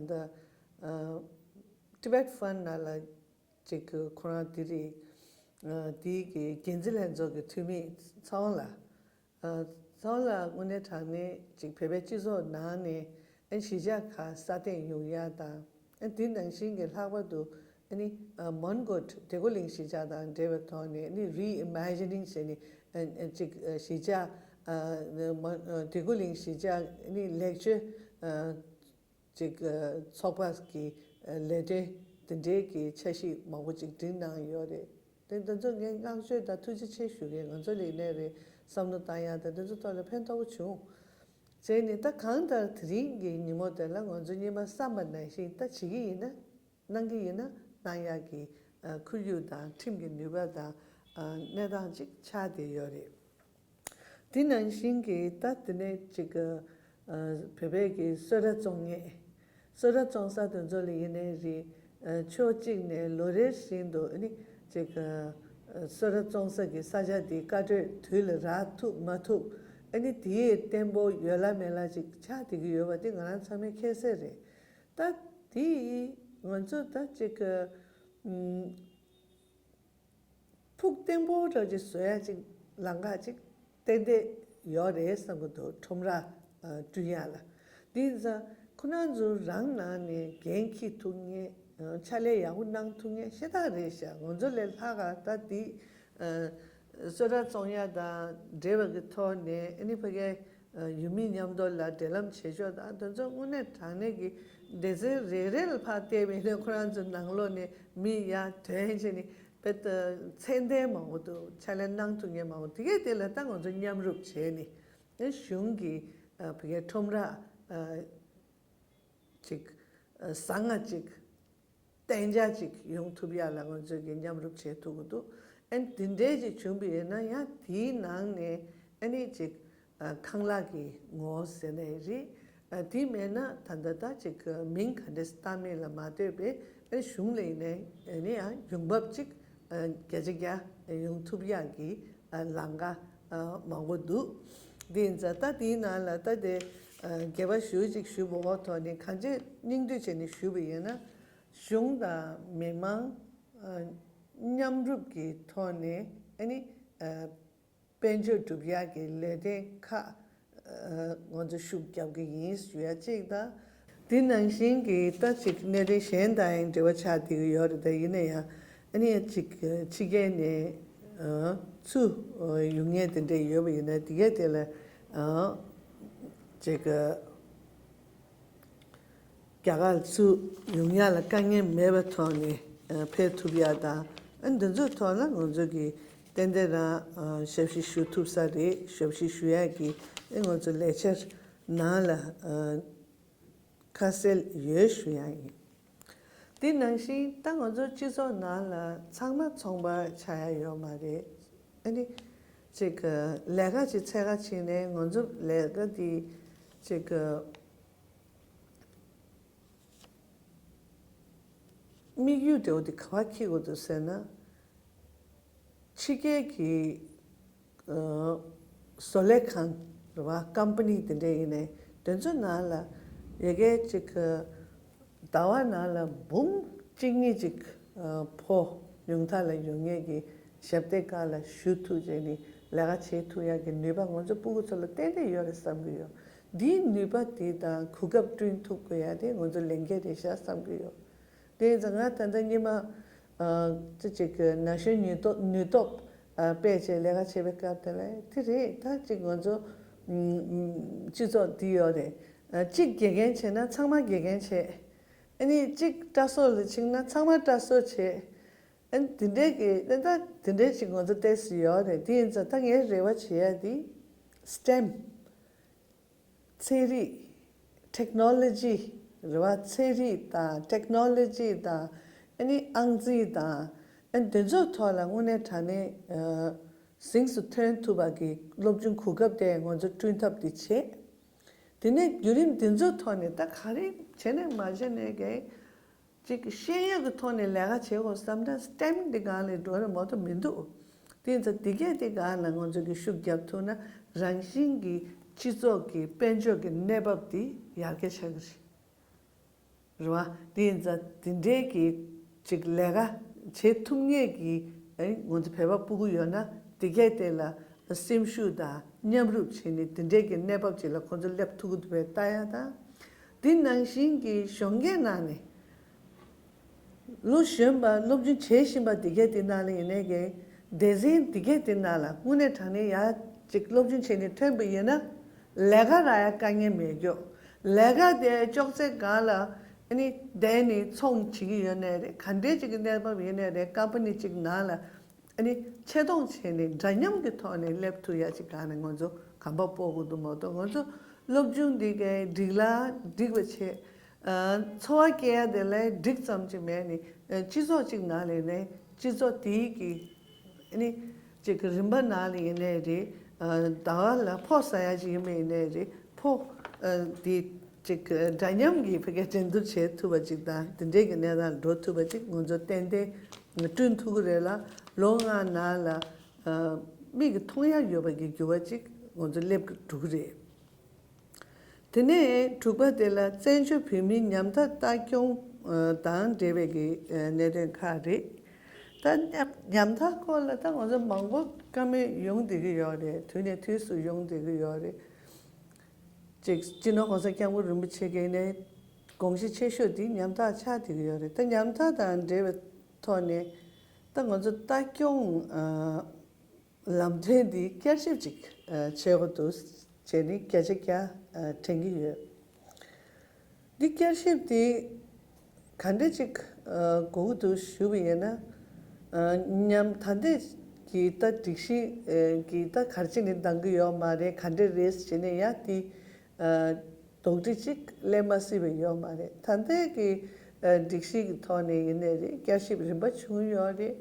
ལྟ་Tibet Fund ནང་ལ་ཅིག་ཁོ་རང་དེ་རིང་དེའི་གི་འགན་འཛིན་ལྷན་ཚོགས་ཀྱི་འཐུས་མི་ཚེ་དབང་ལགས། ཚེ་དབང་ལགས་དངོས་གནས་དྲང་གནས་ཅིག་བོད་པའི་སྤྱི་ཚོགས་ནང་ནས་ཨ་གཞིས་ཆགས་ཁག་སྲ་བརྟན་ཡོང་ཡ་དང་། ཨ་དེ་ནང་བཞིན་གྱི་ལྷག་པར་དུ་ཨ་ནི་མོན་གྷོ་བྲག་འགོ་གླིང་གཞིས་ཆགས་དང་འབྲེལ་བའི་ཐོག་ནས་ཨ་ནི་Reimagining ཟེར་ནས་ཨ་ཅིག་གཞིས་ཆགས་བྲག་འགོ་གླིང་གཞིས་ཆགས་ཨ་ནི་ལེགས་བཅོས་ཅིག་ཚོགས་པ་གི་ལས་དོན་དེ་འདྲའི་གི་འཆར་གཞི་མང་པོ་ཅིག་བསྒྲིགས་གནང་ཡོད་རེད། དེ་འདི་ཚོ་ངས་བསྔགས་བརྗོད་དང་ཐུགས་རྗེ་ཆེ་ཞུ་གི། ང་ཚོ་ལ་ཡིན་ནའི་རེད། བསམ་བློ་བཏང་ཡག་དང་དེ་ཚོ་ཐོག་ལ་ཕན་ཐོགས་པོ་བྱུང་། བྱས་ནས་ད་གང་ལྟར་དེ་རིང་གི་ཉིན་མོ་དེ་ལ་ང་ཚོ་སྔོན་མ་བསམ་པ་ནང་བཞིན་ད་བྱེད་ཀྱི་ཡིན་ན། གནང་གི་ཡིན་ན་གནང་ཡག་གི་ཁོར་ཡུག་དང་ཁྲིམས་ཀྱི་ནུས་པ་དང་གནས་སྟངས་ཅིག་ཆགས་བསྡད་ཡོད་རེད། དེ་ནང་བཞིན་གྱི་ད་དེ་ནས་ཅིག་བོད་པའི་གི་གསོལ་རས་བཙོང་མཁན། གསོལ་རས་བཙོང་ས་དེ་ཚོ་ལ་ཡིན་ནའི་རེད། ཕྱོགས་གཅིག་ནས་ལོ་རེ་བཞིན་དུ་ཨ་ནི་ཅིག་གསོལ་རས་བཙོང་ས་གི་ས་ཆ་དེ་བཀའ་གྲོས་དུས་ལ་རག་ཐུབ་མ་ཐུབ། ཨ་ནི་དེའི་བརྟན་པོ་ཡོད་ལ་མེད་ལ་ཅིག་ཆགས་བསྡད་ཀྱི་ཡོད་པ་དེ་ང་རང་ཚང་མས་མཁྱེན་གསལ་རེད། ད་དེ་ ང་ཚོ་ད་ཅིག་གི་ཨམ། ཕུགས་བརྟན་པོ་འདྲ་ཅིག་བཟོ་ཡ་ཅིག་ལམ་ཁ་ཅིག་ཏན་ཏན་ཡོད་རེད་བསམ་གྱི་འདུག་ཁྲོམ་ར་ཨ་བསྐྲུན་ཡ་ལ། དེ་ཡིན་ཙང་ཁོ་རང་ཚོ་རང་ནང་ནས་འགན་འཁྱེར་ཐུབ་མཁན། ཨ་ཕྱག་ལས་ཡག་པོ་གནང་ཐུབ་མཁན་ཤ་སྟག་རེད་ཤག་ང་ཚོ་ལས་ལྷག་ག་ད་དེ་ཨ་གསོལ་རས་བཙོང་ཡ་དང་འབྲེལ་བ་གི་ཐོག་ནས། ཨ་ནི་ཕ་གིའི་ཨ་ཡུལ་མི་མཉམ་དུ་ལ་འབྲེལ་ལམ་བྱེད་ཕྱོགས་དང་དེ་ཚོ་དངོས་གནས་དྲང་གནས་ཀྱི་སྡེ་ཚན་རེ་རེ་ལ་ཕར་བལྟས་པ་ཡིན་ན་ཁོ་རང་ཚོའི་ནང་ལོགས་ནས་མི་ཡར་ཐོན་བྱས་ནས་དཔེ་ད་ཚད་ལྡན་མང་པོ་འདུག་ཕྱག་ལས་གནང་ཐུབ་མཁན་མང་པོ། དེ་གས་དེ་ལ་ད་ང་ཚོ་མཉམ་རུབ་བྱས་ནས་ཨ་གཞུང་གི་ཨ་ཕ་གིའི་ཁྲོམ་ར་ཨ་ཅིག་ཨ་བཟང་ང་ཅིག་གཏན་འཇགས་ཅིག་ཡོང་ཐུབ་ཡ་ལ་ང་ཚོས་ཀྱི་མཉམ་རུབ་བྱེད་ཐུབ་ཀྱི་འདུག་ཨན་དེ་འདྲའི་ཅིག་བྱུང་པ་ཡིན་ན་ཡང་དེའི་ནང་ནས་ཨ་ནི་ཅིག་ཨ་ཁང་གླ་གི་ངོ་བོ་ཟེར་ནའི་རེད། ཨ་དེ་མེད་ན་ད་ལྟ་ད་ཅིག་མིང་ག་འདྲས་བཏགས་མིན་ལ་མ་ལྟོས་པའི་ཨ་གཞུང་ལ་ཡིན་ནའི་ཨ་ནི་ཡང་ཡོང་འབབ་ཅིག་ཨ་བརྒྱ་ཆ་བརྒྱ་ཡོང་ཐུབ་ཡ་གི་ཨ་ལམ་ཁ་ཨ་མང་པོ་འདུག་དེ་ཡིན་ཙང་ད་དེའི་ནང་ལ་ད་དེ་ཨ་དགེ་བ་ཞུ་ཅིག་ཞུ་བའི་འོག་ཐོག་ནས་གང་ཅི་སྙིང་བསྡུས་བྱས་ནས་ཞུས་པ་ཡིན་ན། གཞུང་དང་མི་མང་ཨ་མཉམ་རུབ་ཀྱི་ཐོག་ནས་ཨ་ནི་ཨ་དཔལ་འབྱོར་སྒྲུབ་ཡག་གི་ལས་དོན་ཁག་ཨ་ང་ཚོ་ཤུགས་རྒྱབ་ཀྱི་ཡིན་ཞུ་ཡ་གཅིག་དང་། དེ་ནང་བཞིན་གྱི་ད་ཅིག་གནད་དོན་གཞན་དང་ཡང་འབྲེལ་བ་ཆགས་བསྡད་ཀྱི་ཡོད་རེད། ད་ཡིན་ན་ཡང་ཨ་ནི་ཅིག་ཕྱི་རྒྱལ་ནས་ཨ་ཚུར་ཡོང་མཁན་དེ་འདྲས་ཡོད་པ་ཡིན་ན་དེ་གས་དེ་ལ་ཨ་ཅིག་རྒྱ་གར་ཚུར་ཡོང་ཡ་ལ་དཀའ་ངལ་མེད་པའི་ཐོག་ནས་ཨ་ཕེབས་ཐུབ་ཡ་དང་། ཨ་འདི་ཚོའི་ཐོག་ལ་ང་ཚོ་གིས་ཏན་ཏན་རང་ཨ་ཞབས་ཕྱི་ཞུ་ཐུབ་ས་རེད། ཞབས་ཕྱི་ཞུ་ཡ་གི་ཨ་ང་ཚོ་ལས་འཆར་ནང་ལ་ཨ་ཁ་གསལ་ཡོད་ཞུ་ཡ་ཡིན། དེ་ནང་བཞིན་ད་ང་ཚོ་སྤྱི་ཚོགས་ནང་ལ་ཚང་མ་ཚོང་པ་ཆགས་ཡ་ཡོད་མ་རེད། ཨ་ནི་ཅིག་ལས་ཀ་ཅིག་འཚོལ་ག་ཕྱིན་ནས་ང་ཚོ་ལས་ཀ་དེ་ཅིག་དམིགས་ཡུལ་འདྲ་བོ་དེ་ག་པར་འཁྱེར་དགོས་འདུག་ཟེར་ན། ཕྱི་རྒྱལ་གྱི་ཨ་བཟོ་ལས་ཁང་རེད་བ། ཀམ་པ་ནི་དེ་འདྲ་ཡིན་ནའི་དེ་ཚོ་ནང་ལ་ཡ་གི་ཅིག་ཟླ་བ་ནང་ལ་འབུམ་གཅིག་གཉིས་ཅིག་ཨ་ཕོ་ཉུང་མཐའ་ལ་ཡོང་མཁན་གྱི་ཞབས་སྟེགས་ཁག་ལ་ཞུགས་ཐུབ་བྱས་ནས་ལས་ཀ་བྱེད་ཐུབ་ཡག་གི་ནུས་པ་ང་ཚོ་སྤུ་གུ་ཚོ་ལ་ཏན་ཏན་ཡོད་རེད་བསམ་གྱི་ཡོད། འདིའི་ནུས་པ་དེ་དང་གོ་སྐབས་བསྐྲུན་ཐུབ་དགོས་ཡ་དེ་ང་ཚོ་ལས་འགན་རེད་ཤག་བསམ་གྱི་ཡོད། དེ་ཡིན་ཙང་ང་ད་ལྟ་སྔོན་མ་ཨ་ཅི་ཅིག་གི་ན་གཞོན་ནུས་སྟོབས་ནུས་སྟོབས་ཨ་སྤེལ་བྱས་ལས་ཀ་བྱེད་པའི་སྐབས་དེ་ལ་དེ་རེད། ད་ཅིག་ང་ཚོ་ཨམ་སྤྱི་ཚོགས་འདི་ཡོད་རེད། ཨ་གཅིག་དགེ་རྒན་བྱས་ན་ཚང་མ་དགེ་རྒན་བྱས། ཨ་ནི་གཅིག་སྐྲ་བཟོ་ལ་ཕྱིན་ན་ཚང་མ་སྐྲ་བཟོ་བྱས། ཨ་ནི་དེ་འདྲའི་གི་ད་ད་དེ་འདྲའི་ཅིག་ང་ཚོ་ཏོག་ཙམ་ཡོད་རེད། དེ་ཡིན་ཙང་ད་ངའི་རེ་བ་བྱེད་ཡ་དེ་སི་ཊེམ། ཚན་རིག་ཊེག་ནོ་ལོ་ཇི་རེད་བ། ཚན་རིག་དང་ཊེག་ནོ་ལོ་ཇི་དང་ཨ་ནི་ཨང་རྩིས་དང་ཨ་ནི་དེ་ཚོའི་ཐོག་ལ་དངོས་གནས་དྲང་གནས་ཨ་གཟེངས་སུ་ཐོན་ཐུབ་པ་གི་སློབ་སྦྱོང་གོ་སྐབས་དེ་ང་ཚོ་བསྐྲུན་ཐབས་དེ་བྱེད། དེ་ནས་བརྒྱུད་རིམ་དེ་ཚོའི་ཐོག་ནས་ད་ག་རེ་བྱས་ནས་མ་བྱས་ནས་གི་ཅིག་ཤེས་ཡོན་གྱི་ཐོག་ནས་ལས་ཀ་བྱེད་དགོས་བསམ་ན་སི་ཊེམ་འདི་སྒང་ལ་འགྲོ་རེ་མ་གཏོགས་མི་འདུག་དེ་ཡིན་ཙང་དེ་གས་དེ་སྒང་ལ་ང་ཚོ་གིས་ཤུགས་རྒྱབ་ཐུབ་ན་རང་བཞིན་གྱིས་སྤྱི་ཚོགས་ཀྱི་དཔལ་འབྱོར་གྱི་གནས་བབ་དེ་ཡར་རྒྱས་ཆགས་ཀྱི་རེད། རེད་བ། དེ་ཡིན་ཙང་དེ་འདྲའི་གི་ཅིག་ལས་ཀ་བྱེད་ཐུབ་མཁན་གྱི་ཨ་ང་ཚོ་བོད་པ་སྤུ་གུ་ཡོད་ན་དེ་གས་དེ་ལ་སེམས་ཤུགས་དང་མཉམ་རུབ་བྱས་ནས་དེ་འདྲའི་གི་གནས་བབ་ཅིག་ལ་ཁོང་ཚོ་སླེབས་ཐུབ་ཀྱི་འདུག་པས་ལྟ་ཡ་དང་། དེ་ནང་བཞིན་གྱི་གཞོན་སྐྱེས་ནང་ནས་ལོ་གཞོན་པ་སློབ་སྦྱོང་བྱེད་བཞིན་པ་དེ་གས་དེ་ནང་ལ་ཡིན་ནའི་གི་སྡེ་ཚན་དེ་གས་དེ་ནང་ལ་དངོས་གནས་དྲང་གནས་ཡར་ཅིག་སློབ་སྦྱོང་བྱས་ནས་ཐོན་པ་ཡིན་ན་ལས་ཀ་རག་ཡ་དཀའ་ངལ་མེད་རྒྱུ། ལས་ཀ་དེ་ཅོག་ཙེ་སྒང་ལ་ཨ་ནི་བསྡད་ནས་ཚོང་བྱེད་ཀྱི་ཡོད་ནའི་རེད། ག་འདྲའི་ཅིག་གི་གནས་བབ་ཡིན་ནའི་རེད། ཀམ་པ་ནི་ཅིག་ནང་ལ་ཨ་ནི་ཆེ་མཐོང་བྱས་ནས་འདྲ་མཉམ་གྱི་ཐོག་ནས་སླེབས་ཐུབ་ཡ་ཅིག་སྒང་ནས་ང་ཚོ་གོམ་པ་སྤོ་དགོས་འདུག་མ་གཏོགས་ང་ཚོ་སློབ་སྦྱོང་འདི་གའི་འགྲིག་ལ་འགྲིག་པ་བྱས། ཨ་འཚོ་བ་སྐྱེལ་ཡ་དེ་ལས་འགྲིག་ཙམ་ཅིག་མེད་ནི། ཨ་སྤྱི་ཚོགས་ཅིག་ནང་ལ་ནས་སྤྱི་ཚོགས་དེའི་གི་ཨ་ནི་ཅིག་གི་རིམ་པ་ནང་ལ་ཡིན་ནའི་རེད། ཨ་ཟླ་བ་ལ་ཕོགས་ཟ་ཡ་ཅིག་ཡིན་པ་ཡིན་ནའི་རེད། ཕོགས་ཨ་དེ་ཅིག་གི་འདྲ་མཉམ་གྱི་ཕ་གིའི་འགྲན་བསྡུར་བྱེད་ཐུབ་པ་ཅིག་དང་དེ་འདྲའི་གི་གནས་སྟངས་འགྲོ་ཐུབ་པ་ཅིག་ང་ཚོ་ཏན་ཏན་བསྐྲུན་ཐུབ་ཀྱི་རེད་ལ། ལོ་ལྔ་ནང་ལ་ཨ་མིག་གིས་མཐོང་ཡ་ཡོད་པ་གི་འགྱུར་བ་ཅིག་ང་ཚོ་སླེབས་འགྲོ་གི་རེད། དེ་ནས་དྲུག་པ་དེ་ལ་བཙན་བྱོལ་བོད་མིའི་ཉམ་ཐག་ལྟ་སྐྱོང་དང་འབྲེལ་བའི་གི་གནད་དོན་ཁག་རེད། ད་ཉམ་ཉམ་ཐག་སྐོར་ལ་ད་ང་ཚོ་མང་པོ་བཀའ་མོལ་ཡོང་བསྡད་ཀྱི་ཡོད་རེད། དུས་ནས་དུས་སུ་ཡོང་བསྡད་ཀྱི་ཡོད་རེད། ཅིག་སྤྱི་ནོར་༸གོང་ས་༸སྐྱབས་མགོན་རིན་པོ་ཆེ་གིས་ནས་དགོངས་གཞི་ཆེ་ཤོས་དེ་ཉམ་ཐག་ཆགས་བསྡད་ཀྱི་ཡོད་རེད། ད་ཉམ་ཐག་དང་འབྲེལ་བའི་ཐོག་ནས་ད་ང་ཚོ་ལྟ་སྐྱོང་ཨ་ལམ་སྟོན་འདི་བསྐྱར་ཞིབ་ཅིག་ཨ་བྱེད་དགོས་འདུག་བྱས་ནས་བརྒྱ་ཆ་བརྒྱ་ཨ་དྲན་གྱི་ཡོད། འདི་བསྐྱར་ཞིབ་འདི་ག་འདྲ་ཅིག་ཨ་དགོས་ཀྱི་འདུག་ཞུ་བ་ཡིན་ན། ཨ་ཉམ་ད་ལྟའི་གི་ད་སྒྲིག་གཞི་ཨ་གི་ད་ག་རེ་བྱས་ནས་འདང་གི་ཡོད་མ་རེད། ག་འདྲ་རེད་ཟེར་ནས་ཡ་དེ་ཨ་དོགས་འདྲི་ཅིག་སླེབས་མ་སྲིད་པ་ཡོད་མ་རེད། ད་ལྟའི་གི་ཨ་སྒྲིག་གཞི་གི་ཐོག་ནས་ཡིན་ནའི་རེད། བསྐྱར་ཞིབ་རིམ་པ་བྱུང་ཡོད་རེད།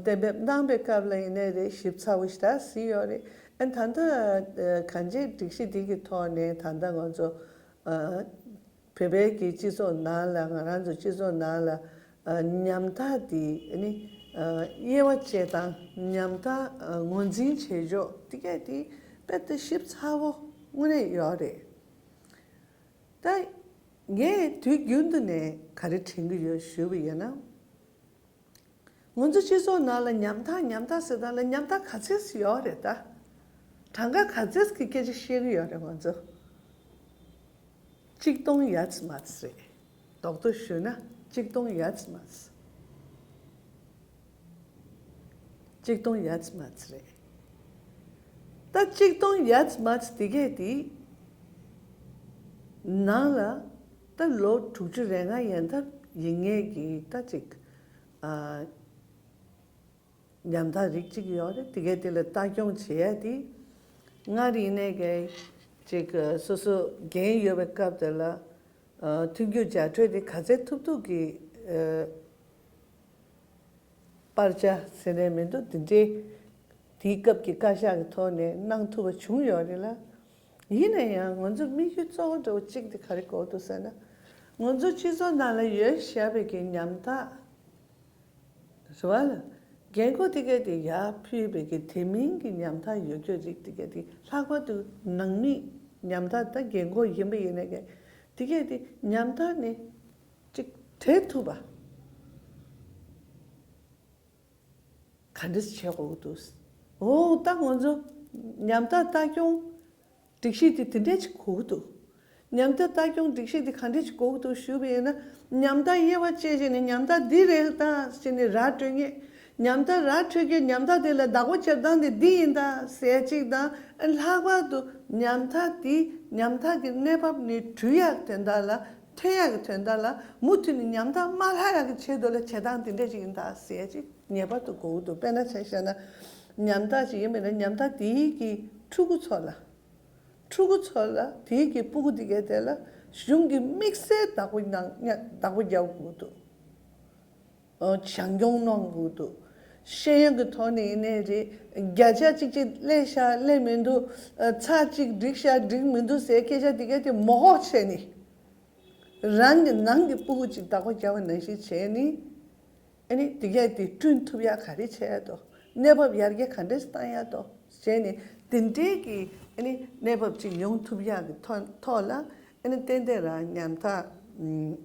གཏན་འབེབས་གནང་པའི་སྐབས་ལ་ཡིན་ནའི་རེད། ཞིབ་ཚགས་པོ་ཞེ་དྲག་གཟིགས་ཡོད་རེད། ཨ་ད་ལྟ་ཨ་གང་ཅིའི་སྒྲིག་གཞི་འདི་གི་ཐོག་ནས་ད་ལྟ་ང་ཚོ་ཨ་བོད་པའི་གི་སྤྱི་ཚོགས་ནང་ལ་ང་རང་ཚོ་སྤྱི་ཚོགས་ནང་ལ་ཨ་ཉམ་ཐག་འདི་ཨ་ནི་ཨ་དབྱེ་བ་བཅས་དང་ཉམ་ཐག་ཨ་ངོས་འཛིན་བྱེད་ཕྱོགས་འདི་གས་འདི་དཔེ་ད་ཞིབ་ཚགས་པོ་དངོས་གནས་ཡོད་རེད། ད་ངས་དུས་རྒྱུན་དུ་ནས་ག་རེ་དྲན་གྱི་ཡོད་ཞུས་པ་ཡིན་ན། ང་ཚོ་སྤྱི་ཚོགས་ནང་ལ་ཉམ་ཐག་ཉམ་ཐག་ཟེར་སྟངས་ལ་ཉམ་ཐག་ག་ཚད་ཡོད་རེད། ད་གྲངས་ཀ་ག་ཚད་ཀྱི་སྐད་ཆ་བཤད་ཀྱི་ཡོད་རེད། ང་ཚོ་གཅིག་སྟོང་ཡར་ཙམ་མར་ཙམ་རེད། རྡོག་རྡོག་ཞུས་ན་གཅིག་སྟོང་ཡར་ཙམ་མར་ཙམ། གཅིག་སྟོང་ཡར་ཙམ་མར་ཙམ་རེད། ད་གཅིག་སྟོང་ཡར་ཙམ་མར་ཙམ་དེ་གས་དེ་ནང་ལ་ད་ལོ་དྲུག་ཅུ་རེ་ལྔ་ཡན་འདབ་ཡིན་ངེས་ཀྱི་ད་ཅིག་ཨ་ཉམ་ཐག་རིགས་གཅིག་ཡོད་རེད། དེ་གས་དེ་ལ་ལྟ་སྐྱོང་བྱེད་ཡ་དེ་སྔར་ཡིན་ནའི་གས་ཅིག་སོ་སོ་འགན་ཡོད་པའི་སྐབས་དེ་ལ་ཨ་མཐུན་འགྱུར་རྒྱ་སྤྲོད་དེ་ག་ཚད་ཐུབ་ཐུབ་ཀྱི་ཨ་པར་ཆ་ཟེར་ནས་མི་འདུག་དེ་འདྲའི་དེའི་སྐབས་ཀྱི་བཀའ་ཤག་གི་ཐོག་ནས་གནང་ཐུབ་པ་བྱུང་ཡོད་རེད་ལ། ཡིན་ན་ཡང་ང་ཚོ་དམིགས་ཡུལ་གཙོ་བོ་འདྲ་བོ་གཅིག་དེ་ག་རེ་དགོས་འདུག་ཟེར་ན། ང་ཚོ་སྤྱི་ཚོགས་ནང་ལ་ཡོད་བཞག་པའི་གི་ཉམ་ཐག་རེད་བ་ལ། འགན་ཁུར་དེ་གས་དེ་ཡར་ཕུལ་བའི་གི་དེ་མིན་གྱི་ཉམ་ཐག་ཡོད་རྒྱུ་རིགས་དེ་གས་དེ་ལྷག་པར་དུ་ནང་མི་ཉམ་ཐག་ད་འགན་ཁུར་ཡིན་པ་ཡིན་ན་གས་དེ་གས་དེ་ཉམ་ཐག་ནི་གཅིག་བྲལ་ཐུབ་པ། ག་འདྲས་བྱེད་དགོས་ཀྱི་འདུག་འོ་ད་ང་ཚོ་ཉམ་ཐག་ལྟ་སྐྱོང་སྒྲིག་གཞི་དེ་དེ་འདྲས་ཅིག་དགོས་ཀྱི་འདུག་ཉམ་ཐག་ལྟ་སྐྱོང་སྒྲིག་གཞི་དེ་ག་འདྲས་ཅིག་དགོས་ཀྱི་འདུག་ཞུས་པ་ཡིན་ན། ཉམ་ཐག་དབྱེ་བ་བཅད་བྱས་ནས་ཉམ་ཐག་འདི་རེད་ད་ཟེར་ནས་ར་སྤྲོད་མཁན། ཉམ་ཐག་ར་འཕྲོད་རྒྱུ་ཉམ་ཐག་དེ་ལ་བདག་པོ་རྒྱབ་སྟངས་དེ་འདི་ཡིན་ད་ཟེར་གཅིག་དང་། ལྷག་པར་དུ་ཉམ་ཐག་དེ་ཉམ་ཐག་གི་གནས་བབ་ནས་གྲོལ་ཡག་དོན་དག་ལ། ཐོན་ཡག་གི་དོན་དག་ལ་མུ་མཐུད་ནས་ཉམ་ཐག་མ་ལྷག་ཡག་གི་ཆེད་དུ་ལ་བྱེད་སྟངས་དེ་འདྲ་ཞིག་ཡིན་ད་ཟེར་ཅིག་ངེས་པར་དུ་དགོས་ཀྱི་འདུག་དཔེར་ན་ཆ་བཞག་ན། ཉམ་ཐག་ཅིག་ཡིན་པས་ན་ཉམ་ཐག་དེའི་གི་ཕྲུ་གུ་ཚོ་ལ། ཕྲུ་གུ་ཚོ་ལ་དེའི་གི་སྤུ་གུ་དེ་གའི་དེ་ལ་གཞུང་གི་དམིགས་བསལ་བདག་པོ་གནང་བདག་པོ་རྒྱག་དགོས་ཀྱི་འདུག་ཨོ་བྱང་སྐྱོང་གནང་དགོས་འདུག་ཤེས་ཡོན་གྱི་ཐོག་ནས་ཡིན་ནའི་རེད། བརྒྱ་ཆ་གཅིག་གཅིག་སླེབས་ཤག་སླེབས་མི་འདུག་ཨ་ཚར་གཅིག་འགྲིག་ཤག་འགྲིག་མི་འདུག་ཟེར་སྐད་ཆ་དེ་གས་དེ་མོ་ཧོ་བྱས་ནས། རང་གི་ནང་གི་སྤུ་གུ་གཅིག་བདག་པོ་རྒྱག་པ་ནང་བཞིན་བྱས་ནས། ཨ་ནི་དེ་གས་དེ་བསྐྲུན་ཐུབ་ཡག་ག་རེ་བྱས་ཡག་འདུག་གནས་བབ་ཡར་རྒྱས་ག་འདྲས་བཏང་ཡག་འདུག་བྱས་ནས་དེ་འདྲའི་གི་ཨ་ནི་གནས་བབ་ཅིག་ཡོང་ཐུབ་ཡག་གི་ཐོག་ཐོག་ལ་ཨ་ནི་ཏན་ཏན་རང་ཉམ་ཐག་ཨུམ།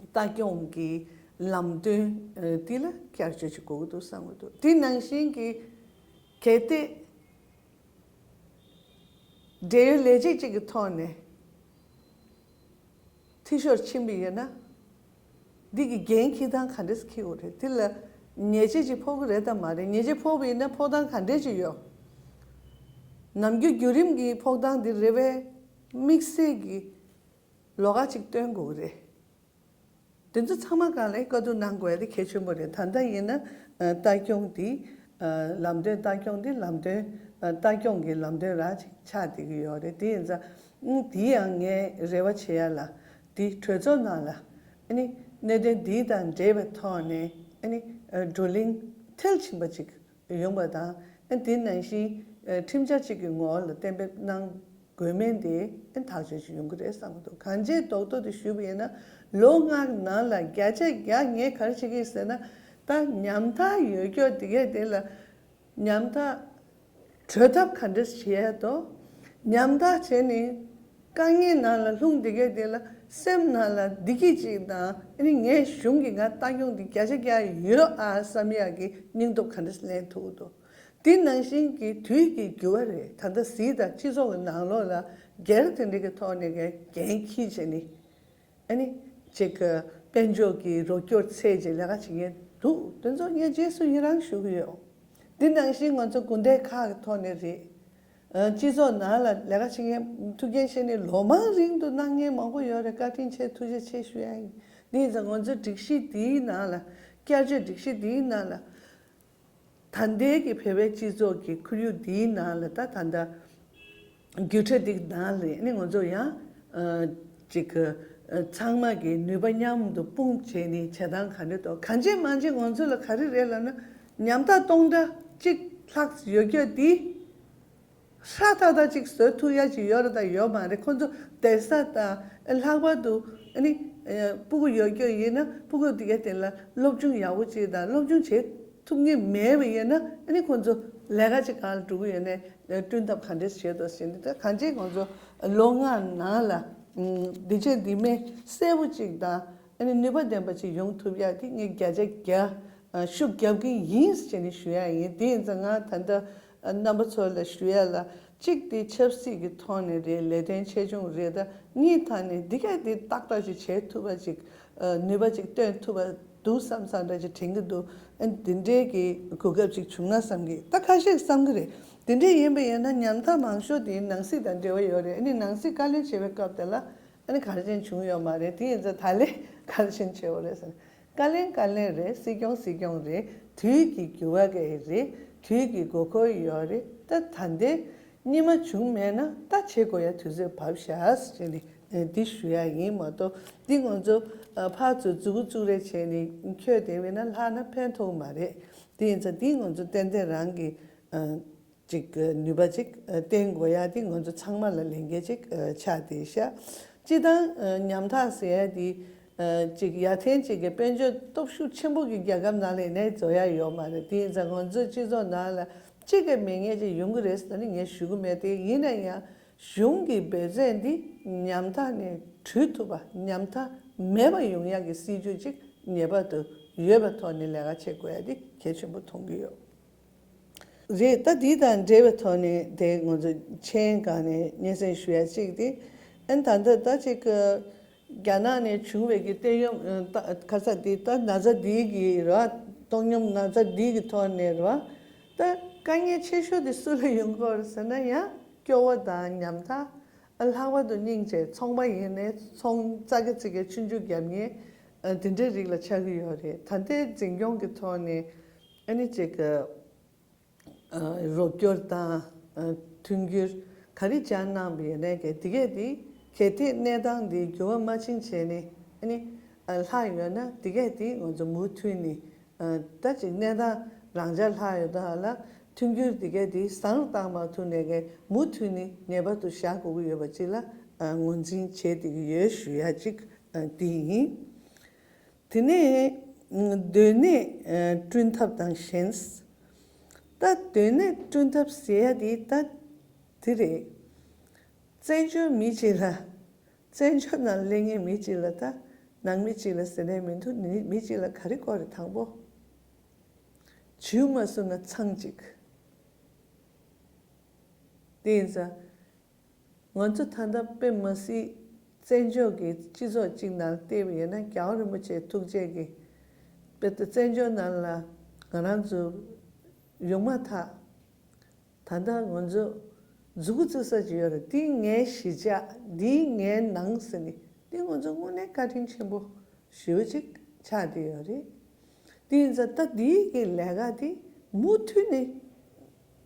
ལྟ་སྐྱོང་གི་ལམ་སྟོན་ཨ་འདི་ལ་བསྐྱར་བཅོས་ཅིག་དགོས་ཀྱི་འདུག་བསམ་གྱི་འདུག་དེ་ནང་བཞིན་གྱི་གལ་ཏེ་འབྲེལ་ཡོད་ལས་བྱེད་ཅིག་གི་ཐོག་ནས་འཐུས་ཤོར་ཕྱིན་པ་ཡིན་ན། འདི་གི་འགན་འཁྱེར་སྟངས་ག་འདྲས་འཁྱེར་དགོས་རེད། འདི་ལ་ཉེས་ཆད་ཅིག་ཕོག་གི་རེད་དམ་མ་རེད། ཉེས་ཆད་ཕོག་པ་ཡིན་ན་ཕོག་སྟངས་ག་འདྲས་ཅིག་ཡོད། ནམ་རྒྱུན་བརྒྱུད་རིམ་གྱི་ཕོག་སྟངས་འདི་རེ་བའི་དམིགས་བསལ་གྱི་ལོགས་ཀ་ཅིག་སྟོན་དགོས་ཀྱི་རེད། དེ་ཚོ་ཚང་མ་སྒང་ལ་བཀའ་བསྡུར་གནང་དགོས་ཡ་དེ་གལ་ཆེན་པོ་རེད། ད་ལྟ་ཡིན་ན་ཨ་ལྟ་སྐྱོང་འདི་ཨ་ལམ་སྟོན་ལྟ་སྐྱོང་འདི་ལམ་སྟོན་ཨ་ལྟ་སྐྱོང་གི་ལམ་སྟོན་ར་ཅིག་ཆགས་བསྡད་ཀྱི་ཡོད་རེད། དེ་ཡིན་ཙང་ཨ་འདི་ཡང་ངས་རེ་བ་བྱེད་ཡ་ལ་འདི་གྲོས་ཚོགས་ནང་ལ་ཨ་ནི་གནད་དོན་འདི་དང་འབྲེལ་བའི་ཐོག་ནས་ཨ་ནི་ཨ་བགྲོ་གླེང་མཐིལ་ཕྱིན་པ་ཅིག་ཡོང་པ་དང་། ཨ་དེ་ནང་བཞིན་ཨ་ཁྲིམས་འཆར་གཅིག་གི་ངོ་བོ་ལ་གཏན་འབེབས་གནང་དགོས་མིན་དེ་ཨ་ཐག་གཅོད་ཅིག་ཡོང་གི་རེད་བསམ་གྱི་འདུག་གང་ཅིའི་རྡོག་རྡོག་དེ་ཞུས་པ་ཡིན་ན། ལོ་ལྔ་ནང་ལ་བརྒྱ་ཆ་བརྒྱ་ངས་ག་རེ་བྱེད་ཀྱི་ཡིན་ཟེར་ན། ད་ཉམ་ཐག་ཡོད་སྐྱོ་དེ་གས་དེ་ལ་ཉམ་ཐག་གྲོལ་ཐབས་ག་འདྲས་བྱེད་ཡ་དོ། ཉམ་ཐག་བྱས་ནས་ དཀའ་ངལ་ནང་ལ་ལྷུང་བསྡད་མཁན་དེ་ལ་སེམས་ནང་ལ་བདེ་སྐྱིད་ཅིག་དང་། ཨ་ནི་ངའི་གཞུང་གིས་ང་ལྟ་སྐྱོང་འདི་བརྒྱ་ཆ་བརྒྱ་ཡོད་ཨ་བསམ་ཡག་གི་སྙིང་སྟོབས་ག་འདྲ་ལེན་ཐུབ་ཀྱི་འདུག་དེ་ནང་བཞིན་གྱི་དུས་ཀྱི་འགྱུར་བ་རེད། ད་ལྟ་གཟིགས་དང་། སྤྱི་ཚོགས་ཀྱི་ནང་ལོགས་ལ་སྒེར་དེ་འདྲ་གི་ཐོག་ནས་འགན་འཁྱེར་བྱས་ནས། ཨ་ནི་ཅིག་གི་དཔལ་འབྱོར་གྱི་རོགས་སྐྱོར་འཚོལ་བྱས་ལས་ཀ་བྱེད་མཁན་འདུག་དེ་ཚོ་ངས་རྗེས་སུ་ཡི་རང་ཞུ་གི་ཡོད། འདི་ནང་བཞིན་ང་ཚོ་དགོན་སྡེ་ཁག་གི་ཐོག་ནས་རེད། ཨ། སྤྱི་ཚོགས་ནང་ལ་ལས་ཀ་བྱེད་མཁན་ཐུགས་འགན་བཞེས་ནས་ལོ་མང་རིང་དུ་གནང་མཁན་མང་པོ་ཡོད་རེད། བཀའ་དྲིན་ཆེ། ཐུགས་རྗེ་ཆེ་ཞུ་ཡ་ཡིན། འདི་ཡིན་ཙང་ང་ཚོའི་སྒྲིག་གཞི་འདིའི་ནང་ལ། བསྐྱར་བཅོས་སྒྲིག་གཞི་འདིའི་ནང་ལ། ད་ལྟའི་གི་བོད་པའི་སྤྱི་ཚོགས་ཀྱི་ཁོར་ཡུག་འདིའི་ནང་ལ། ད་ད་ལྟ་རྒྱུགས་སྤྲོད་འདི་ནང་ལ་ནི་ང་ཚོ་ཡང་ཅིག་གི་ཚང་མ་གི་ནུས་པ་མཉམ་དུ་སྤུངས་བྱས་ནས་བྱེད་སྟངས་ག་འདྲ་འདུག་གང་ཅི་མང་ཅི་ང་ཚོ་ལ་ག་རེ་རེད་ལབ་ན། ཉམ་ཐག་སྟོང་ཕྲག་གཅིག་ལྷག་ཡོད་རྒྱུ་འདི། ཧྲ་ཐག་ཐག་ཅིག་བཟོ་ཐུབ་ཡ་ཅིག་ཡོད་རེད་དང་ཡོད་མ་རེད། ཁོ་ཚོ་བསྡད་ས་དང་། ལྷག་པར་དུ་ཨ་ནི་སྤུ་གུ་ཡོད་རྒྱུ་ཡིན་ན། སྤུ་གུ་དེ་ག་དེ་ལ་སློབ་སྦྱོང་ཡག་པོ་ཅིག་དང་། སློབ་སྦྱོང་བྱེད་ཐུབ་མཁན་མེད་པ་ཡིན་ན། ཨ་ནི་ཁོ་ཚོ་ལས་ཀ་ཅིག་གང་ལ་འགྲོ་གི་ཡོད་ནའི་བསྐྲུན་ཐབས་ག་འདྲས་བྱེད་དོ་ཟེར་ནས། ད་གང་ཅི་ང་ཚོ་ལོ་ལྔ་ནང་ལ་འདི་བྱས་འདི་མེད་གསལ་པོ་ཅིག་དང་། ཨ་ནི་ནུས་པ་ལྡན་པ་ཅིག་ཡོང་ཐུབ་ཡ་དེ་ངས་བརྒྱ་ཆ་བརྒྱ་ཤུགས་རྒྱབ་ཀྱི་ཡིན་ཟེར་ནས་ཞུ་ཡ་ཡིན། དེ་ཡིན་ཙང་ང་ད་ལྟ་རྣམ་པ་ཚོ་ལ་ཞུ་ཡ་ལ། གཅིག་དེ་ཆབ་སྲིད་ཀྱི་ཐོག་ནས་རེད། ལས་དོན་ཆེ་ཆུང་རེད། ད་གཉིས་ཐ་ནས་འདི་ག་དེ་ཏག་ཏག་ཅིག་བྱེད་ཐུབ་པ་ཅིག་ནུས་པ་ཅིག་བཏོན་ཐུབ་པ་འདུག་བསམ་བསམ་འདྲ་ཅིག་དྲན་གྱི་འདུག་ཨ། འདི་འདྲའི་གི་གོ་སྐབས་ཅིག་བྱུང་ན་བསམ་གི། ད་ཁ་ཤས་བསམ་གི་རེད། འདི་འདྲའི་ཡིན་པ་ཡིན་ན་ཉམ་ཐག་མང་ཤོས་དེ་ནང་སྲིད་དང་འབྲེལ་བ་ཡོད་རེད། ཨ་ནི་ནང་སྲིད་བཀའ་བློན་བྱེད་པའི་སྐབས་དེ་ལ། ཨ་ནི་ག་རེ་ཅན་བྱུང་ཡོད་མ་རེད། དེ་ཡིན་ཙང་ད་ལན་ག་རེ་ཅན་བྱེད་དགོས་རེད་ཟེར། བཀའ་བློན་བཀའ་བློན་རེད། སྲིད་སྐྱོང་སྲིད་སྐྱོང་རེད། དུས་ཀྱི་འགྱུར་བ་ག་རེད། དུས་ཀྱི་དགོས་མཁོ་ཡོད་རེད། ད་ད་ལྟའི་སྔོན་མ་བྱུང་མེད་ན་ད་བྱེད་དགོས་ཡ་དུས་ཚོད་བབས་ཤག་ཟེར་ནས་འདི་ཞུ་ཡ་ཡིན་མ་གཏོགས། འདི་ང་ཚོ་ཕར་ཚུར་མཛུ་གུ་བཙུགས་རེས་བྱས་ནས་འཁྱོལ་བསྡད་པ་ཡིན་ན་ལྷག་ན་ཕན་ཐོགས་མ་རེད། དེ་ཡིན་ཙང་འདི་ང་ཚོ་ཏན་ཏན་རང་གི་ཅིག་ནུས་པ་ཅིག་བསྟན་དགོས་ཡ་དེ་ང་ཚོ་ཚང་མ་ལ་ལས་འགན་ཅིག་ཆགས་བསྡད་ཤག་སྤྱིར་བཏང་ཉམ་ཐག་ཟེར་ཡ་དེ་ཅིག་ཡར་ཐོན་ཅིག་གི་དཔལ་འབྱོར་སྟོབས་ཤུགས་ཆེན་པོ་གི་རྒྱལ་ཁབ་ནང་ལ་ནས་བཟོ་ཡ་ཡོད་མ་རེད། དེ་ཡིན་ཙང་ང་ཚོའི་སྤྱི་ཚོགས་ནང་ལ་གཅིག་གི་མེད་མཁན་ཅིག་ཡོང་གི་རེད་ཟེར་ནས་ངས་ཞུ་གི་མེད། དེ་ཡིན་ན་ཡང་གཞུང་གི་འབད་བརྩོན་འདི་ཉམ་ཐག་ནས་གྲོལ་ཐུབ་པ། ཉམ་ཐག་མེད་པ་ཡོང་ཡ་གི་སྲིད་ཇུས་ཅིག་ངེས་པར་དུ་ཡོད་པའི་ཐོག་ནས་ལས་ཀ་བྱེད་དགོས་ཡ་དེ་གལ་ཆེན་པོ་མཐོང་གི་ཡོད། རེད། ད་འདི་དང་འབྲེལ་བའི་ཐོག་ནས་དེ་ང་ཚོ་མཆན་སྒང་ནས་སྙན་སེང་ཞུ་ཡ་གཅིག་དེ། ཨན་ད་ལྟ་ད་ཅིག་རྒྱ་ནག་ནས་བྱུང་བའི་གི་བཏོན་གཡོག་ཁ་ས་དེ་ད་ན་ཚ་འདི་གི་ར། བཏང་སྙོམས་ན་ཚ་འདི་གི་ཐོག་ནས་ར། ད་དཀའ་ངལ་ཆེ་ཤོས་དེ་སུ་ལ་ཡོང་གི་ཡོད་རེད་ཟེར་ན་ཡང་སྐྱོ་བོ་དང་ཉམ་ཐག་ལྷག་པར་དུ་སྙིང་རྗེ། ཚོང་པ་ཡིན་ནའི་ཚོང་ཙག་གེ་ཙིག་གེ་ཆུང་ཆུང་རྒྱབ་མཁན་དེ་འདྲའི་རིགས་ལ་ཆགས་ཀྱི་ཡོད་རེད། ད་ལྟའི་འཛིན་སྐྱོང་གི་ཐོག་ནས་ཨ་ནི་ཅིག་རོགས་སྐྱོར་དང་མཐུན་འགྱུར་ག་རེ་སྦྱར་གནང་བ་ཡིན་ནའི་གལ་ཏེ་གལ་ཏེ་གནས་སྟངས་འདི་འགྱུར་བ་མ་ཕྱིན་བྱས་ནས་ཨ་ནི་ལྷག་ཡོད་ན། དེ་གལ་ཏེ་ང་ཚོ་མུ་མཐུད་ནས་ད་ཅིག་གནས་སྟངས་རང་འཇགས་ལྷག་ཡོད་ད་ལ་མཐུན་འགྱུར་དེ་གལ་ཏེ་བཟང་རུ་བཏང་མ་ཐུབ་ནའི་གལ་མུ་མཐུད་ནས་ངེས་པར་དུ་བཞག་དགོས་ཀྱི་ཡོད་པ་ཅིག་ལ་ངོས་འཛིན་བྱས་བསྡད་ཀྱི་ཡོད་ཞུ་ཡ་གཅིག་དེ་ཡིན། དེ་ནས་སྡོད་གནས་བསྐྲུན་ཐབས་དང་ཞན། ད་སྡོད་གནས་བསྐྲུན་ཐབས་ཟེར་ཡ་དེ་ད་དེ་རེད། བཙན་བྱོལ་མི་གཅིག་ལ། བཙན་བྱོལ་ནང་སླེབས་མཁན་མི་གཅིག་ལ། ད་ནང་མི་གཅིག་ལ་ཟེར་ནས་མི་འདུག་མི་མི་གཅིག་ལ་ག་རེ་དགོས་རེད། དང་པོ་ཇུས་མ་བཟུང་ན་ཚང་གཅིག་དེ་ཡིན་ཙང་། ང་ཚོ་ད་ལྟ་དཔེ་མ་སྲིད་བཙན་བྱོལ་གྱི་སྤྱི་ཚོགས་གཅིག་ནང་བལྟས་པ་ཡིན་ན། རྒྱལ་བ་རིན་པོ་ཆེའི་ཐུགས་རྗེ་གིས་དཔེ་ད་བཙན་བྱོལ་ནང་ལ་ང་རང་ཚོ་ཡོང་མ་ཐག་ད་ལྟ་ང་ཚོ་མཛུ་གུ་བཙུགས་ས་ཅིག་ཡོད་རེད། འདི་ངའི་གཞིས་ཆགས། འདི་ངའི་ནང་ཟེར་ནས། འདི་ང་ཚོ་དངོས་གནས་བཀའ་དྲིན་ཆེན་པོ་ཞེ་པོ་ཅིག་ཆགས་བསྡད་ཡོད་རེད། དེ་ཡིན་ཙང་ད་འདིའི་གི་ལས་ཀ་དེ་མུ་མཐུད་ནས་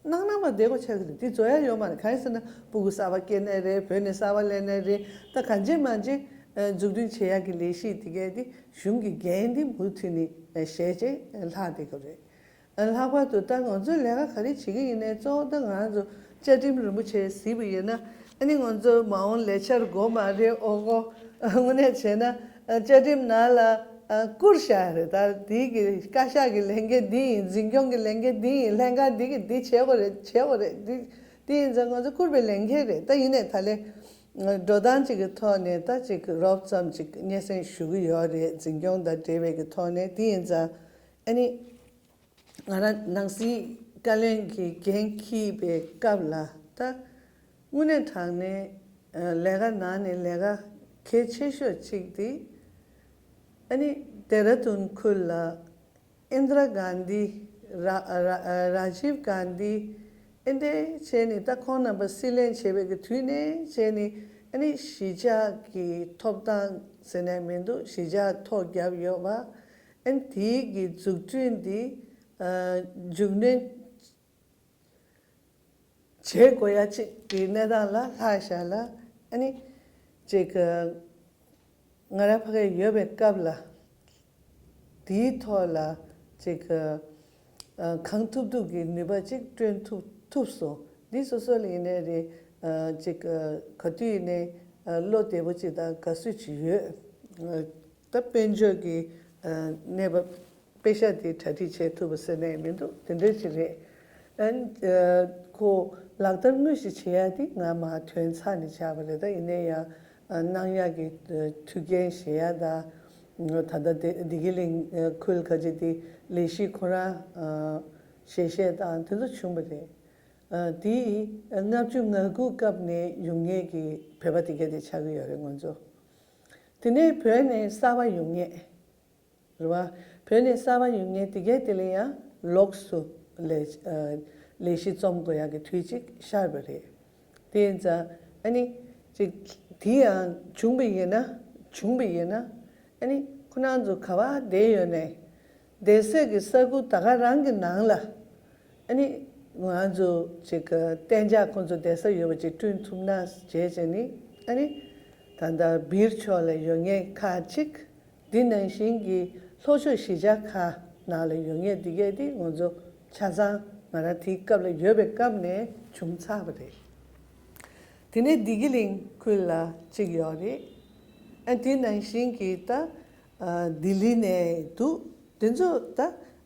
གནང་གནང་བ་བསྡད་དགོས་ཆགས་ཀྱི་རེད། འདི་རྫོགས་ཡ་ཡོད་མ་རེད། གང་ཡིན་ཟེར་ན་སྤུ་གུ་གསར་པ་སྐྱེས་ནའི་རེད། བོད་ནས་གསར་པ་སླེབས་ནའི་རེད། ད་གང་ཅི་མང་ཅི་འཛུགས་སྐྲུན་བྱེད་ཡ་གི་ལས་གཞི་དེ་གས་དེ་གཞུང་གི་འགན་དེ་མུ་མཐུད་ནས་བཞེས་བྱས་ལྷག་བསྡད་ཀྱི་རེད། ལྷག་པར་དུ་ད་ང་ཚོས་ལས་ཀ་ག་རེ་བྱེད་ཀྱི་ཡིན་ནའི་གཙོ་བོ་ད་ང་ཚོ་བཅའ་ཁྲིམས་རིན་པོ་ཆེ་གཟིགས་པ་ཡིན་ན། ཨ་ནི་ང་ཚོ་མ་འོངས་ལས་འཆར་དགོས་མ་རེད། ཨོ་ཧོ། དངོས་གནས་བྱས་ན་བཅའ་ཁྲིམས་ནང་ལ་བསྐུར་བཞག་རེད། ད་དེའི་གི་བཀའ་ཤག་གི་ལས་འགན་འདི་ཡིན། འཛིན་སྐྱོང་གི་ལས་འགན་འདི་ཡིན། ལྷན་ཁང་འདི་གི་འདི་བྱེད་དགོས་རེད། བྱེད་དགོས་རེད། འདི་འདི་ཡིན་ཙང་ང་ཚོ་བསྐུར་བའི་ལས་འགན་རེད། ད་ཡིན་ནའི་ད་ལས་ འགྲོ་སྟངས་ཅིག་གི་ཐོག་ནས་ད་ཅིག་རོབ་ཙམ་ཅིག་སྙན་སེང་ཞུ་གི་ཡོད་རེད། འཛིན་སྐྱོང་དང་འབྲེལ་བའི་གི་ཐོག་ནས། དེ་ཡིན་ཙང་ཨ་ནི་ང་རང་ནང་སྲིད་བཀའ་བློན་གྱི་འགན་འཁྱེར་བའི་སྐབས་ལ། ད་དངོས་གནས་དྲང་གནས་ལས་ཀ་ནང་ནས་ལས་ཀ་གལ་ཆེ་ཤོས་ཅིག་དེ། ཨ་ནི་ལྡེ་ར་ལྡུན་ཁུལ་ལ་ཨིན་དྲ་གྷན་དྷི། ར་ར་ར་ཇིབ་གྷན་དྷི། ཨེ་འདྲས་བྱས་ནས། ད་ཁོང་རྣམ་པ་སྲིད་གླེང་བྱས་པའི་གི་དུས་ནས་བྱས་ནས། ཨ་ནི་གཞིས་ཆགས་ཀྱི་ཐོབ་ཐང་ཟེར་ནས་མི་འདུག་གཞིས་ཆགས་ཐོ་བརྒྱབ་ཡོད་པ། ཨ་ནི་དེའི་གི་འཛུགས་སྐྲུན་འདི་ཨ་མཇུག་སྣོན་བྱེད་དགོས་ཡ་ཅིག་གི་གནས་སྟངས་ལ་ལྷག་བཞག་ལ། ཨ་ནི་ཅིག་ང་རང་ཕ་གིར་ཡོད་པའི་སྐབས་ལ། དེའི་ཐོག་ལ་ཅིག་གང་ཐུབ་ཐུབ་ཀྱི་ནུས་པ་ཅིག་བསྐྲུན་ཐུབ་ཐུབ་སོང་། འདི་སོ་སོ་ལ་ཡིན་ནའི་རེད། ཅིག་ག་དུས་ཡིན་ནའི་བློ་བདེ་པོ་ཅིག་དང་དགའ་བསུ་ཅིག་ཡོད། ད་དཔལ་འབྱོར་གྱི་གནས་བབ། པེ་ཤག་དེ་གྲ་སྒྲིག་བྱེད་ཐུབ་པ་ཟེར་ནས་མི་འདུག་དེ་འདྲ་ཅིག་རེད། ཨན། ཁོ་ལག་བསྟར་དངོས་གཞི་བྱེད་ཡ་དེ་ང་མ་དོན་ཚར་ནས་བྱས་པ་རེད། ད་ཡིན་ན་ཡང་གནང་ཡ་གི་མཐུན་རྐྱེན་བཞེས་ཡ་དང་། ད་ལྟ་དེ་བདེ་སྐྱིད་གླིང་ཁུལ་ག་ཅིག་དེ་ལས་གཞི་ཁོ་རང་ཞལ་བཞེས་དང་དེ་ཚོ་བྱུང་བ་རེད། དེ་ལྔ་བཅུ་ང་དགུ་སྐབས་ནས་ཡོང་མཁན་གྱི་བོད་པ་དེ་ག་དེ་ཆགས་ཀྱི་ཡོད་རེད་ང་ཚོ། དེ་ནས་བོད་ནས་གསར་པ་ཡོང་མཁན། རེད་བ། བོད་ནས་གསར་པ་ཡོང་མཁན་དེ་གས་དེ་ལ་ཡང་ལོགས་སུ་ལས་ཨ་ལས་གཞི་རྩོམ་དགོས་ཡག་གི་དུས་གཅིག་ཤར་བ་རེད། དེ་ཡིན་ཙང་ཨ་ནི་ཅིག་དེ་ཡང་བྱུང་བ་ཡིན་ན། བྱུང་བ་ཡིན་ན་ཨ་ནི་ཁོ་རང་ཚོ་ག་བ་བསྡད་ཡོད་ནའི་བསྡད་སའི་གི་ས་ཁུལ་ད་ག་རང་གི་ནང་ལ། ཨ་ནི་ང་ཚོ་ཅིག་གཏན་འཇགས་ཁོང་ཚོ་བསྡད་ས་ཡོད་པ་ཅིག་བསྐྲུན་ཐུབ་ན་བྱས་བྱས་ནི། ཨ་ནི་ད་ལྟ་སྦིར་ཕྱོགས་ལ་ཡོད་མཁན་ཁག་ཅིག་འདི་ནང་བཞིན་གྱི་ལྷོ་ཕྱོགས་གཞིས་ཆགས་ཁག་ནང་ལ་ཡོད་མཁན་འདི་གས་འདི་ང་ཚོ་ཆ་ཚང་ང་རང་དེའི་སྐབས་ལ་ཡོད་པའི་སྐབས་ནས་བྱུང་ཚར་བ་རེད། དེ་ནས་བདེ་སྐྱིད་གླིང་ཁུལ་ལ་གཅིག་ཡོད་རེད། ཨ་དེ་ནང་བཞིན་གྱི་ད་ཨ་ལྡི་ལི་ནས་འདུག་དེ་ཚོ་ད་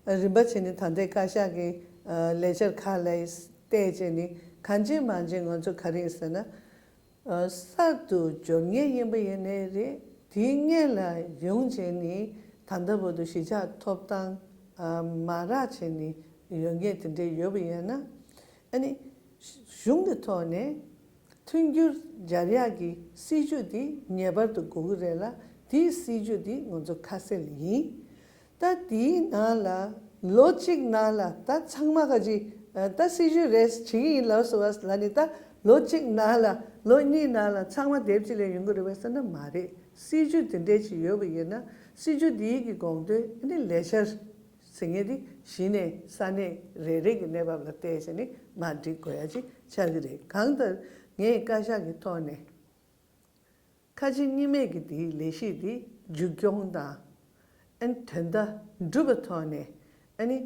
རིམ་པ་བྱས་ནས་ད་ལྟའི་བཀའ་ཤག་གི་ཨ་ལས་འཆར་ཁག་ལ་བལྟས་བྱས་ནས་གང་ཅི་མང་ཅི་ང་ཚོ་ག་རེ་ཡིན་ཟེར་ན། ཨ་གསར་དུ་འབྱོར་མཁན་ཡིན་པ་ཡིན་ནའི་རེད། དེའི་སྔོན་ལ་ཡོང་བྱས་ནས་ད་ལྟ་བར་དུ་གཞིས་ཆགས་ཐོབ་ཐང་ཨ་མ་རག་བྱས་ནས་ཡོད་མཁན་དེ་འདྲས་ཡོད་པ་ཡིན་ན། ཨ་ནི་གཞུང་གི་ཐོག་ནས་མཐུན་འགྱུར་སྦྱར་ཡག་གི་སྲིད་ཇུས་དེ་ངེས་པར་དུ་དགོས་ཀྱི་རེད་ལ། དེའི་སྲིད་ཇུས་དེ་ང་ཚོ་ཁ་གསལ་ཡིན། ད་དེའི་ནང་ལ་ལོ་གཅིག་ནང་ལ་ད་ཚང་མ་ག་ཅི་ད་སྲིད་ཇུས་རེད་བྱེད་ཀྱི་ཡིན་ལབ་སོང་བ་ལ་ནི། ད་ལོ་གཅིག་ནང་ལ་ལོ་གཉིས་ནང་ལ་ཚང་མ་དེབ་གཅིག་ལ་ཡོང་གི་རེད་པས་ཟེར་ན་མ་རེད། སྲིད་ཇུས་དེ་འདྲས་ཅིག་ཡོད་པ་ཡིན་ན་སྲིད་ཇུས་དེའི་གི་དགོངས་དོན་ཨ་ནི་ལས་འཆར་ཟེར་མཁན་དེ་གཞི་ནས་ས་གནས་རེ་རེ་གི་གནས་བབ་ལ་བལྟས་བྱས་ནས་མར་སྒྲིག་དགོས་ཡ་ཅིག་ཆགས་ཀྱི་རེད། གང་ལྟར་ངས་བཀའ་ཤག་གི་ཐོག་ནས། ཁ་ཆེ་གཉིས་མེད་ཀྱི་དེའི་ལས་གཞི་དེ་མཇུག་སྐྱོང་དང་། ཨ་ནི་དོན་དག་འགྲུབ་པའི་ཐོག་ནས་ཨ་ནི་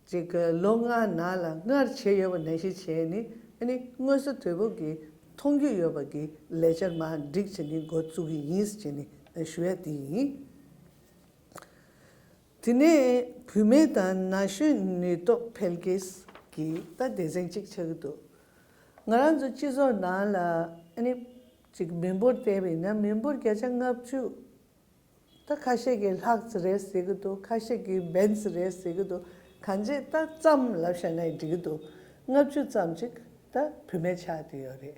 ཅིག་ལོ་ལྔ་ནང་ལ་སྔར་བྱས་ཡོད་པ་ནང་བཞིན་བྱས་ནས། ཨ་ནི་མངོན་གསལ་དོད་པོ་གི་མཐོང་རྒྱུ་ཡོད་པ་གི་ལས་འཆར་མར་སྒྲིག་བྱས་ནས་འགོ་བཙུགས་ཀྱི་ཡིན་ཟེར་ནས་ཞུ་ཡ་དེ་ཡིན། དེ་ནས་བུད་མེད་དང་ན་གཞོན་ནུས་སྟོབས་འཕེལ་རྒྱས་ཀྱི་ད་སྡེ་ཚན་གཅིག་ཆགས་ཀྱི་འདུག་ང་རང་ཚོ་སྤྱི་ཚོགས་ནང་ལ་ཨ་ནི་ཅིག་མི་འབོར་བལྟས་པ་ཡིན་ན་མི་འབོར་བརྒྱ་ཆ་ལྔ་བཅུ། ད་ཁ་ཤས་ཀྱིས་ལྷག་ཙམ་རེད་ཟེར་གྱི་འདུག་ཁ་ཤས་ཀྱིས་བན་ཙམ་རེད་ཟེར་གྱི་འདུག་གང་ཅི་ད་ཙམ་ལབ་བཞག་ན་འགྲིག་གི་འདུག་ལྔ་བཅུ་ཙམ་ཅིག་ད་བུད་མེད་ཆགས་བསྡད་ཡོད་རེད།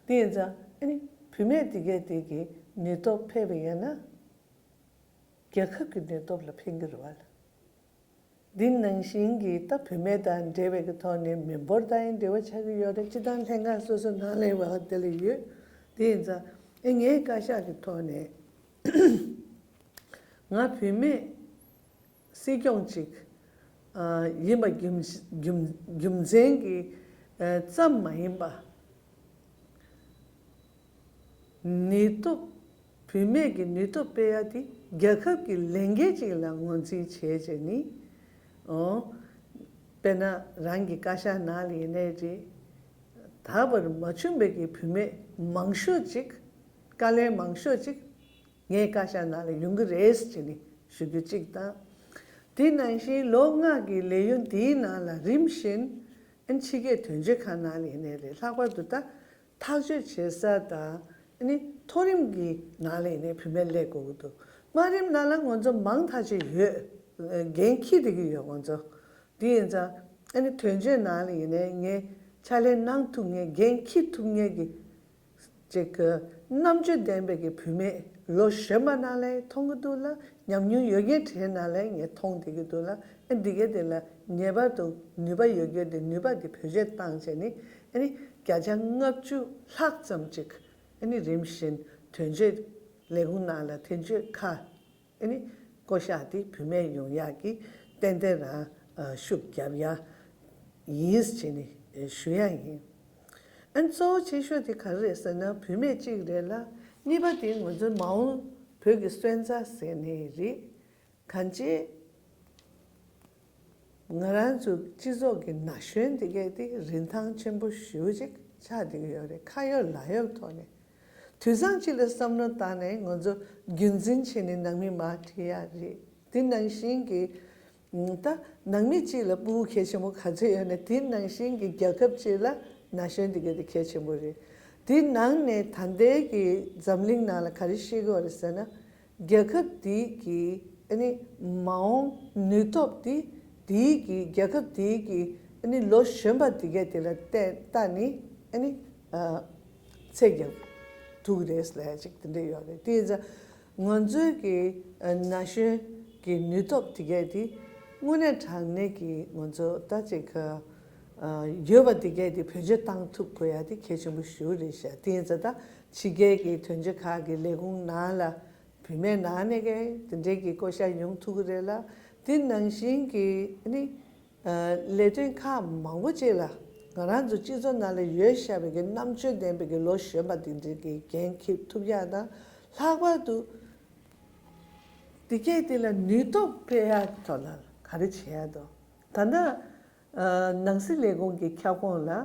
དེ་ཡིན་ཙང་ཨ་ནི་བུད་མེད་དེ་གས་དེ་གི་ནུས་སྟོབས་འཕེལ་བ་ཡིན་ན། རྒྱལ་ཁབ་ཀྱི་ནུས་སྟོབས་ལ་ཕན་གྱི་རེད་བ། འདི་ནང་བཞིན་གྱི་ད་བུད་མེད་དང་འབྲེལ་བའི་གི་ཐོག་ནས་མི་འབོར་དང་ཡང་འབྲེལ་བ་ཆགས་ཀྱི་ཡོད་རེད། སྤྱི་བཏང་ལྷན་ཁང་སོ་སོ་ནང་ལ་ཡང་བ་དེ་ལ་ཡོད། དེ་ཡིན་ཙང་ཨེ་ངའི་བཀའ་ཤག་གི་ཐོག་ནས་ང་བུད་མེད་སྲིད་སྐྱོང་ཅིག་ཨ་ཡིན་པ་རྒྱུ་རྒྱུ་རྒྱུ་མཚན་གྱིས་ཨ་ཙམ་མ་ཡིན་པ། ནུས་སྟོབས། བུད་མེད་ཀྱི་ནུས་སྟོབས་སྤེལ་ཡ་དེ་རྒྱལ་ཁབ་ཀྱི་ལས་འགན་ཅིག་ལ་ངོས་འཛིན་བྱས་བྱས་ནི། ཨོ། དཔེར་ན་རང་གི་བཀའ་ཤག་ནང་ལ་ཡིན་ནའི་རེད། ད་བར་མ་བྱུང་བའི་གི་བུད་མེད་མང་ཤོས་ཅིག་བཀའ་བློན་མང་ཤོས་ཅིག་ངའི་བཀའ་ཤག་ནང་ལ་ཡོང་གི་རེད་ཅེས་ནི་ཞུ་རྒྱུ་གཅིག་དང་། དེ་ནང་བཞིན་ལོ་ལྔ་གི་ལས་ཡུན་དེའི་ནང་ལ་རིམ་བཞིན་ཨན་ཕྱི་རྒྱལ་དོན་གཅོད་ཁང་ནང་ལ་ཡིན་ནའི་རེད། ལྷག་པར་དུ་ད་ ཐག་གཅོད་བྱེད་ས་དང་ཨ་ནི་མཐོ་རིམ་གྱི་ནང་ལ་ཡིན་ནའི་བུད་མེད་སླེབས་དགོས་ཀྱི་འདུག་དམའ་རིམ་ནང་ལ་ང་ཚོ་མང་ཐག་ཆོད་ཡོད། འགན་འཁྱེར་བསྡད་ཀྱི་ཡོད་ང་ཚོ། དེ་ཡིན་ཙང་ཨ་ནི་དོན་གཅོད་ནང་ལ་ཡིན་ནའི་ངས་ཕྱག་ལས་གནང་ཐུབ་མཁན། འགན་འཁྱེར་ཐུབ་མཁན་གྱི་ཅིག་གི་རྣམ་དཔྱོད་ལྡན་པའི་གི་བུད་མེད་ལོ་གཞོན་པ་ནང་ལ་མཐོང་གི་འདུག་ལ། ཉམས་མྱོང་ཡོད་མཁན་གྲས་ནང་ལ་ངས་མཐོང་བསྡད་ཀྱི་འདུག་ལ། ཨ་འདི་ག་དེ་ལ་ངེས་པར་དུ་ནུས་པ་ཡོད་མཁན་དེ་ནུས་པ་དེ་བེད་སྤྱོད་བཏང་བྱས་ནས་ཨ་ནི་བརྒྱ་ཆ་ལྔ་བཅུ་ལྷག་ཙམ་ཅིག་ཨ་ནི་རིམ་བཞིན་དོན་གཅོད་ལས་ཁུངས་ནང་ལ་དོན་གཅོད་ཁག་ཨ་ནི་བསྐོ་གཞག་དེ་བུད་མེད་ཡོང་ཡག་གི་ཏན་ཏན་རང་ཨ་ཤུགས་རྒྱབ་ཡག་ཡིན་ཟེར་ནས་ཞུ་ཡག་ཡིན། ཨ་ནི་གཙོ་བོ་ཆེ་ཤོས་དེ་ག་རེ་རེད་ཟེར་ན་བུད་མེད་གཅིག་རེད་ལ། གཉིས་པ་དེ་ང་ཚོའི་མ་འོངས་བོད་ཀྱི་སོན་རྩ་ཟེར་ནས་རེད། གང་ཅི་ང་རང་ཚོའི་སྤྱི་ཚོགས་ཀྱི་ན་གཞོན་དེ་གས་དེ་རིན་ཐང་ཆེན་པོ་ཞེ་པོ་ཅིག་ཆགས་བསྡད་ཀྱི་ཡོད་རེད། ཁ་ཡོད་ལག་ཡོད་ཐོག་ནས། དུས་བཟང་ཅིག་ལ་བསམ་བློ་བཏང་ནས་ང་ཚོ་རྒྱུན་འཛིན་བྱས་ནས་ནང་མི་མར་ཁྲིད་ཡག་རེད། དེ་ནང་བཞིན་གྱི་ད་ནང་མི་གཅིག་ལ་ཕྲུ་གུ་གལ་ཆེན་པོ་ག་ཚོད་ཡོད་ན། དེ་ནང་བཞིན་གྱི་རྒྱལ་ཁབ་གཅིག་ལ་ན་གཞོན་དེ་གས་དེ་གལ་ཆེན་པོ་རེད། དེ་ནང་ནས་ད་ལྟའི་གི་འཛམ་གླིང་ནང་ལ་ག་རེ་ཤེས་ཀྱི་ཡོད་རེད་ཟེར་ན། རྒྱལ་ཁབ་དེའི་གི་ཨ་ནི་མ་འོངས་ནུས་སྟོབས་དེ་དེའི་གི་རྒྱལ་ཁབ་དེའི་གི་ཨ་ནི་ལོ་གཞོན་པ་དེ་གས་དེ་ལ་བལྟས་བལྟས་ནས་ཨ་ནི་ཨ་ཚད་རྒྱག་ཐུབ་ཀྱི་རེད་ལབ་ཅིག་དེ་འདྲ་ཡོད་རེད། དེ་ཡིན་ཙང་ང་ཚོའི་གི་ཨ་ན་གཞོན་གྱི་ནུས་སྟོབས་དེ་གས་དེ་དངོས་གནས་དྲང་གནས་ཀྱི་ང་ཚོ་ད་ཅིག་ཨ་ཡོད་པ་དེ་གས་དེ་བེད་སྤྱོད་བཏང་ཐུབ་དགོས་ཡ་དེ་གལ་ཆེན་པོ་ཞེ་པོ་རེད་ཤག་དེ་ཡིན་ཙང་ད་ཕྱི་རྒྱལ་གྱི་དོན་གཅོད་ཁག་གི་ལས་ཁུངས་ནང་ལ་བུད་མེད་ནང་ནས་ཀྱི་དེ་འདྲའི་གི་བསྐོ་བཞག་ཡོང་ཐུབ་ཀྱི་རེད་ལ། དེ་ནང་བཞིན་གྱི་ཨ་ནི་ཨ་ལས་དོན་ཁག་མང་པོ་ཅིག་ལ་ང་རང་ཚོ་སྤྱི་ཚོགས་ནང་ལ་ཡོད་བཞག་པའི་གི་རྣམ་དཔྱོད་ལྡན་པའི་གི་ལོ་གཞོན་པ་དེ་འདྲའི་གི་འགན་འཁྱེར་ཐུབ་ཡག་དང་། ལྷག་པར་དུ་དེ་གས་དེ་ལ་ནུས་སྟོབས་སྤེལ་ཡག་གི་ཐོག་ལ་ག་རེ་བྱེད་ཡག་འདུག་ད་ལྟ་ཨ་ནང་སྲིད་ལས་ཁུངས་ཀྱི་ཁྱབ་ཁོངས་ལ་ཨ་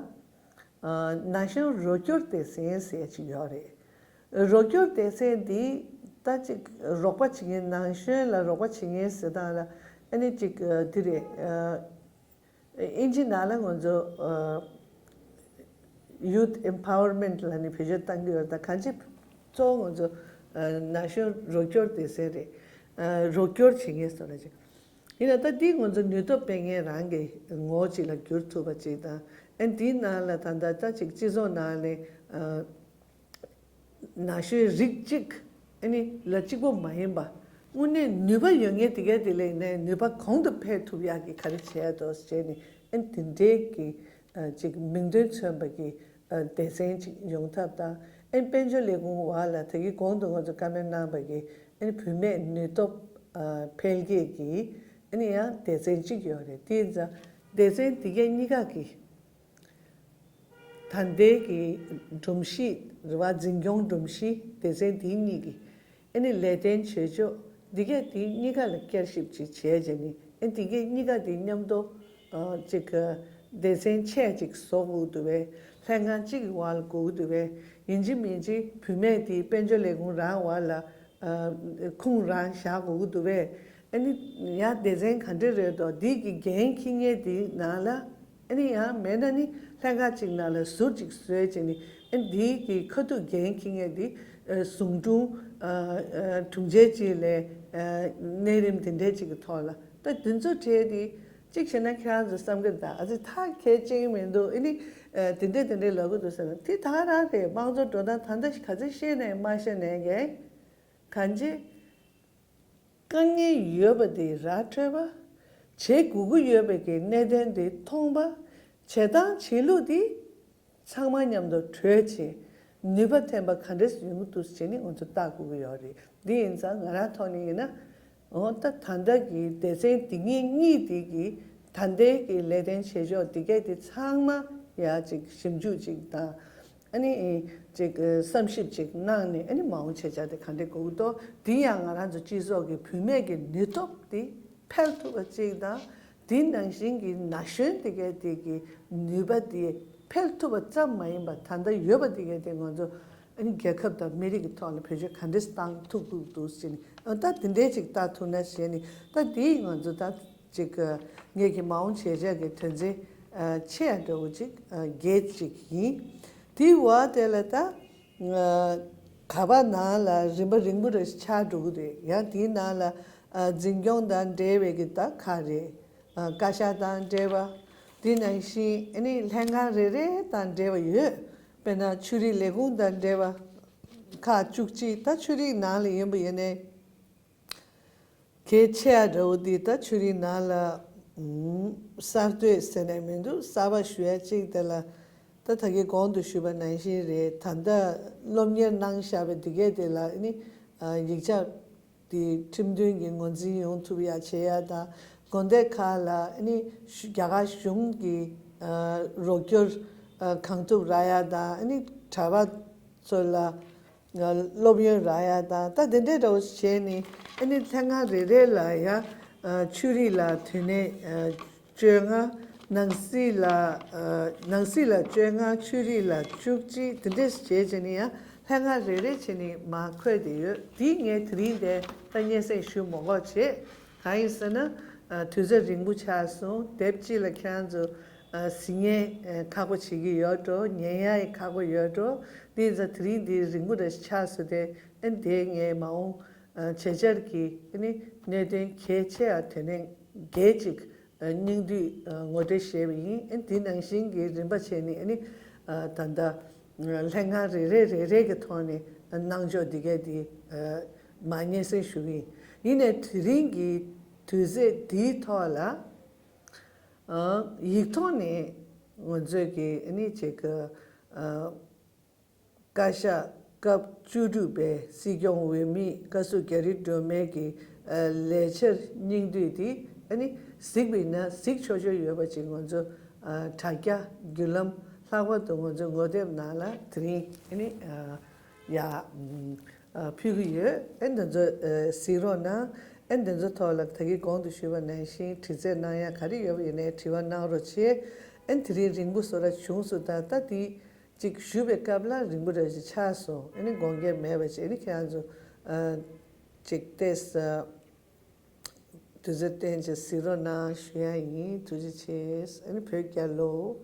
ན་གཞོན་རོགས་སྐྱོར་སྡེ་ཚན་ཟེར་ཅིག་ཡོད་རེད། རོགས་སྐྱོར་སྡེ་ཚན་འདི་ད་ཅིག་རོགས་པ་བྱེད་མཁན། ན་གཞོན་ལ་རོགས་པ་བྱེད་མཁན་ཟེར་སྟངས་ལ་ཨ་ནི་ཅིག་ཨ་འདི་རེད། ཨ་ཨིན་ཇི་ནང་ལ་ང་ཚོ་ཨ་Youth Empowerment ལབ་ནས་བེད་སྤྱོད་བཏང་གི་ཡོད་རེད། ད་གང་ཅི་གཙོ་བོ་ང་ཚོ་ཨ་ན་གཞོན་རོགས་སྐྱོར་སྡེ་ཚན་རེད། ཨ་རོགས་སྐྱོར་བྱེད་མཁན་ཟེར་བ་ཅིག་ཡིན་ན། ད་འདི་ང་ཚོ་ནུས་སྟོབས་སྤེལ་མཁན་རང་གི་ངོ་ཅིག་ལ་འགྱུར་ཐུབ་པ་ཅིག་དང་། ཨ་འདིའི་ནང་ལ་ད་ལྟ་ད་ཅིག་སྤྱི་ཚོགས་ནང་ནས་ཨ་ན་གཞོན་རིགས་གཅིག་ཨ་ནི་ལ་གཅིག་པོ་མ་ཡིན་པ། དངོས་གནས་ནུས་པ་ཡོད་མཁན་དེ་གས་དེ་ལ་ཡིན་ནའི་ནུས་པ་གོང་དུ་འཕེལ་ཐུབ་ཡག་གི་ག་རེ་བྱས་འདུག་ཟེར་ནས། ཨ་ནི་དེ་འདྲའི་གི་ཨ་ཅིག་མིང་དོན་མཚོན་པ་གི་ཨ་སྡེ་ཚན་ཅིག་ཡོང་ཐབས་དང་། ཨ་ནི་དཔལ་འབྱོར་ལས་ཁུངས་འོག་ལ་ད་གིན་གོང་དུ་ང་ཚོ་བཀའ་མོལ་གནང་པ་གི་ཨ་ནི་བུད་མེད་ནུས་སྟོབས་ཨ་འཕེལ་རྒྱས་ཀྱི་ཨ་ནི་ཡང་སྡེ་ཚན་ཅིག་ཡོད་རེད། དེ་ཡིན་ཙང་སྡེ་ཚན་དེ་གས་གཉིས་ཀ་གི་ད་ལྟའི་གི་སྒྲོམ་གཞི་རེད་བ། འཛིན་སྐྱོང་སྒྲོམ་གཞི་སྡེ་ཚན་དེ་གཉིས་ཀྱི་ཨ་ནི་ལས་དོན་བྱེད་ཕྱོགས་འདི་གས་དེ་གཉིས་ཀ་ལ་བསྐྱར་ཞིབ་ཅིག་བྱས་བྱས་ནས། ཨ་འདི་གས་གཉིས་ཀ་དེ་མཉམ་དུ་ཨ་ཅིག་གི་སྡེ་ཚན་ཆེ་ཅིག་བཟོ་དགོས་འདུག་པས། ལྷན་ཁང་གཅིག་གི་འོག་ལ་དགོས་ཀྱི་འདུག་པས། ཡིན་གཅིག་མིན་གཅིག་བུད་མེད་དེ་དཔལ་འབྱོར་ལས་ཁུངས་རང་འོག་ལ་ཨ་ཁུངས་རང་བཞག་དགོས་ཀྱི་འདུག་པས། ཨ་ནི་ཡང་སྡེ་ཚན་ག་འདྲ་རེད་འདུག་འདི་གི་འགན་འཁྱེར་མཁན་དེའི་ནང་ལ། ཨ་ནི་ཡང་མེད་ན་ནི་ལྷན་ཁང་གཅིག་ནང་ལ་ཟུར་གཅིག་བཟོས་བྱས་ནས། ཨ་ནི་འདིའི་གི་ཁ་ཐུག་འགན་འཁྱེར་མཁན་དེ་ཨ་ཟུང་དྲུང་ཨ་ཨ་དྲུང་ཆེ་གཅིག་ལས་ཨ་གནས་རིམ་དེ་འདྲའི་གཅིག་གི་ཐོག་ལ། ད་འདི་ཚོ་གྲས་དེ་གཅིག་བྱས་ན་ཁྱེད་རང་ཚོ་བསམ་གི་འདུག་ཨ་ཙི་ཐག་ཁེལ་ཅིག་མི་འདུག་ཨ་ནི་ཨ་དེ་འདྲས་དེ་འདྲས་ལབ་གི་འདུག་ཟེར་ན། དེ་ད་ག་རང་རེད། དམངས་གཙོ་འགྲོ་སྟངས་ད་ལྟ་ག་ཚོད་ཤེས་ནས་མ་ཤེས་ནས་གི་གང་ཅི། དཀའ་ངལ་ཡོད་པ་དེ་ར་འཕྲོད་པ། བྱེད་དགོས་ཀྱི་ཡོད་པའི་གི་གནད་དོན་དེ་མཐོང་པ། བྱེད་སྟངས་བྱེད་ལུགས་དེ་ཚང་མ་མཉམ་དུ་གྲོས་བྱེད། ནུས་པ་ཐོན་པ་ག་འདྲས་ཡོང་གི་འདུག་ཟེར་ནས་ང་ཚོ་ལྟ་དགོས་ཀྱི་ཡོད་རེད། འདི་ཡིན་ཙང་ང་རང་ཐོག་ནས་ཡིན་ན། འོ་ད་ད་ལྟ་གི་སྡེ་ཚན་དེ་གཉིས་གཉིས་དེ་གི་ད་ལྟའི་གི་ལས་དོན་བྱེད་ཕྱོགས་དེ་གས་དེ་ཚང་མ་ཡ་ཅིག་ཞིབ་འཇུག་ཅིག་དང་། ཨ་ནི་ཅིག་བསམ་ཞིབ་ཅིག་གནང་ནས། ཨ་ནི་མ་འོངས་བྱེད་བྱ་དེ་ག་འདྲ་དགོས་འདུག་དེ་ཡང་ང་རང་ཚོ་སྤྱི་ཚོགས་ཀྱི་བུད་མེད་ཀྱི་ནུས་སྟོབས་དེ་འཕེལ་ཐུབ་པ་ཅིག་དང་། དེ་ནང་བཞིན་གྱི་ན་གཞོན་དེ་གས་དེ་གི་ནུས་པ་དེ་འཕེལ་ཐུབ་པ་ཙམ་མ་ཡིན་པར། ད་ལྟ་ཡོད་པ་དེ་གས་དེ་ང་ཚོ་ཨ་ནི་རྒྱལ་ཁབ་དང་མི་རིགས་ཀྱི་ཐོག་ལ་བེད་སྤྱོད་ག་འདྲས་བཏང་ཐུབ་ཀྱི་འདུག་ཟེར་ནས། ཨ་ད་དེ་འདྲས་ཅིག་ལྟ་ཐུབ་ན་ཟེར་ནས། ད་དེ་ང་ཚོ་ད་ཅིག་ངེད་ཀྱི་མ་འོངས་བྱེད་བྱ་གི་དོན་ཚན་ཆེ་ཡ་འདྲ་བོ་ཅིག་གལ་ཅིག་ཡིན། དེའི་འོག་དེ་ལ་ད་ག་པར་ནང་ལ་རིམ་པ་རིང་པོ་རེ་ཆགས་འགྲོ་གི་རེད། ཡང་དེའི་ནང་ལ་འཛིན་སྐྱོང་དང་འབྲེལ་བའི་གི་ད་ཁག་རེད། བཀའ་ཤག་དང་འབྲེལ་བ། དེ་ནང་བཞིན་ཨ་ནི་ལྷན་ཁང་རེ་རེ་དང་འབྲེལ་བ་ཡོད། དཔེར་ན་ཆོས་རིག་ལས་ཁུངས་དང་འབྲེལ་བ་ཁག་བཅུ་གཅིག་ད་ཆོས་རིག་ནང་ལ་ཡིན་པ་ཡིན་ནའི། གལ་ཆེ་ཡ་འདྲ་བོ་འདི་ད་ཆོས་རིག་ནང་ལ་ཨུམ་གསར་གཏོད་ཟེར་ནས་མི་འདུག་གསར་པ་ཞུ་ཡ་གཅིག་དེ་ལ་ད་ད་གིན་གོང་དུ་ཞུས་པ་ནང་བཞིན་རེད། ད་ལྟ་སློབ་གཉེར་གནང་བཞག་པའི་འདི་གས་དེ་ལ་ཨ་ནི་ཡིག་ཆ་དེ་ཁྲིམས་མཐུན་གྱི་ངོས་འཛིན་ཡོང་ཐུབ་ཡ་བྱེད་ཡ་དང་། དགོན་སྡེ་ཁག་ལ་ཨ་ནི་རྒྱ་གར་གཞུང་གི་རོགས་སྐྱོར་གང་ཐུབ་རག་ཡ་དང་། ཨ་ནི་གྲྭ་པ་ཚོ་ལ་སློབ་ཡོན་རག་ཡ་དང་། ད་དེ་འདྲའི་འདྲ་བོ་བྱས་ནས་ཨ་ནི་ལྷན་ཁང་རེ་རེ་ལ་ཡ་ཆོས་རིག་ལ་དུས་ནས་བཅོ་ལྔ། ནང་སྲིད་ལ་ནང་སྲིད་ལ་བཅོ་ལྔ། ཆོས་རིག་ལ་བཅུ་གཅིག་དེ་འདྲས་བྱས་བྱས་ནས་ཡང་ལྷན་ཁང་རེ་རེ་བྱས་ནས་མར་འཁོད་དེ་ཡོད། དེ་ངས་དེ་རིང་དེ་ད་སྙན་སེང་ཞུ་མ་དགོས་བྱས། གང་ཡིན་ཟེར་ན། དུས་ཚོད་རིང་པོ་ཆགས་སོང་། དེབ་གཅིག་ལ་ཁྱེད་རང་ཚོ་གཟིགས་ཉན་ཁག་པོ་བྱེད་ཀྱི་ཡོད་འགྲོ། ཉན་ཡ་ཡི་ཁག་པོ་ཡོད་འགྲོ། དེ་ཡིན་ཙང་དེ་རིང་འདི་རིང་པོ་རེ་ཆགས་སོང་། དེ་ཨ་ནི་དེ་ངས་མ་འོངས་བྱེད་འཆར་གྱི་ཨ་ནི་གནད་དོན་གལ་ཆེ་ཡ་དོན་ལན་བརྒྱད་ཅིག་སྙིང་བསྡུས་ངོ་སྤྲོད་བྱས་པ་ཡིན། ཨ་ནི་དེ་ནང་བཞིན་གྱི་རིམ་པ་བྱས་ནས་ཨ་ནི་ད་ལྟ་ལྷན་ཁང་རེ་རེ་རེ་རེ་གི་ཐོག་ནས་གནང་ཕྱོགས་འདི་གས་དེ་མར་སྙན་སེང་ཞུ་གི་ཡིན། ཡིན་ནའི་དེ་རིང་གི་དུས་ཚོད་འདིའི་ཐོག་ལ་ཡིག་ཐོག་ནས་ང་ཚོས་ཀྱི་ཨ་ནི་ཅིག་བཀའ་ཤག་སྐབས་བཅུ་དྲུག་པའི་སྲིད་སྐྱོང་འོས་མི་བཀའ་ཟུར་རྒྱ་རི་སྒྲོལ་མའི་གི་ལས་འཆར་སྙིང་བསྡུས་དེ་ཨ་ནི་གཟིགས་པ་ཡིན་ན་གཟིགས་ཆོག་ཆོག་ཡོད་པ་ཅིག་ང་ཚོ་དྲ་རྒྱ་བརྒྱུད་ལམ་ལྷག་པར་དུ་ང་ཚོ་ངོ་དེབ་ནང་ལ་དེ་རིང་ཨ་ནི་ཡ་ཕུལ་གི་ཡོད། ཨ་འདི་ཚོ་གཟིགས་རོགས་གནང་། ཨ་འདི་ཚོ་ཐོག་ལ་ད་གིན་གོང་དུ་ཞུས་པ་ནང་བཞིན་དྲི་རྩད་གནང་ཡ་ག་རེ་ཡོད་པ་ཡིན་ནའི་དྲི་བ་གནང་རོགས་བྱེད། ཨ་དེ་རིང་རིང་པོ་བཟོ་འདྲ་བྱུང་སོང་། ད་ལྟ་དེ་གཅིག་ཞུ་བའི་སྐབས་ལ་རིང་པོ་འདྲ་ཞིག་ཆགས་སོང་། ཨ་ནི་དགོངས་འགལ་མེད་པ་བྱས། ཨ་ནི་ཁྱེད་རང་ཚོ་གཅིག་ཏེས་དུས་ཚོད་བསྟན་བྱས་གཟིགས་རོགས་གནང་ཞུ་ཡ་ཡིན། ཐུགས་རྗེ་ཆེ། ཨ་ནི་བོད་རྒྱལ་ལོ།